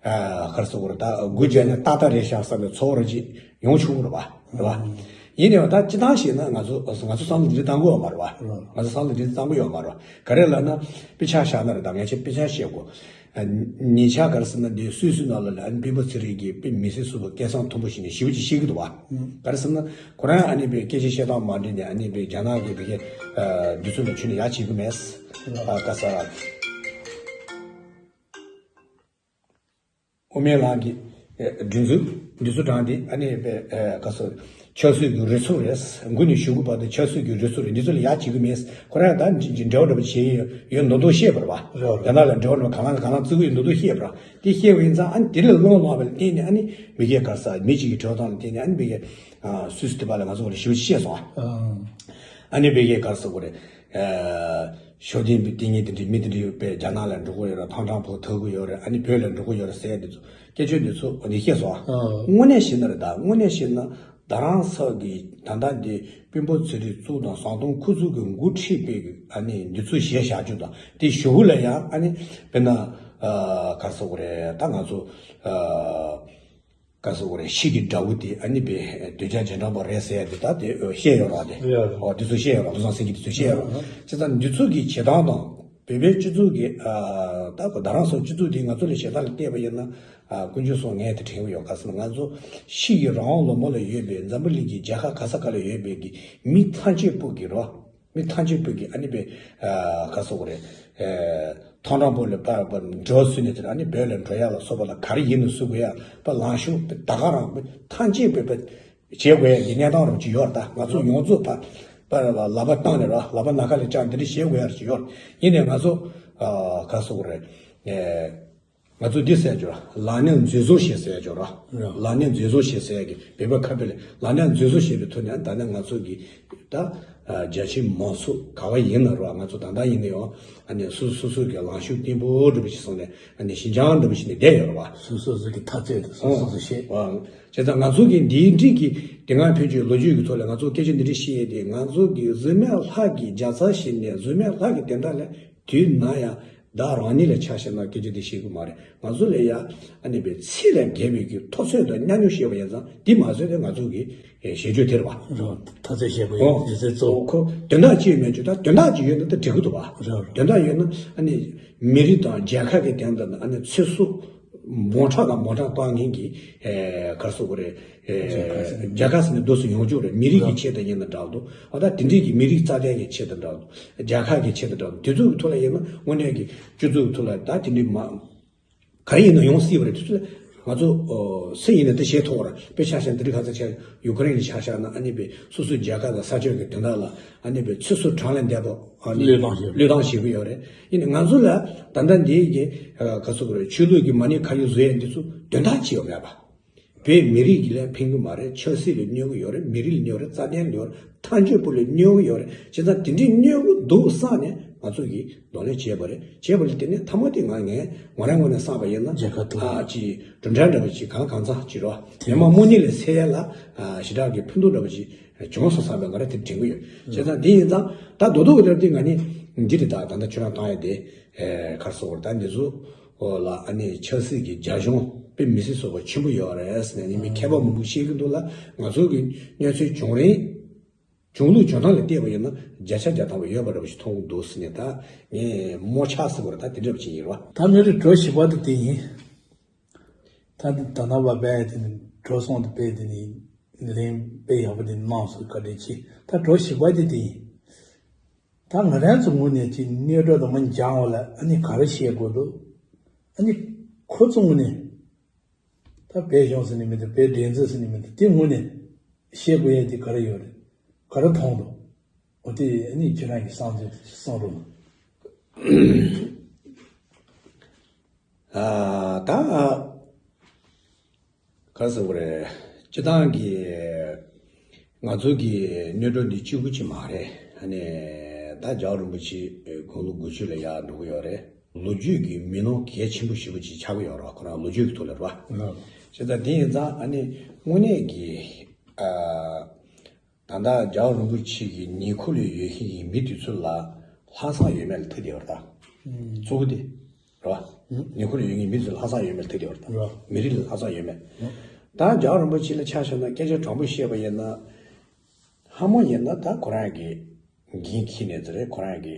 ཨ་ག་རེ་ཟེར་དགོས་རེད། ད་སྒོ་རྒྱག་ནས་ཏག་ཏག་རེད་ཤག་བསམ་པའི་ཚོར་བ་ཅིག་ཡོང་ཆོག་གི་རེད་བ། རེད་བ། ཡིན་ནའང་ད་སྤྱིར་བཏང་བཤད་ན་ང་ཚོ་ང་ཚོ་བསམ་བློ་འདི་འདྲ་བཏང་གི་ཡོད་མ་རེད་བ། ང་ཚོ་བསམ་བློ་འདི་འདྲ་བཏང་གི་ཡོད་མ་རེད་བ། ག་རེ་ལབ་ན་དཔེ་ཆ་བཞག་ན་རེད། ད་ངས་ཆ་དཔེ་ཆ་བཤད་དགོས། ཨ་ཉེ་ཆར་ག་རེ་ཟེར་ན་འདི་སུད་སི་ནང་ལ་ལ་ཨ་ནི་སྤེན་པ་ཚེ་རིང་གིས་དཔེ་མི་སེར་ཚོ་ལ་སྐད་གསང་མཐོན་པོ་ཞིག་ནས་ཞེ་པོ་ཅིག་བཤད་ཀྱི་འདུག་བ། ག་རེ་ཟེར་ན་ཁོ་རང་ཨ་ནི་དཔེ་སྐད་ཆ་བཤད་སྟངས་མ་འགྲིག་ནས། ཨ་ནི་དཔེ་རྒྱ་ནག་གི་དཔེ་གི་ཨ་འདི་ཚོ་ལ་ཁྱོན་ནས་ཡ་བྱེད་གི་མེད། ཨ་ག་ས་དབུ་མའི་ལམ་གྱི་ཨེ་སྒྲིག་འཛུགས་འདི་ཚོ་དྲངས་ཏེ། ཨ་ནི་དཔེ་ཨེ་ག་ཚོད་ཆབ་སྲིད་ཀྱི་རུ་ཚོགས་རེད། འགོ་ནས་གཞུག་གི་བར་དུ་ཆབ་སྲིད་ཀྱི་རུ་ཚོགས་རེད། འདི་ཚོ་ལ་ཡ་བྱེད་གི་མེད། ཁོ་རང་ད་འབྲེལ་བ་འདྲ་པོ་བྱེད་ཡོད་མདོག་མདོག་བཤད་པ་རེད་བ། རྒྱ་ནག་ལ་འབྲེལ་བ་འདྲ་པོ་གང་ལ་གང་ལ་བརྩི་གི་ཡོད་མདོག་མདོག་བཤད་པ་རེད། དེ་བཤད་པ་ཡིན་ཙང་། ཨ་ནི་དེ་ལ་བློ་ལངས་པ་ལ་བརྟེན་ནས། ཨ་ནི་མི་སྒེར་ག་ས་མི་གཅིག་གི་གྲོས་ཐོག་ལ་བརྟེན་ནས། ཨ་ནི་མི་སྒེར་སུད་སི་དེ་པ་ལ་ང་ཚོ་ལ་ཞེ་པོ་ཅིག་བཤད་སོང་། ཨ་ནི་མི་སྒེར་ག་ས་གོ་རེད། ཤོག་ལྡན་པའི་དེ་ཉིད་དེ་འདྲའི་མི་དེ་འདྲའི་དཔེ་རྒྱ་ནག་ལ་འགྲོ་གི་ཡོད་རེད། ཐང་ཀྲང་ཕུ་ཐུག་གི་ཡོད་རེད། ཨ་ནི་བོད་ལ་འགྲོ་གི་ཡོད་རེད་ཟེར་ཡ་འདི་ཚོ། སྐད་ཆ་འདི་ཚོ་འདི་བཤད་སོང་། ཨ་དངོས་གནས་བཤད་ན་རེད། ད་དངོས་གནས་བཤད་ན་རྡ་རམ་ས་གི་ད་ལྟ་འདི་སྤེན་པ་ཚེ་རིང་གཙོས་དང་ཟམ་གདོང་ཁོ་ཚོ་གི་འགོ་ཁྲིད་པའི་ཨ་ནི་འདི་ཚོ་གཞི་བཞག་རྒྱུ་དང་། དེ་གཞུག་གུ་ལ་ཡང་ཨ་ནི་དཔེར་ན་ཨ་ག་རེ་ཟེར་དགོས་རེད། ད་ང་ཚོ་ཨ། ག་ཟེར་དགོས་རེད། ཤིག་གི་དགྲ་བོ་དེ་ཨ་ནི་པའི་གདུལ་བྱ་རྗེས་འབྲང་པ་རེད་ཟེར་ཡ་དེ་ད་དེ་བཤད་ཡོད་ར་དེ། ཡོད་རེད། ཨོ་དེ་ཚོ་བཤད་ཡོད་ར། བློ་བཟང་སེང་གེ་དེ་ཚོ་བཤད་ཡོད་ར། ཨ་ཨ། བྱས་ཙང་འདི་ཚོ་གི་བྱེད་སྟངས་དང་བོད་པའི་སྤྱི་ཚོགས་ཀྱི་ཨ་ད་གོ་རྡ་རམ་ས་སྤྱི་ཚོགས་འདི་ང་ཚོ་ལ་བྱེད་སྟངས་ལ་བལྟས་པ་ཡིན་ན། ཨ་དཀོན་མཆོག་གསུམ་ངས་དེ་དྲན་གྱི་ཡོད། ག་ཟེར་ན་ང་ཚོ་ཕྱི་ཡི་རང་དབང་ལོ་མོ་ལ་ཡོད་པའི་འཛམ་བུ་གླིང་གི་རྒྱལ་ཁབ་ག་ས་ག་ལ་ཡོད་པའི་གི་མི་ཐམས་ཅད་པོ་གི་རོ། མི་ཐམས་ཅད་པོ་གི་ཨ་ནི་པའི་ཨ་ག་ཟེར་དགོས་རེད། ཨ་ཐོང་ཀྲང་པོ་ལ་པ་པ་འགྲོ་ཚུལ་ནས་དེ་ཨ་ནི་བོད་ལ་འགྲོ་ཡ་ལ་སོགས་པ་ལ་ག་རེ་ཡིན་ནས་སུ་དགོས་ཡ་པ་ལངས་ཤོག་ད་ག་རང་པ་ཐམས་ཅད་པོ་པ་བྱེད་དགོས་ཡ་གི་གནས་སྟངས་རང་ཅིག་ཡོད་རེད། ད་ང་ཚོ་ཡོངས་རྫོགས་པ་པ་ལ་ལག་པ་བཏང་ནས་ར་ལག་པ་ན་ཁ་ལ་བཅག་འདི་འདྲ་བྱེད་དགོས་ཡ་ཅིག་ཡོད་རེད། ཡིན་ནའི་ང་ཚོ་ཨ་ག་ཟེར་དགོས་རེད། ཨ། ང་ཚོ་འདི་ཟེར་ཡ་ཅིག་ཡོད་ར། ལག་ནས་མཛེས་བཟོ་བྱེད་ཟེར་ཡ་ཅིག་ཡོད་ར། ར། ལག་ནས་མཛེས་བཟོ་བྱེད་ཟེར་ཡ་གི་བོད་པ་ཁ་དཔེ་ལ་ལག་ནས་མཛེས་བཟོ་བྱེད་པའི་ཐོག་ནས་ད་ནི་ང་ཚོ་གི་ད་རྒྱ་ཆེ་མང་ཚོགས་ག་བ་ཡིན་ན་ར། ང་ཚོ་ད་ལྟ་ཡིན་ན་ཡང་ཨ་ནི་སོ་སོ་སོ་སོ་གི་ལངས་ཕྱོགས་བརྟན་པོ་འདྲ་པོ་ཞིག་བཟུང་ནས་ཨ་ནི་ཞི་འཇམ་འདྲ་པོ་ཞིག་ནས་བསྡད་ཡོད་ར་བ། སོ་སོ་སོ་གི་འཐབ་རྩོད་དེ་སོ་སོ་སོ་བྱེད། ཨ། བྱས་ཙང་ང་ཚོ་གི་འདིའི་འགྲིག་གི་དེ་སྔ་ཕན་ཆད་ལོ་རྒྱུས་ཀྱི་ཐོག་ལ་ང་ཚོ་སྐད་ཆ་འདི་འདྲ་བཤད་ཡས་དེ། ང་ཚོ་གི་བཟོད་མེད་ལྷ་གི་རྒྱལ་ཚབ་ཞིག་ནས་བཟོད་མེད་ལྷ་གི་དེ་འདྲ་ལས་དུས་ན་ཡང་། བདག་རང་ཉིད་ལ་ཆ་བཞག་ན་སྐད་ཆ་འདི་བཤད་གི་མ་རེད། ང་ཚོ་ལ་ཡ་ཨ་ནི་པའི་ཚད་ལས་བརྒལ་བའི་གི་མཐོ་ཚད་དང་མཉམ་མྱོང་བཤད་པ་ཡིན་ཙང་འདི་མ་ཟད་དེ་ང་ཚོ་གི་ཞེ་བརྗོད་དེ་རེད་བ། རོ། ཐ་ཚད་བཤད་དགོས་ཡོད་ཨོ། དེ་ཚད་གཙོ་བོ། ཁོ་དོན་དག་ཅིག་མེད་ཅུ་ད་དོན་དག་ཅིག་ཡོད་ན་ད་འགྲིག་གི་འདུག་བ། རོ། དོན་དག་ཡོད་ན་ཨ་ནི་མི་རིགས་དང་རྒྱལ་ཁབ་ཀྱི་དོན་དག་ཨ་ནི་ཚེ་སྲོག་འབུམ་ཕྲག་དང་འབུམ་ཕྲག་གཏོང་མཁན་གྱི་ག་རེ་ཟེར་དགོས་རེད། རྒྱལ་ཁབ་ཟེར་ནས་འདུག་སེ་ཡོང་རྒྱུ་རེད། མི་རིགས་ཀྱི་ཆེད་དུ་ཡིན་ན་འདྲ་འདུག་ཨ་ད་དེ་འདྲས་ཀྱི་མི་རིགས་རྩ་དོན་གྱི་ཆེད་དུ་འདྲ་འདུག་རྒྱལ་ཁབ་ཀྱི་ཆེད་དུ་འདྲ་འདུག་དེ་ཚོ་གི་ཐོག་ལ་ཡིན་ན་དངོས་གནས་ཀྱི་སྤྱི་ཚོགས་ཀྱི་ཐོག་ལ་ད་དེ་འདྲས་མ་ག་རེ་ཡིན་ན་ཡོང་སྲིད་པ་རེད། དེ་ཚོ་ལ་ང་ཚོ་སུ་ཡིན་ན་དེ་བྱེད་ཐུབ་པ་རེད། དཔེ་ཆ་བཞག་ན་དེ་རིང་ཁ་སང་ཆ་ཡུ་ཀེ་རེན་ལ་ཆ་བཞག་ན་ཨ་ནི་པའི་སོ་སོའི་རྒྱལ་ཁབ་དང་ས་ཆ་གི་དོན་དག་ལ་ཨ་ནི་པའི་ཚེ་སྲོག་གྲངས་ལས་འདས་པ་ཨ་ནི་བློས་བཏང་བྱེད་བློས་བཏང་བྱེད་ཀྱི་ཡོད་རེད། ཡིན་ནའི་ང་ཚོ་ལ་ད་ལྟ་འདི་གི་ག་ཚོད་དགོས་རེད། ཆོས་ལུགས་ཀྱི་མ་ཎི་ཁ་ཡོད་བཟོ་ཡས་འདི་ཚོ་དོན་དག་ཅི་ཡོད་མེད་པ། བོད་མི་རིགས་ཀྱི་ལ་ཕན་གྱི་མ་རེད། ཆབ་སྲིད་ལ་གནོད་ཀྱི་ཡོད་རེད། མི་རིགས་ལ་གནོད་རེད། རྩ་དོན་ལ་གནོད་རེད། ཐམས་ཅད་པོ་ལ་གནོད་ཀྱི་ཡོད་རེད། བྱས་ཙང་དེ་འདྲའི་གནོད་ཀྱི་འདུག་བསམ་ནས་ང་ཚོ་གིས་གདོང་ལེན་བྱས་པ་རེད། བྱས་པ་ལ་དེ་ནས་མཐའ་མ་དེ་ང་ངས་ང་རང་ངོས་ནས་བསམ་པ་ཡིན་ན་རྒྱལ་ཁ་ཐོབ། ཨ་ཅི་གྲུབ་འབྲས་འདྲ་པོ་ཅིག་གང་གང་ཚང་ཅིག་རོ། མི་མང་དམོད་གཉིད་ལ་སད་ཡ་ལ་ཨ་ཞེ་དྲག་གི་ཕན་ཐོགས་འདྲ་པོ་ཅིག་བྱུང་སོང་བསམ་པའི་ང་རང་དེ་དྲན་གྱི་ཡོད། བྱས་ཙང་དེ་ཡིན་ཙང་ད་རྡོག་རྡོག་གི་ལབ་དེ་ང་ནི་འདི་རེད། ད་ད་ལྟ་ཁྱོད་རང་བཏང་ཡ་དེ་ཨེ་ག་རེ་ཟེར་དགོས་རེད། ད་འདི་ཚོ། འོ་ལ་ཨ་ནི་ཆབ་སྲིད་ཀྱི་རྒྱབ་ལྗོངས་དཔེ་མི་སྲིད་བཟོ་བ་ཆེན་པོ་ཡོད་རེད་ཟེར་ནས་ནི་མི་མཁས་པ་མང་པོ་བཤད་ཀྱི་འདུག་ལ། ང་ཚོ་གི་གནས་ཚུལ་བྱུང་རིང་བྱུང་ལུགས་བྱུང་སྟངས་ལ་བལྟས་པ་ཡིན་ན་བརྒྱ་ཆ་བརྒྱ་ཐམ་པ་ཡོད་པ་འདྲ་པོ་ཞིག་མཐོང་གི་འདུག་ཟེར་ནས། ད་ངས་རྨོ་ཆགས་ཟེར་བ་རེད། ད་དེ་འདྲ་པོ་ཞིག་ཡིན་རེད་བ། ད་མི་རེ་གྲོ་ཞིབ་པ་དེ་དེ་ཡིན། ད་ད་ད་ན་བ་བས་དེ་ནི་གྲོ་སོང་དེ་པས་དེ་ནི་ལན་དཔེ་ཡག་པོ་དེ་གནང་སོང་། བཀའ་དྲིན་ཆེ། ད་གྲོ་ཞིབ་པ་དེ་དེ་ཡིན། ད་ང་རང་ཚོ་ངོས་ནས་ཅིག་གནོད་གྲོགས་དང་མ་འགྱངས་བ་ལ་ཨ་ནི་ག་རེ་བཤད་དགོས་འདུག་ཨ་ནི་ཁོ་ཚོ་ངོས་ནས་ད་བོད་གཞུང་ཟེར་ནི་མི་འདུག་བོད་སྒྲིག་འཛུགས་ཟེར་ནི་མི་འདུག་དེ་ངོས་ནས་བཤད་དགོས་ཡ་དེ་ག་རེ་ཡོད་རེད། ག་རེ་མཐོང་འདུག་འོ་དེ་ཨ་ནི་ཁྱེད་རང་གི་བསམ་ཚུལ་གསུང་རོགས་གནང་། ཨ་ད། ག་རེ་ཟེར་དགོས་རེད། སྤྱིར་བཏང་གི་ང་ཚོ་གི་གནོད་གྲོགས་འདི་གཅིག་པུ་གཅིག་མ་རེད། ཨ་ནི་ད་རྒྱལ་བ་རིན་པོ་ཆེ་དགུང་ལོ་དགུ་བཅུ་ལ་ཡར་འགྲོ་གི་ཡོད་རེད། ལོ་རྒྱུས་ཀྱི་མི་སྣ་གལ་ཆེན་པོ་ཞེ་པོ་ཅིག་ཆགས་ཀྱི་ཡོད་རེད། ཁོ་རང་ལོ་རྒྱུས་ཀྱི་ཐོག་ལ་རེད་བ། ཨ། བྱས་ཙང་དེ་ཡིན་ཙང་ཨ་ནི་དངོས་གནས་ཀྱི་ཨ། ད་ལྟ་རྒྱལ་བ་རིན་པོ་ཆེ་གི་ཉེ་འཁོར་ལ་ཡོད་མཁན་གྱི་མི་དེ་ཚོ་ལ་ལྷག་བསམ་ཡོད་མེད་ལ་ཐུག་བསྡད་ཡོད་རེད་ད། ཨུམ། གཙོ་བོ་དེ་རེད་བ། ཨུམ། ཉེ་འཁོར་ལ་ཡོད་མཁན་མི་ཚོ་ལ་ལྷག་བསམ་ཡོད་མེད་ལ་ཐུག་བསྡད་ཡོད་རེད་ད། རེད། མི་རིགས་ལ་ལྷག་བསམ་ཡོད་མེད། ཨུམ། ད་རྒྱལ་བ་རིན་པོ་ཆེ་ལ་ཆ་བཞག་ན་སྐད་ཆ་དྲང་པོ་བཤད་པ་ཡིན་ན། ལྷ་མོ་ཡིན་ན་ད་ཁོ་རང་གི་འགན་འཁྱེར་ནས་ཚེ་རེད། ཁོ་རང་གི་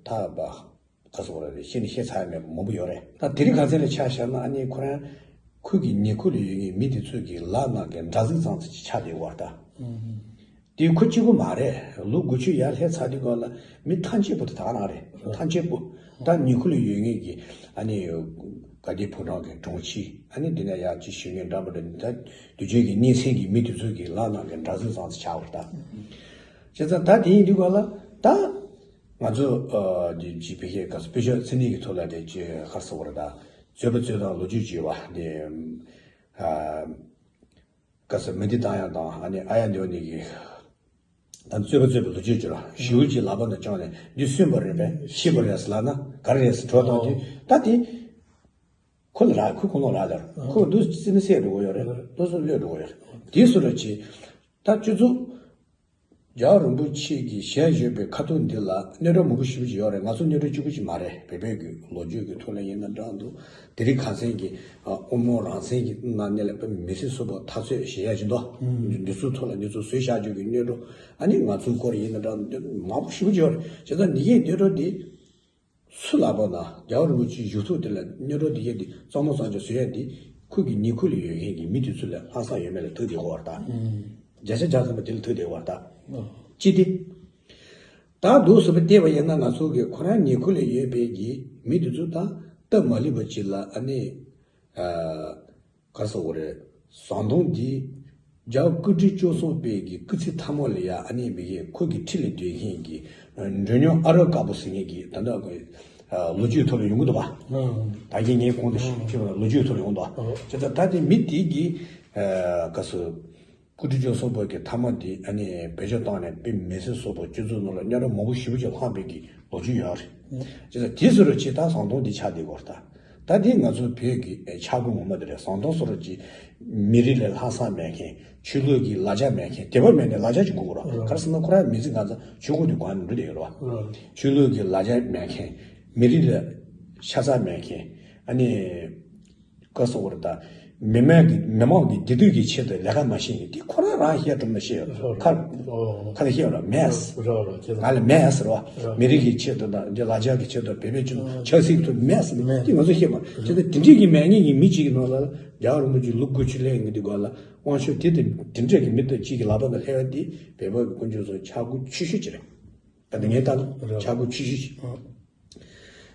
ད་བ། ག་ཟེར་དགོས་རེད། བཤད་ནི་བཤད་ཚར་ཡ་མེད་པ་མང་པོ་ཡོད་རེད། ད་དེ་རིང་ཁ་སང་ལ་ཆ་བཞག་ན་ཨ་ནི་ཁོ་རང་ཁོ་གི་ཉེ་འཁོར་ལ་ཡོད་མཁན་མི་དེ་ཚོ་གི་ལག་ནང་གི་འདྲ་གཟུགས་ཙམ་ཅིག་ཆགས་བསྡད་ཡོད་རེད་ད། ཨུམ། དེ་ཁོ་གཅིག་པུ་མ་རེད། ལོ་དགུ་བཅུ་ཡར་སླེབས་ཚར་དུས་སྒང་ལ་མི་ཐམས་ཅད་པོ་དེ་དག་ནང་རེད། ཐམས་ཅད་པོ། ད་ཉེ་འཁོར་ལ་ཡོད་མཁན་གྱི་ཨ་ནི་དགའ་ལྡན་ཕོ་བྲང་གི་དྲུང་ཆེ། ཨ་ནི་འདི་ནས་ཡར་ཅིག་ཞུ་མཁན་འདྲ་མི་འདྲ། ད་དུས་རྒྱུན་གྱི་གཉེན་ཚན་གྱི་མི་དེ་ཚོ་གི་ལག་ནང་གི་འདྲ་གཟུགས་ཙམ་ཅིག་ཆགས་ཡོད་རེད་ད། བྱས་ཙང་ད་དེ་ཡིན་དུས་སྒང་ལ་ད། ང་ཚོ་ཨ་འདི་ཅི་བི་ཁེ་ག་ས་སྤོས་ཆོག་མཚན་ཉིད་ཀྱི་ཐོག་ལ་དེ་ཅི་ག་ཟེར་བ་རེད་ད། རྩོད་པ་རྩོད་སྟངས་ལོ་རྒྱུས་ཅིག་ཡོད་པ་དེ། ཨ་ག་ས་མི་འདི་བཏང་ཡག་དང་ཨ་ནི་ཨ་ཡ་འདི་འོ་ནི་གི། ད་རྩོད་པ་རྩོད་པའི་ལོ་རྒྱུས་ཅིག་ལ་ཞེའུ་ཅིག་ལག་པ་ནས་བཅངས་ནས་འདི་སུན་པ་རེད་པས་ཤི་བ་རེད་ཟེར་ལབ་ན་ག་རེ་རེད་ཟེར་གྲོགས་དང་དེ་ད་དེ། ཁོ་ལ་རག་ཁོ་ཁོ་ལ་རག་ལ་ཁོ་འདུག་རྩི་ནི་སད་འགྲོ་གི་ཡོད་རེད། འདུག་སུ་གློད་འགྲོ་གི་ཡོད་རེད། དེ་སུ་རེད་ཅི། ད་སྤྱི་ཚོགས། རྒྱལ་བ་རིན་པོ་ཆེ་གི་ཞལ་བཞུགས་པའི་ཁ་ཐུག་འདི་ལ་གནད་གྲགས་མང་པོ་ཞེ་པོ་ཅིག་ཡོད་རེད། ང་ཚོ་གནད་གྲགས་གཅིག་པུ་ཅིག་མ་རེད། བོད་པའི་གི་ལོ་རྒྱུས་ཀྱི་ཐོག་ལ་ཡིན་ན་འདྲ་འདུག་དེ་རིང་ཁ་སང་གི་ཨ་དབུ་མའི་རང་བཙན་གྱི་ནང་ནས་ལ་མི་སེར་སུ་པོ་འཐབ་རྩོད་བྱེད་ཡ་ཅིག་འདུག་འདི་ཚོའི་ཐོག་ལ་འདི་ཚོ་བཟོས་བཞག་རྒྱུ་གི་གནད་གྲགས་ཨ་ནི་ང་ཚོའི་སྐོར་ཡིན་ན་འདྲ་འདུག་མང་པོ་ཞེ་པོ་ཅིག་ཡོད་རེད། བྱས་ཙང་འདི་གའི་གནད་གྲགས་འདི། སུ་ལ་བབ་ན་རྒྱལ་བ་རིན་པོ་ཆེའི་བཞུགས་ཐོག་དེ་ལ་གནད་གྲགས་དེ་གས་དེ་གཙང་མ་གཙང་རྐྱང་བཟོ་ཡ་དེ་ཁོ་གི་ཉེ་འཁོར་ལ་ཡོད་མཁན་གྱི་མི་དེ་ཚོ་ལ་ལྷག་བསམ་ཡོད་མེད་ལ་ཐུག་བསྡད་ཡོད་པ་རེད་ད། བརྒྱ་ཆ་བརྒྱ་ཐམ་པ་དེ་ལ་ཐུག་བསྡད་ཡོད་པ་རེད་ད། ཅི་སྟེ། ད་འདུག་སེ་བལྟས་པ་ཡིན་ན་ང་ཚོ་གི་ཁོ་རང་ཉེ་འཁོར་ལ་ཡོད་པའི་གི་མི་དེ་ཚོ་ད་སྟབས་མ་ལེགས་པ་ཅིག་ལ་ཨ་ནི། ག་རེ་ཟེར་དགོས་རེད། ཟམ་གདོང་འདི་རྒྱལ་བ་སྐུ་ཕྲེང་བཅུ་གསུམ་པའི་གི་སྐུ་ཚེ་མཐའ་མ་ལ་ཡ་ཨ་ནི་མི་གི་ཁོ་གི་འཁྲིས་ལ་སྡོད་མཁན་གྱི་མགྲོན་གཉེར་ཨ་རོགས་དཀར་པོ་ཟེར་མཁན་གྱི་ད་ལྟ་གི་ལོ་རྒྱུས་ཐོག་ལ་ཡོང་གི་འདུག་བ། ད་གིན་ངས་གོང་དུ་ཞུས་པ་ལོ་རྒྱུས་ཐོག་ལ་ཡོང་འདུག་བ། བྱས་ཙང་ད་དེ་མི་དེ་གི་ག་ཟེར། སྐུ་ཕྲེང་བཅུ་གསུམ་པ་གི་ཐ་མ་འདི་ཨ་ནི་བེད་སྤྱོད་བཏང་ནས་དཔེ་མི་སྲིད་བཟོ་པོ་སྤྱི་ཚོགས་ནང་ལ་གནད་དོན་མང་པོ་ཞེ་པོ་ཅིག་ལྷག་པའི་གི་ལོ་རྒྱུས་ཡོད་རེད། བྱས་ཙང་དེ་སོ་རུ་ཅིག་ད་ཟམ་གདོང་འདི་ཆགས་བསྡད་ཡོད་རེད་ད། ད་འདི་ང་ཚོ་བོད་ཀྱི་ཆག་སྒོ་ངོ་མ་དེ་རེད། ཟམ་གདོང་སོ་རུ་ཅིག་མི་རིགས་ལ་ལྷག་བསམ་མེད་མཁན་ཆོས་ལུགས་ཀྱི་ལ་རྒྱ་མེད་མཁན་དད་པ་མེད་ནས་ལ་རྒྱ་ཅིག་དགོས་ཀྱི་རེད། ག་རེ་ཟེར་ན་ཁོ་རང་མི་ཚེ་གང་ཚང་ཆོས་ཁོག་དེ་སྒང་ནས་འགྲོ་བསྡད་ཡོད་རེད་བ། ཆོས་ལུགས་ཀྱི་ལ་རྒྱ་མེད་མཁན་མི་རིགས་ལ་ཤ་ཚ་མེད་མཁན་ཨ་ནི། བཀའ་སོགས་པར་དང་། མི་མང་གི་མི་མང་གི་བདེ་སྡུག་གི་ཆེད་དུ་ལས་ཀ་མ་བྱེད་ནས་དེ་ཁོ་རང་རང་བཤད་སྒྲུབ་ན་བཤད་ཡོད་ཁ། ཁ་ལ་བཤད་ཡོད་ར་མེད། ང་ལ་མེད་ཟེར་བ། མི་རིགས་ཀྱི་ཆེད་དུ་དང་འདི་ལ་རྒྱ་གི་ཆེད་དུ་བོད་པའི་ཆེད་དུ་ཆབ་སྲིད་དུ་མེད་ཟེར་ནས་དེ་ང་ཚོ་བཤད་མ་བྱས་ཏེ་དེ་འདྲས་ཀྱི་མེད་ངེས་ཀྱི་མི་གཅིག་གི་ནང་ལ་རྒྱལ་བ་རིན་པོ་ཆེ་ལུག་དགུ་ཆུ་ལེན་གྱི་འདུག་ག་ལ་དབང་ཤུགས་དེ་དེ་འདྲས་ཀྱི་མི་དང་གཅིག་གི་ལག་པ་ནས་ལྷེ་བ་དེ་བོད་པ་གི་དཀོན་མཆོག་ཚོ་ཆག་སྒོ་ཆེ་ཤོས་ཅིག་རེད། ད་ནི་ངས་ལྟ་ན་ཆག་སྒོ་ཆེ་ཤོས་ཤིག་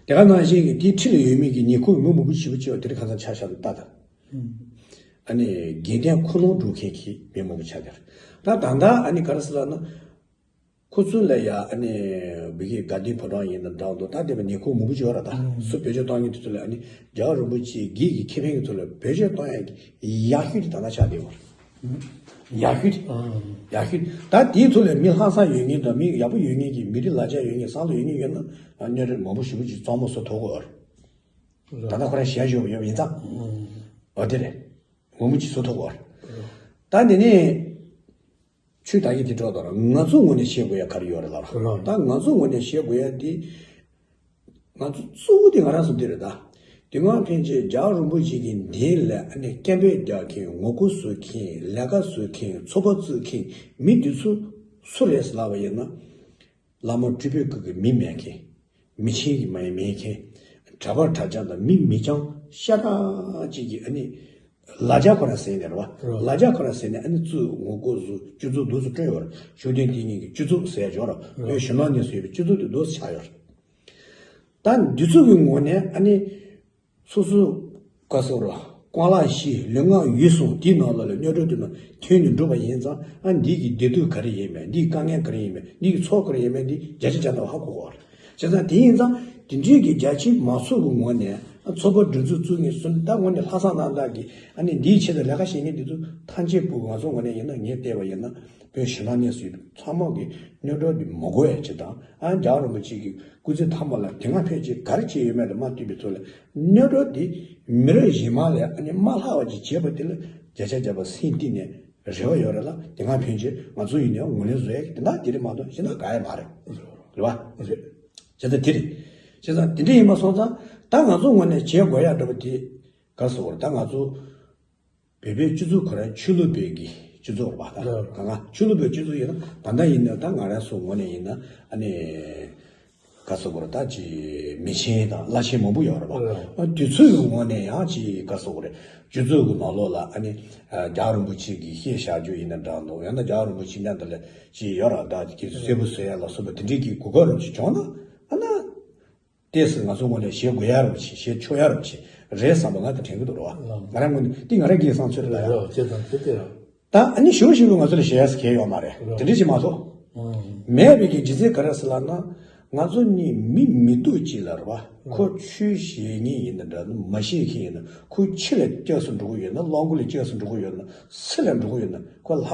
དེ་ག་ནང་བཞིན་གྱི་དེའི་འཁྲིས་ལ་ཡོད་མི་གི་ཉེ་འཁོར་མི་མང་པོ་ཞེ་པོ་ཅིག་དེ་རིང་ཁ་སང་ཆ་བཞག་ན་ལྟ་དང་། ཨ་ནི་དགེ་ལྡན་ཁུ་ལུང་སྒྲུབ་མཁན་གྱི་མི་མང་པོ་ཆགས་ཀྱི་རེད། ད་ད་ལྟ་ཨ་ནི་ག་རེ་ཟེར་ལབ་ན། ཁོ་ཚོ་ལ་ཡ་ཨ་ནི་བི་གི་དགའ་ལྡན་ཕོ་བྲང་ཡིན་ན་འདྲ་འདུག་ད་དེ་བ་ཉེ་འཁོར་མང་པོ་ཅིག་ཡོད་ར་ད་སུ་བེད་སྤྱོད་གཏོང་མཁན་དེ་ཚོ་ལ་ཨ་ནི་རྒྱལ་བ་རིན་པོ་ཆེའི་དགེ་གི་ཁེ་ཕན་གྱི་ཚོ་ལ་བེད་སྤྱོད་གཏོང་ཡ་གི་ཡག་ཤོས་དེ་ད་ལྟ་ཆགས་བསྡད་ཡོད་རེད། ཡག་ཤོས་དེ། ཡག་ཤོས་དེ། ད་དེའི་ཐོག་ལ་མི་ལྷག་བསམ་ཡོད་མཁན་དང་མི་ཡག་པོ་ཡོད་མཁན་གྱི་མི་རིགས་ལ་རྒྱ་ཡོད་མཁན་བསམ་བློ་ཡོད་མཁན་ཡོད་ན་གནད་རིགས་མང་པོ་ཞེ་པོ་ཅིག་གཙང་མ་བཟོ་ཐུབ་ཀྱི་ཡོད་རེད། ད་ལྟ་ཁོ་རང་ཞལ་བཞུགས་ཡོད་པ་ཡིན་ཙང་། འོ་དེ་རེད། མང་པོ་ཅིག་བཟོ་ཐུབ་ཀྱི་ཡོད་རེད། ད་འདི་ནས་ཆོས་ད་གིན་དེ་འགྲོ་དང་ར་ང་ཚོ་ངོས་ནས་བཤད་དགོས་ཡ་ག་རེ་ཡོད་རེད་ལབ་ར། ད་ང་ཚོ་ངོས་ནས་བཤད་དགོས་ཡ་དེ། ང་ཚོ་གཙོ་བོ་དེ་ང་རང་ཚོ་འདི་རེད་ད། དེ་སྔ་ཕན་ཆད་རྒྱལ་བ་རིན་པོ་ཆེ་གི་མདུན་ལ་ཨ་ནི་སྐད་འབོད་རྒྱག་མཁན་ངོ་རྒོལ་བཟོ་མཁན་ལས་ཀ་བཟོ་མཁན་ཚོགས་པ་བཙུགས་མཁན་མི་འདི་ཚོ་སུ་རེད་ཟེར་ལབ་པ་ཡིན་ན། བླ་མ་སྤྲུལ་པའི་སྐུ་གི་མིང་མེད་མཁན། མི་ཆེན་གྱི་མིང་མེད་མཁན། གྲྭ་པ་གྲྭ་རྐྱང་དང་མི་མི་རྐྱང་ཤ་སྟག་ཅིག་གིས་ཨ་ནི། ལ་རྒྱ་ཁོ་རང་ཟེར་ནས་རེད་བ། ལ་རྒྱ་ཁོ་རང་ཟེར་ནས་ཨ་ནི་བཙུགས་ངོ་རྒོལ་བཟོ་སྤྱི་ཚོགས་འདུག་སེ་སྤྲོད་ཡོད་རེད། ཤུགས་ལྡན་དེ་ཉིད་ཀྱི་སྤྱི་ཚོགས་ཟེར་ཡ་ཡོད་རེད། བོད་གཞོན་ནུ་གནས་སུ་ཡོད་པའི་སྤྱི་ཚོགས་དེ་འདུག་སེ་ཆགས་ཡོད་རེད། ད་འདི་ཚོ་གི་ངོས་ནས་ཨ་ནི། སོ་སོ། བཀའ་ཟུར། རྐང་ལག་བཞི་ལུས་ངག་ཡིད་གསུམ་དེའི་ནང་ལོགས་ལ་གནོད་འགྲོ་དེ་ནང་ཐོན་ནས་འགྲོ་བ་ཡིན་ཙང་ཨ་འདི་གི་བདེ་སྡུག་ག་རེ་ཡིན་མིན་འདི་གི་དཀའ་ངལ་ག་རེ་ཡིན་མིན་འདི་གི་ཚོགས་ག་རེ་ཡིན་མིན་འདི་བརྒྱ་ཆ་བརྒྱ་ཐམ་པ་ཧ་གོ་དགོས་རེད། བྱས་ཙང་དེ་ཡིན་ཙང་དེ་འདྲའི་གི་རྒྱ་ཆེ་མང་ཚོགས་ཀྱི་ངོས་ནས་ཨ་ཚོགས་པ་སྒྲིག་འཛུགས་བཙུགས་ངེས་སུ་ད་ངོས་ནས་ལྷག་བསམ་རྣམ་དག་གིས་ཨ་ནི་འདིའི་ཆེད་དུ་ལས་ཀ་བྱེད་མཁན་འདི་ཚོ་ཐམས་ཅད་པོ་ང་ཚོ་ངོས་ནས་ཡིན་ན་ངས་བལྟས་པ་ཡིན་ན་བོད་གཞོན་ནུ་གནས་སུ་ཡོད་པའི་ཚང་མ་གི་གནོད་འགྲོ་འདི་མ་གོ་ཡ་ཅིག་དང་ཨ་རྒྱལ་བ་རིན་པོ་ཆེ་གི་སྐུ་ཚེ་མཐའ་མ་ལ་དེ་སྔ་ཕན་ཆད་ག་རེ་བྱས་ཡོད་མེད་ལ་མ་ལྟོས་པའི་ཚོ་ལ་གནོད་འགྲོ་འདི་མི་རབས་གཞན་མ་ལས་ཨ་ནི་མ་ལྷག་པ་ཅིག་བྱས་པ་དེ་ལ་བརྒྱ་ཆ་བརྒྱ་པ་སེམས་གཏིང་ནས་རེ་བ་ཡོད་རེད་ལ་དེ་སྔ་ཕན་ཆད་ང་ཚོ་ཡིན་ནའང་ངོས་ལེན་བཟོ་ཡ་གི་དེ་འདྲ་དེ་རེད་མ་གཏོགས་གཞན་དག་ག་ཡ་མ་རེད། རེད་བ། རེད། བྱས་ཙང་དེ་རེད། བྱས་ཙང་དེ་འདྲ་ཡིན་པ་སོང་ཙང་ད་ང་ཚོ་ངོས་ནས་བྱེད་དགོས་ཡ་འདྲ་པོ་དེ་ག་སོགས་རེད་ད་ང་ཚོ། བོད་པའི་སྤྱི་ཚོགས་ཁོ་རང་ཆོས་ལུགས་པའི་གི་སྤྱི་ཚོགས་རེད་པ་ད། ལགས། གང་ག་ཆོས་ལུགས་པའི་སྤྱི་ཚོགས་ཡིན་ན་ད་ལྟ་ཡིན་ན་ད་ང་རང་ཚོ་ངོས་ནས་ཡིན་ན་ཨ་ནི། ག་སོགས་རེད་ད་ཅི་མི་ཆེན་དང་བླ་ཆེན་མང་པོ་ཡོད་རེད་པ། ལགས། ཨ་དེ་ཚོའི་ངོས་ནས་ཡང་ཅི་ག་སོགས་རེད་སྤྱི་ཚོགས་ཀྱི་ནང་ལོགས་ལ་ཨ་ནི། རྒྱལ་བ་རིན་པོ་ཆེ་གི་བཤད་བཞག་རྒྱུ་ཡིན་ན་འདྲ་འདུག་ཡང་ན་རྒྱལ་བ་རིན་པོ་ཆེ་མཉམ་དུ་ལ་ཅི་ཡོད་རེད་ད་ཁྱེད་ཚོ་གསལ་པོ་བཟོ་ཡ་ལ་སོགས་པ་དེ་འདྲའི་གི་གོ་སྐབས་རབ་ཅིག་བྱུང་ན་ཨ་ན། ཏོག་ཙམ་ང་ཚོ་ངོས་ནས་བྱེད་དགོས་ཡ་རབ་ཅིག་བྱེད་ཆོག་ཡ་རབ་ཅིག་རེད་བསམ་པ་ང་དང་དྲན་གྱི་འདུག་རེད་བ། ལགས། ང་རང་ངོས་ནས་འདི་ང་རང་གི་བསམ་ཚུལ་རེད་ད་ཡ། རེད་བ་བྱས་ཙང་དེ་དེ་རེད། ད་ཨ་ནི་ཞུ་ཞུ་ང་ཚོ་ལ་ཞེ་ཡ་ཟེར་གྱི་ཡོད་མ་རེད། རེད། དེ་འདྲ་ཞིག་མ་གཏོགས། ཨང་། མེད་པའི་གི་རྒྱུ་མཚན་ག་རེ་ཟེར་ལབ་ན། ང་ཚོ་གཉིས་མི་མི་སྡུག་ཅིག་ལ་རེད་བ། ཁོ་ཆོས་ཞུ་མཁན་ཡིན་ན་འདྲ་ན་མ་ཞུ་མཁན་ཡིན་ན་ཁོ་ཕྱི་ལ་སྐྱབས་སུ་འགྲོ་གི་ཡོད་ན་གླང་གོ་ལ་སྐྱབས་སུ་འགྲོ་གི་ཡོད་ན་སུ་ལ་འགྲོ་གི་ཡོད་ན་ཁོ་ལྷ་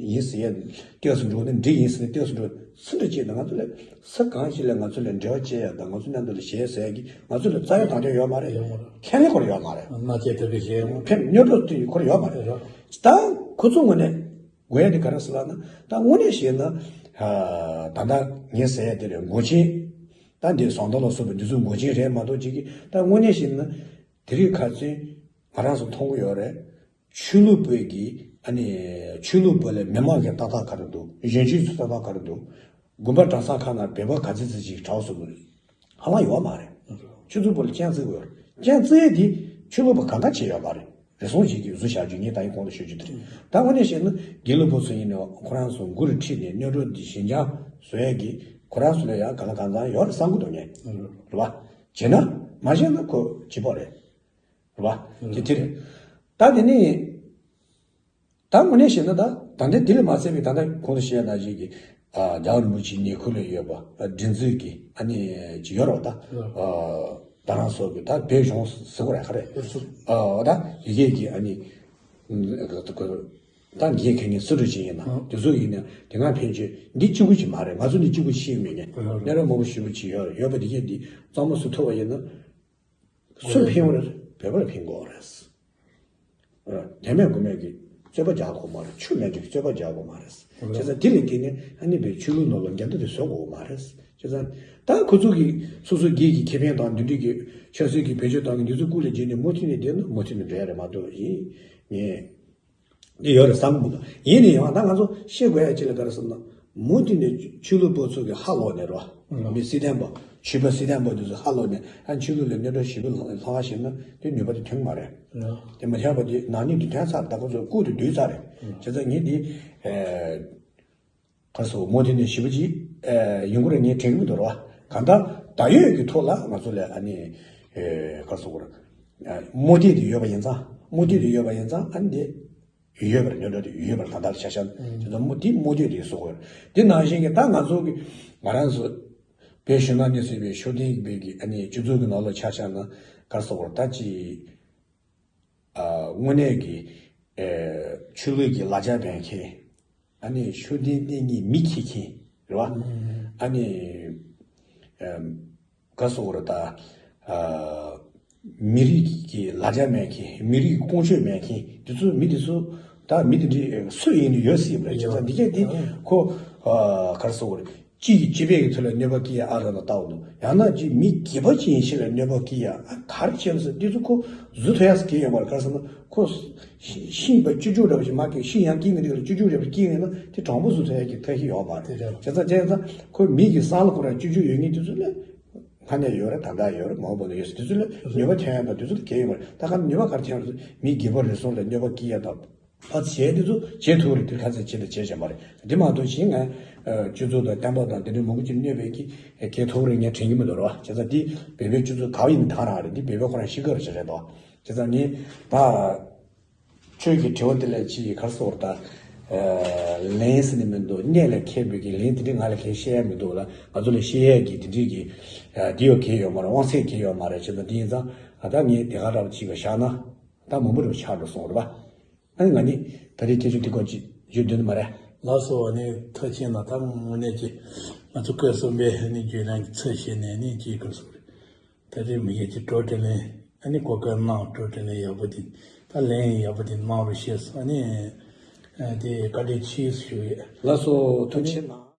ཡིན་ཟེར་ཡ་སྐྱབས་སུ་འགྲོ་ན་འདྲེ་ཡིན་ཟེར་ན་སྐྱབས་སུ་འགྲོ་སུ་འདྲ་ཅིག་ན་ང་ཚོ་ལ། ས་གང་ཞིག་ལ་ང་ཚོ་ལ་འབྲེལ་བ་བྱེད་ཡ་དང་ང་ཚོ་མཉམ་དུ་ལ་ཞེ་ཡ་ཟེར་ཡ་གི་ང་ཚོ་ལ་རྩ་ཡ་དང་དོན་ཡོད་མ་རེད། ཡོད་མ་རེད། ཁས་ལེན་ཁོ་ར་ཡོད་མ་རེད། མ་བྱས་ཐུབ་པའི་ཞེ་ཡ་མ་ཕན་གནོད་འགྲོ་དུས་ཁོ་ར་ཡོད་མ་རེད། རེད། ད་ཁོ་ཚོ་ངོས་ནས་ དགོས་ཡ་དེ་ག་རེ་ཟེར་ལབ་ན། ད་དངོས་གནས་བཤད་ན། ཨ། ད་ལྟ་ངས་ཟེར་ཡ་དེ་རེད། མགོ་ཅན། ད་འདི་ཟངས་མདོག་ལ་སོགས་པ་འདི་ཚོ་མགོ་ཅན་རེད་མ་གཏོགས་ཅིག་གི། ད་དངོས་གནས་བཤད་ན་དེ་རིང་ཁ་སང་ང་རང་ཚོ་མཐོང་གི་ཡོད་རེད། ཆོས་ལུགས་པའི་གི། ཨ་ནི་ཆོས་ལུགས་པ་ལ་མི་མང་གི་ལྟ་སྟངས་ག་རེ་འདུག་གཞོན་སྐྱེས་ཚོའི་ལྟ་སྟངས་ག་རེ་འདུག་དགོན་པ་གྲྭ་ཚང་ཁག་ནང་བོད་པ་ག་ཚོད་ཙམ་ཞིག་གྲྭ་བ་ཚོ་ཧ་ལམ་ཡོད་མ་རེད། ཆོས་ཚོགས་པ་ལ་རྐྱང་བརྩི་དགོས་རེད། རྐྱང་བརྩི་ཡས་དེ་ཆོས་ལུགས་པ་གང་ག་བྱས་ཡོད་མ་རེད། རེ་ཟུང་ཞིག་གིས་བཟོ་བཞག་རྒྱུ། ངས་ད་ཡིན་གོང་དུ་ཤོད་རྒྱུ་དེ་རེད། ད་དངོས་གནས་བཤད་ན་དགེ་ལུགས་པ་ཚོ་ཡིན་ནའི་ཁོ་རང་ཚོ་མགོ་རུ་ཁྲིད་ནས་གནས་གྲོགས་འདི་ཞི་འཇམ་བཟོ་ཡས་ཀྱི་ཁོ་རང་ཚོ་ལ་ཡང་གང་ལ་གང་འཚམ་ཡོད་རེད་བསམ་གྱི་འདུག་ངས། རེད་བ། བྱས་ན་མ་བྱས་ན་ཁོ་བྱེད་པ་རེད། རེད་བ། དེ་དེ་རེད། ད་དེ་ནི། ད་དངོས་གནས་བཤད་ན་ད་ད་ལྟ་དེ་ལས་མ་ཚད་པའི་ད་ལྟ་གོང་དུ་བཤད་ན་ཅིག་གི། ཨ། རྒྱལ་བ་རིན་པོ་ཆེའི་ཉེ་འཁོར་ལ་ཡོད་པ། ཨ། སྒྲིག་འཛུགས་ཀྱི་ཨ་ནི་ཅིག་ཡོད་རེད་བ་ད། ཨ། ད་རང་སོགས་ཀྱི་ད་བོད་གཞུང་ཟེར་དགོས་རེད་ག་རེད། ཨ། ད་ཡི་གེ་གི་ཨ་ནི། ད་འགན་འཁྱེར་མཁན་སུ་འདྲ་ཅིག་ཡིན་ན་དེ་ཚོ་ཡིན་ན་དེ་སྔ་ཕན་ཆད་འདི་གཅིག་པུ་ཅིག་མ་རེད། ང་ཚོ་འདི་གཅིག་པུ་ཤེས་མེད་ངས། གནས་རབས་མང་པོ་ཞེ་པོ་ཅིག་ཡོད་རེད། ཡོད་པ་དེ་གས་འདི་གཙང་མ་སུ་ཐུབ་པ་ཡིན་ན། སུར་ཕན་ཡོང་རེད། བོད་པར་ཕན་དགོས་རེད། དེ་མེད་དགོས་མེད་ཀྱི་རྩོད་པ་རྒྱག་དགོས་མ་རེད། ཆོས་མེད་དུས་རྩོད་པ་རྒྱག་དགོས་མ་རེད། བྱས་ཙང་དེ་ལས་བརྟེན་ནས་ཨ་ནི་བའི་ཆོས་ལུགས་ནང་ལ་འགལ་ཟླ་དེ་བཟོ་དགོས་མ་རེད། བྱས་ཙང་ད་ཁོ་ཚོ་གི་སོ་སོ་སྒེར་གྱི་ཁེ་ཕན་དང་འདི་འདྲའི་གི་ཆབ་སྲིད་ཀྱི་བེད་སྤྱོད་བཏང་གི་འདི་ཚོ་སྐུ་ལ་བརྗེས་ནས་མུ་མཐུད་ནས་བསྡད་ན་མུ་མཐུད་ནས་འགྲོ་ཡ་རེད་མ་གཏོགས། ཡིན་ངས། འདི་ཡོད་རེད་བསམ་གི་མི་འདུག་ཡིན་ནའི་ཡང་ད་ང་ཚོ་ཤེས་དགོས་ཡ་ཅིག་ལ་ག་རེ་ཟེར་ན། མུ་མཐུད་ནས་ཆོས་ལུགས་པ་ཚོ་གི་ཧ་ལོག་ནས་རོ། ཨ། མི་སྲིད་དོན་པ། ཆོས་པ་སྲིད་དོན་པ་དེ་ཚོ་ཧ་ལོག་ནས་ཨ་ཆོས་ལུགས་ལ་གནོད་འཚེ་ཞེ་པོ་ལྷག་ལྷག་ཞིག་ན་དེ་ནུས་པ་དེ་ཐོན་གི་མ་རེད། ཨ། དེ་མ་ཐོན་པ་དེ་ནག་ཉེས་དེ་ཐོན་ཚར། ད་ཁོ་ཚོ་རྐུ་དེ་བསྡུས་ཚར་རེད། ཨ། བྱས་ཙང་ངས་འདི། ཨ། ག་རེ་ཟེར། མུ་མཐུད་ནས་ཞེ་པོ་ཅིག་ཨ། ཡོང་གི་རེད། ངས་དྲན་གི་མི་འདུག་རོ། གང་ལྟར་ད་ཡོད་ཀྱི་ཐོག་ལ་ང་ཚོ་ལ་ཨ་ནི། ཨེ། ག་རེ་ཟེར་དགོས་རེད། ཨ། རྨོངས་དད་དེ་ཡོད་པ་ཡིན་ཙང་། རྨོངས་དད་དེ་ཡོད་པ་ཡིན་ཙང་ཨ་ནི་དེ་ཡོད་པར། གནོད་འགྲོ་དེ་ཡོད་པར། ད་ལྟར་ཆ་བཞག་ན། ཨ། དེ་ཚོ་རྨོངས་དད། རྨོངས་དད་དེ་བཟོ་དགོས་རེད། དེ་ནང་བཞིན་གྱི་ད་ང་ཚོ་གི་ང་རང་ཚོ་བོད་གཞུང་ནང་གནས་སྲིད་པའི་ཤུགས་ལྡན་གྱི་བོད་ཀྱི་ཨ་ནི་སྤྱི་ཚོགས་ཀྱི་ནང་ལ་ཆ་བཞག་ན་ག་རེ་ཟེར་དགོས་རེད། ད་ཅི། ཨ། དངོས་གནས་ཀྱི། ཨེ། ཆོས་ལུགས་ཀྱི་ལག་ཆ་འབག་མཁན། ཨ་ནི་ཤུགས་ལྡན་གནས་ངེས་མི་འཁྱེར་མཁན་རེད་བ། ཨ་ནི། ཨ། ག་རེ་ཟེར་དགོས་རེད་ད། ཨ། མི་རིགས་ཀྱི་ལག་ཆ་འབག་མཁན། མི་རིགས་ཀྱི་ཀོང་ཆོད་འབག་མཁན་དེ་ཚོ། མི་དེ་ཚོ་ད་མི་དེ་འདྲའི་སུ་ཡིན་ནའི་ཡོད་སྲིད་པ་རེད། བྱས་ཙང་འདི་གས་འདི་ཁོ། ཨ། ག་རེ་ཟེར་དགོས་རེད། གཅིག་གིས་གཅིག་པའི་གི་ཐོག་ལ་གནོད་པ་སྐྱེལ་ཡ་ཨ་ར་ལ་ལྟ་བ་འདུག་ཡང་ན་གཅིག་མི་སྒེར་པ་གཅིག་ཡིན་ཕྱིར་ལ་གནོད་པ་སྐྱེལ་ཡ་ཨ་ག་རེ་བྱས་པ་ཟེར། འདི་ཚོ་ཁོ་བཟོ་ཐུབ་ཡ་ཟེར་གྱི་ཡོད་མ་རེད། ག་རེ་ཟེར་ན་ཁོ་ཤི་ཤི་བ་སྤྱི་སྤྱོད་འདྲ་བ་ཞིག་མ་སྐྱེས། ཤི་ཡང་སྐྱེ་གི་འདུག་ལ་སྤྱི་སྤྱོད་འདྲ་བ་སྐྱེ་ཡོད་ན་དེ་དྲང་པོ་བཟོ་ཐུབ་ཡ་གི་ཐབས་ཤེས་ཡོད་མ་རེད། དེ་རེད། བྱས་ཙང་བྱས་ཙང་ཁོ་མི་གི་བསམ་བློ་ཁོ་རང་སྤྱི་སྤྱོད་ཡོད་མཁན་དེ་ཚོ་ལ་སྔ་ནས་ཡོད་རེད། ད་ལྟ་ཡོད་རེད། མ་འོངས་པ་ན་ཡོད་ཟེར། དེ་ཚོ་ལ་ནུས་པ་ཐོན་ཡ་དང་དེ་ཚོ་ལ་གལ་ཡོད་མ་རེད། ད་ག་ནུས་པ་ག་རེ་ཐོན་ཡ་རེད་ཟེར། མི་སྒེར་པ་རེ་ཟུང་ལ་གནོད་པ་སྐྱེལ་ཡ་དང་། ཕར་བྱས་དེ་ཚོ་བྱེད་ཐུབ་རེད། དེ་ཁ་ཚ་བྱེད་དང་བྱེད་བྱེད་མ་རེད། དེ་མ་གཏོགས་གཞན་ང་སྤྱི་ཚོགས་དང་བསྟན་པ་དང་དེ་འདྲའི་མང་པོ་ཅིག་གནོད་པའི་གི་གལ་ཐུབ་རེད་ངས་དྲན་གྱི་མི་འདུག་ར། བྱས་ཙང་འདི་བོད་པའི་སྤྱི་ཚོགས་ག་བ་ཡིན་ད་རང་རེད། འདི་བོད་པའི་ཁོ་རང་ཤི་ཁ་རེད་ཅེས་རེད་དོ། བྱས་ཙང་ངས་ད་ཁྱོད་ཀྱི་དྲི་བ་དེ་ལ་ཅི་ག་རེ་ཟེར་ད། ལན་ཟེར་ནི་མི་འདུག་གནད་ལ་འཁེལ་བའི་གི་ལན་དེ་འདྲའི་ང་ལ་གང་བཤད་ཡ་མི་འདུག་ལ། ང་ཚོ་ལ་བཤད་ཡ་གི་དེ་འདྲའི་གི་དེ་ཡོད་གལ་ཡོད་མ་རེད། དབང་ཚད་གལ་ཡོད་མ་རེད། བྱས་ཙང་དེ་ཡིན་ཙང་ཨ་ད་ངས་དེ་ག་འདྲ་བ་ཅིག་བཞག་ན་ད་མང་པོ་རེ་བ་ཆགས་འགྲོ་སོང་རེད་པ། ཨ་ནི་ང་ནི་ད་རེས་སྐད་ཆ་འདི་སྐོར་ཅིག་བརྗོད་འདོད་ནི་མ་རེད། ལགས་སོ། ཨ་ནི་ཐུགས་རྗེ་ཆེ་གནང་། ད་དངོས་གནས་ཀྱི་ང་ཚོ་སྐབས་གསུམ་པའི་ཨ་ནི་བརྒྱུད་ལམ་གྱི་ཚུལ་བྱས་ནས་ཨ་ནི་ཅིག་ག་རེ་ཟེར། ད་རེས་མི་ཡས་ཀྱི་བྲོ་དྲི་ལན་ཨ་ནི་གོ་སྐབས་གནང་། བྲོ་དྲི་ལན་ཡག་པོ་འདི་ད་ལན་ཡག་པོ་འདི་གནང་རོགས་བྱས་སོང་། ཨ་ནི་ཨ་དེ་བཀའ་དྲིན་ཆེ་ཞུ་ཡས། ལགས་སོ། ཐུགས་རྗེ་ཆེ་གནང་།